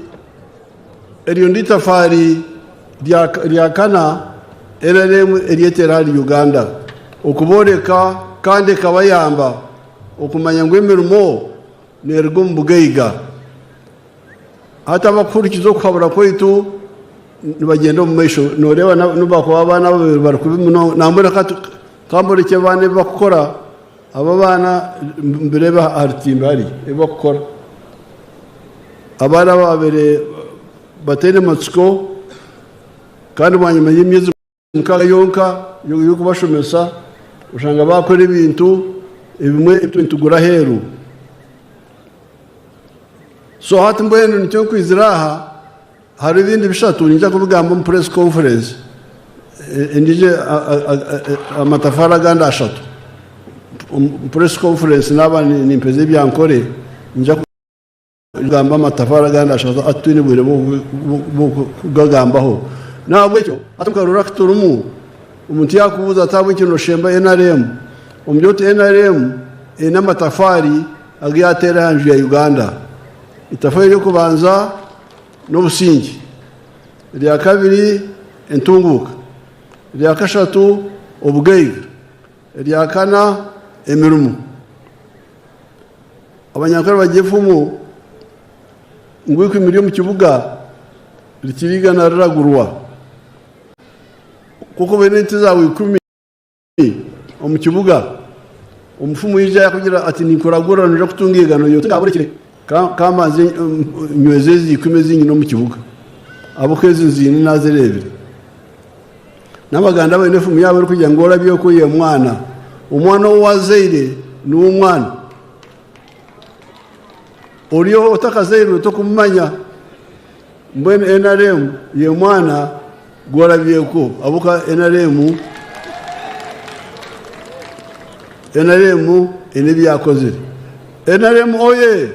Speaker 15: eryo ndi itafaari rya rya kana NRM eryeteera ahari Uganda okubooreka kandi ekabayamba okumanya ngu emirimo neeruga omu bugaiga. Hati abakuhurikiza okuhabura kwaitu nibagyenda omu maisho nooreeba n'obu baakuba abaana abo babiri bari kubi munonga nambwenu ka mborekye abaana ebi bakukora, abo abaana mbireebe aha rutimbi hariya ebi bakukora. Abaana abaabaire bataine matsiko kandi bwanyima y'emyezi mukaaga yonka y'okubashomesa oshanga baakora ebintu ebimwe ebi nitugura aheeru. So hati mbwenu nikyo nkwizire aha, hariho ebindi bishatu niinyija kubigamba omu press conference endiijo amatafaari agandi ashatu. Omu press conference naaba nimpeza ebyankore niinyija Gamba amatafaari agandi ashatu atu twine obwire bw'okugagambaho. N'ahabw'ekyo hati omu karuru aku turimu, omuntu yaakubuuza ati ahabw'enki nooshemba nrm, omugire oti nrm eine amatafaari agu yaateera aha nju ya Uganda. Itafaari ery'okubanza n'obusingye, erya kabiri entunguuka, erya kashatu obugaiga, erya kana emirimo. Abanyankore bagira efumu ngu eikumi ry'omu kibuga rikira eigana riragurwa. Ku orikuba oine ente zaawe ikumi omu kibuga, omufumu yaija yakugira ati ninkuragurira noija kutunga eigana, ogira oti naaburekire ka mbanze nyweze ezi ikumi ezi nyine omu kibuga ahabw'okuba ezi nziine naazireebire. N'Abaganda baine efumu yaabo erikugira ngu orabye okwo mwana, omwana ou wazaire niwe omwana. Ori otakazairwe tokumumanya. Mbwenu nrm ye mwana gu orabyekwo ahabw'okuba nrm nrm eine ebi yakozire. Nrm oye!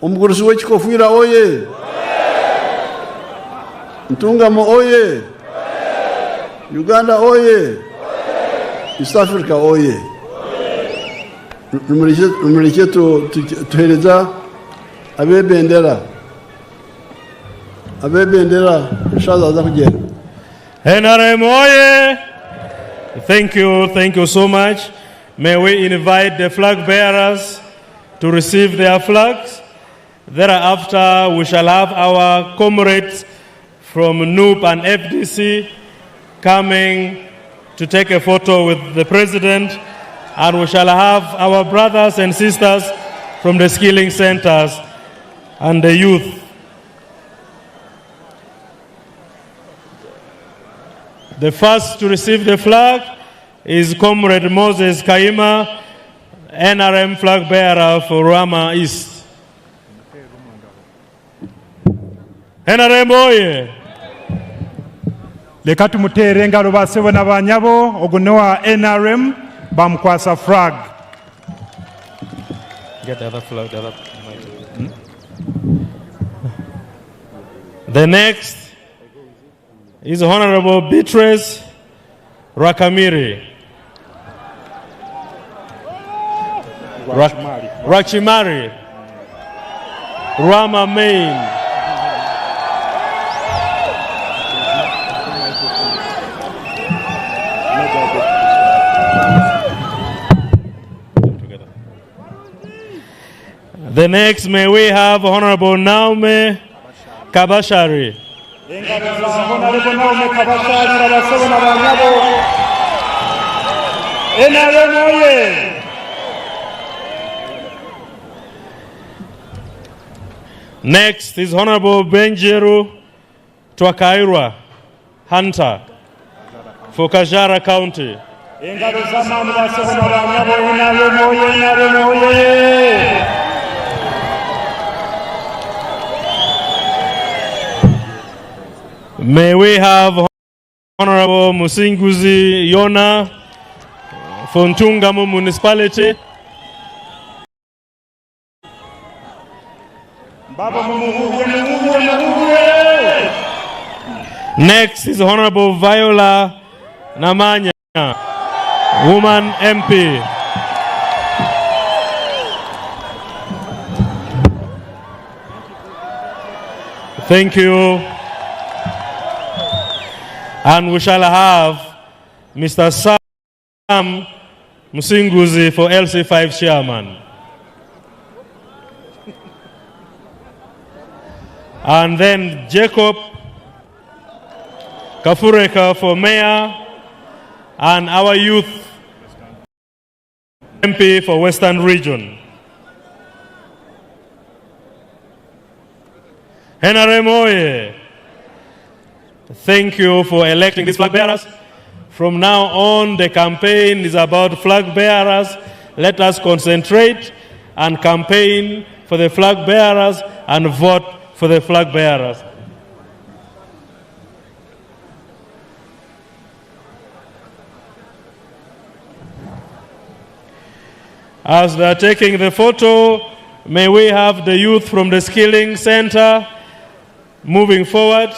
Speaker 15: Omugurusi w'ekikofiira oye! Ntungamo oye! Uganda oye! East Africa oye! Nimurekye tuheereza ab'ebendera ab'ebendera eshaaha zaaza kugyenda.
Speaker 4: NRM oye! Thank you, thank you so much. May we invite the flag bearers to receive their flags. Thereafter, we shall have our comrades from NUP and FDC coming to take a photo with the president, and we shall have our brothers and sisters from the skilling centers and the youth. The first to receive the flag is Comrade Moses Kaima, NRM flag bearer for Rama East. NRM oye!
Speaker 7: Leka tumuteere engaro basebo na banyabo, ogu n'owa NRM bamukwasa flag.
Speaker 4: Get the other flag, the other mic. The next is Honorable Beatrice Rakamiri. Rachimari. Rama Main. The next, may we have Honorable Naomi Kabashari.
Speaker 7: Engaro za Honorable Naomi Kabashari na basebo na banyabo. NRM oye!
Speaker 4: Next is Honorable Benjeru Twakairwa Hunter for Kajara County.
Speaker 7: Engaro z'amaani basebo na banyabo, NRM oye! NRM oye!
Speaker 4: May we have Honorable Musinguzi Yona for Ntungamo Municipality.
Speaker 7: Baba mumuhuge, muhuge, muhuge!
Speaker 4: Next is Honorable Viola Namanya, Woman MP. Thank you. And we shall have Mr. Sam Musinguzi for LC5 chairman. And then Jacob Kafureka for mayor and our youth MP for Western Region. NRM oye! Thank you for electing these flag bearers. From now on, the campaign is about flag bearers. Let us concentrate and campaign for the flag bearers and vote for the flag bearers. As they are taking the photo, may we have the youth from the skilling center moving forward.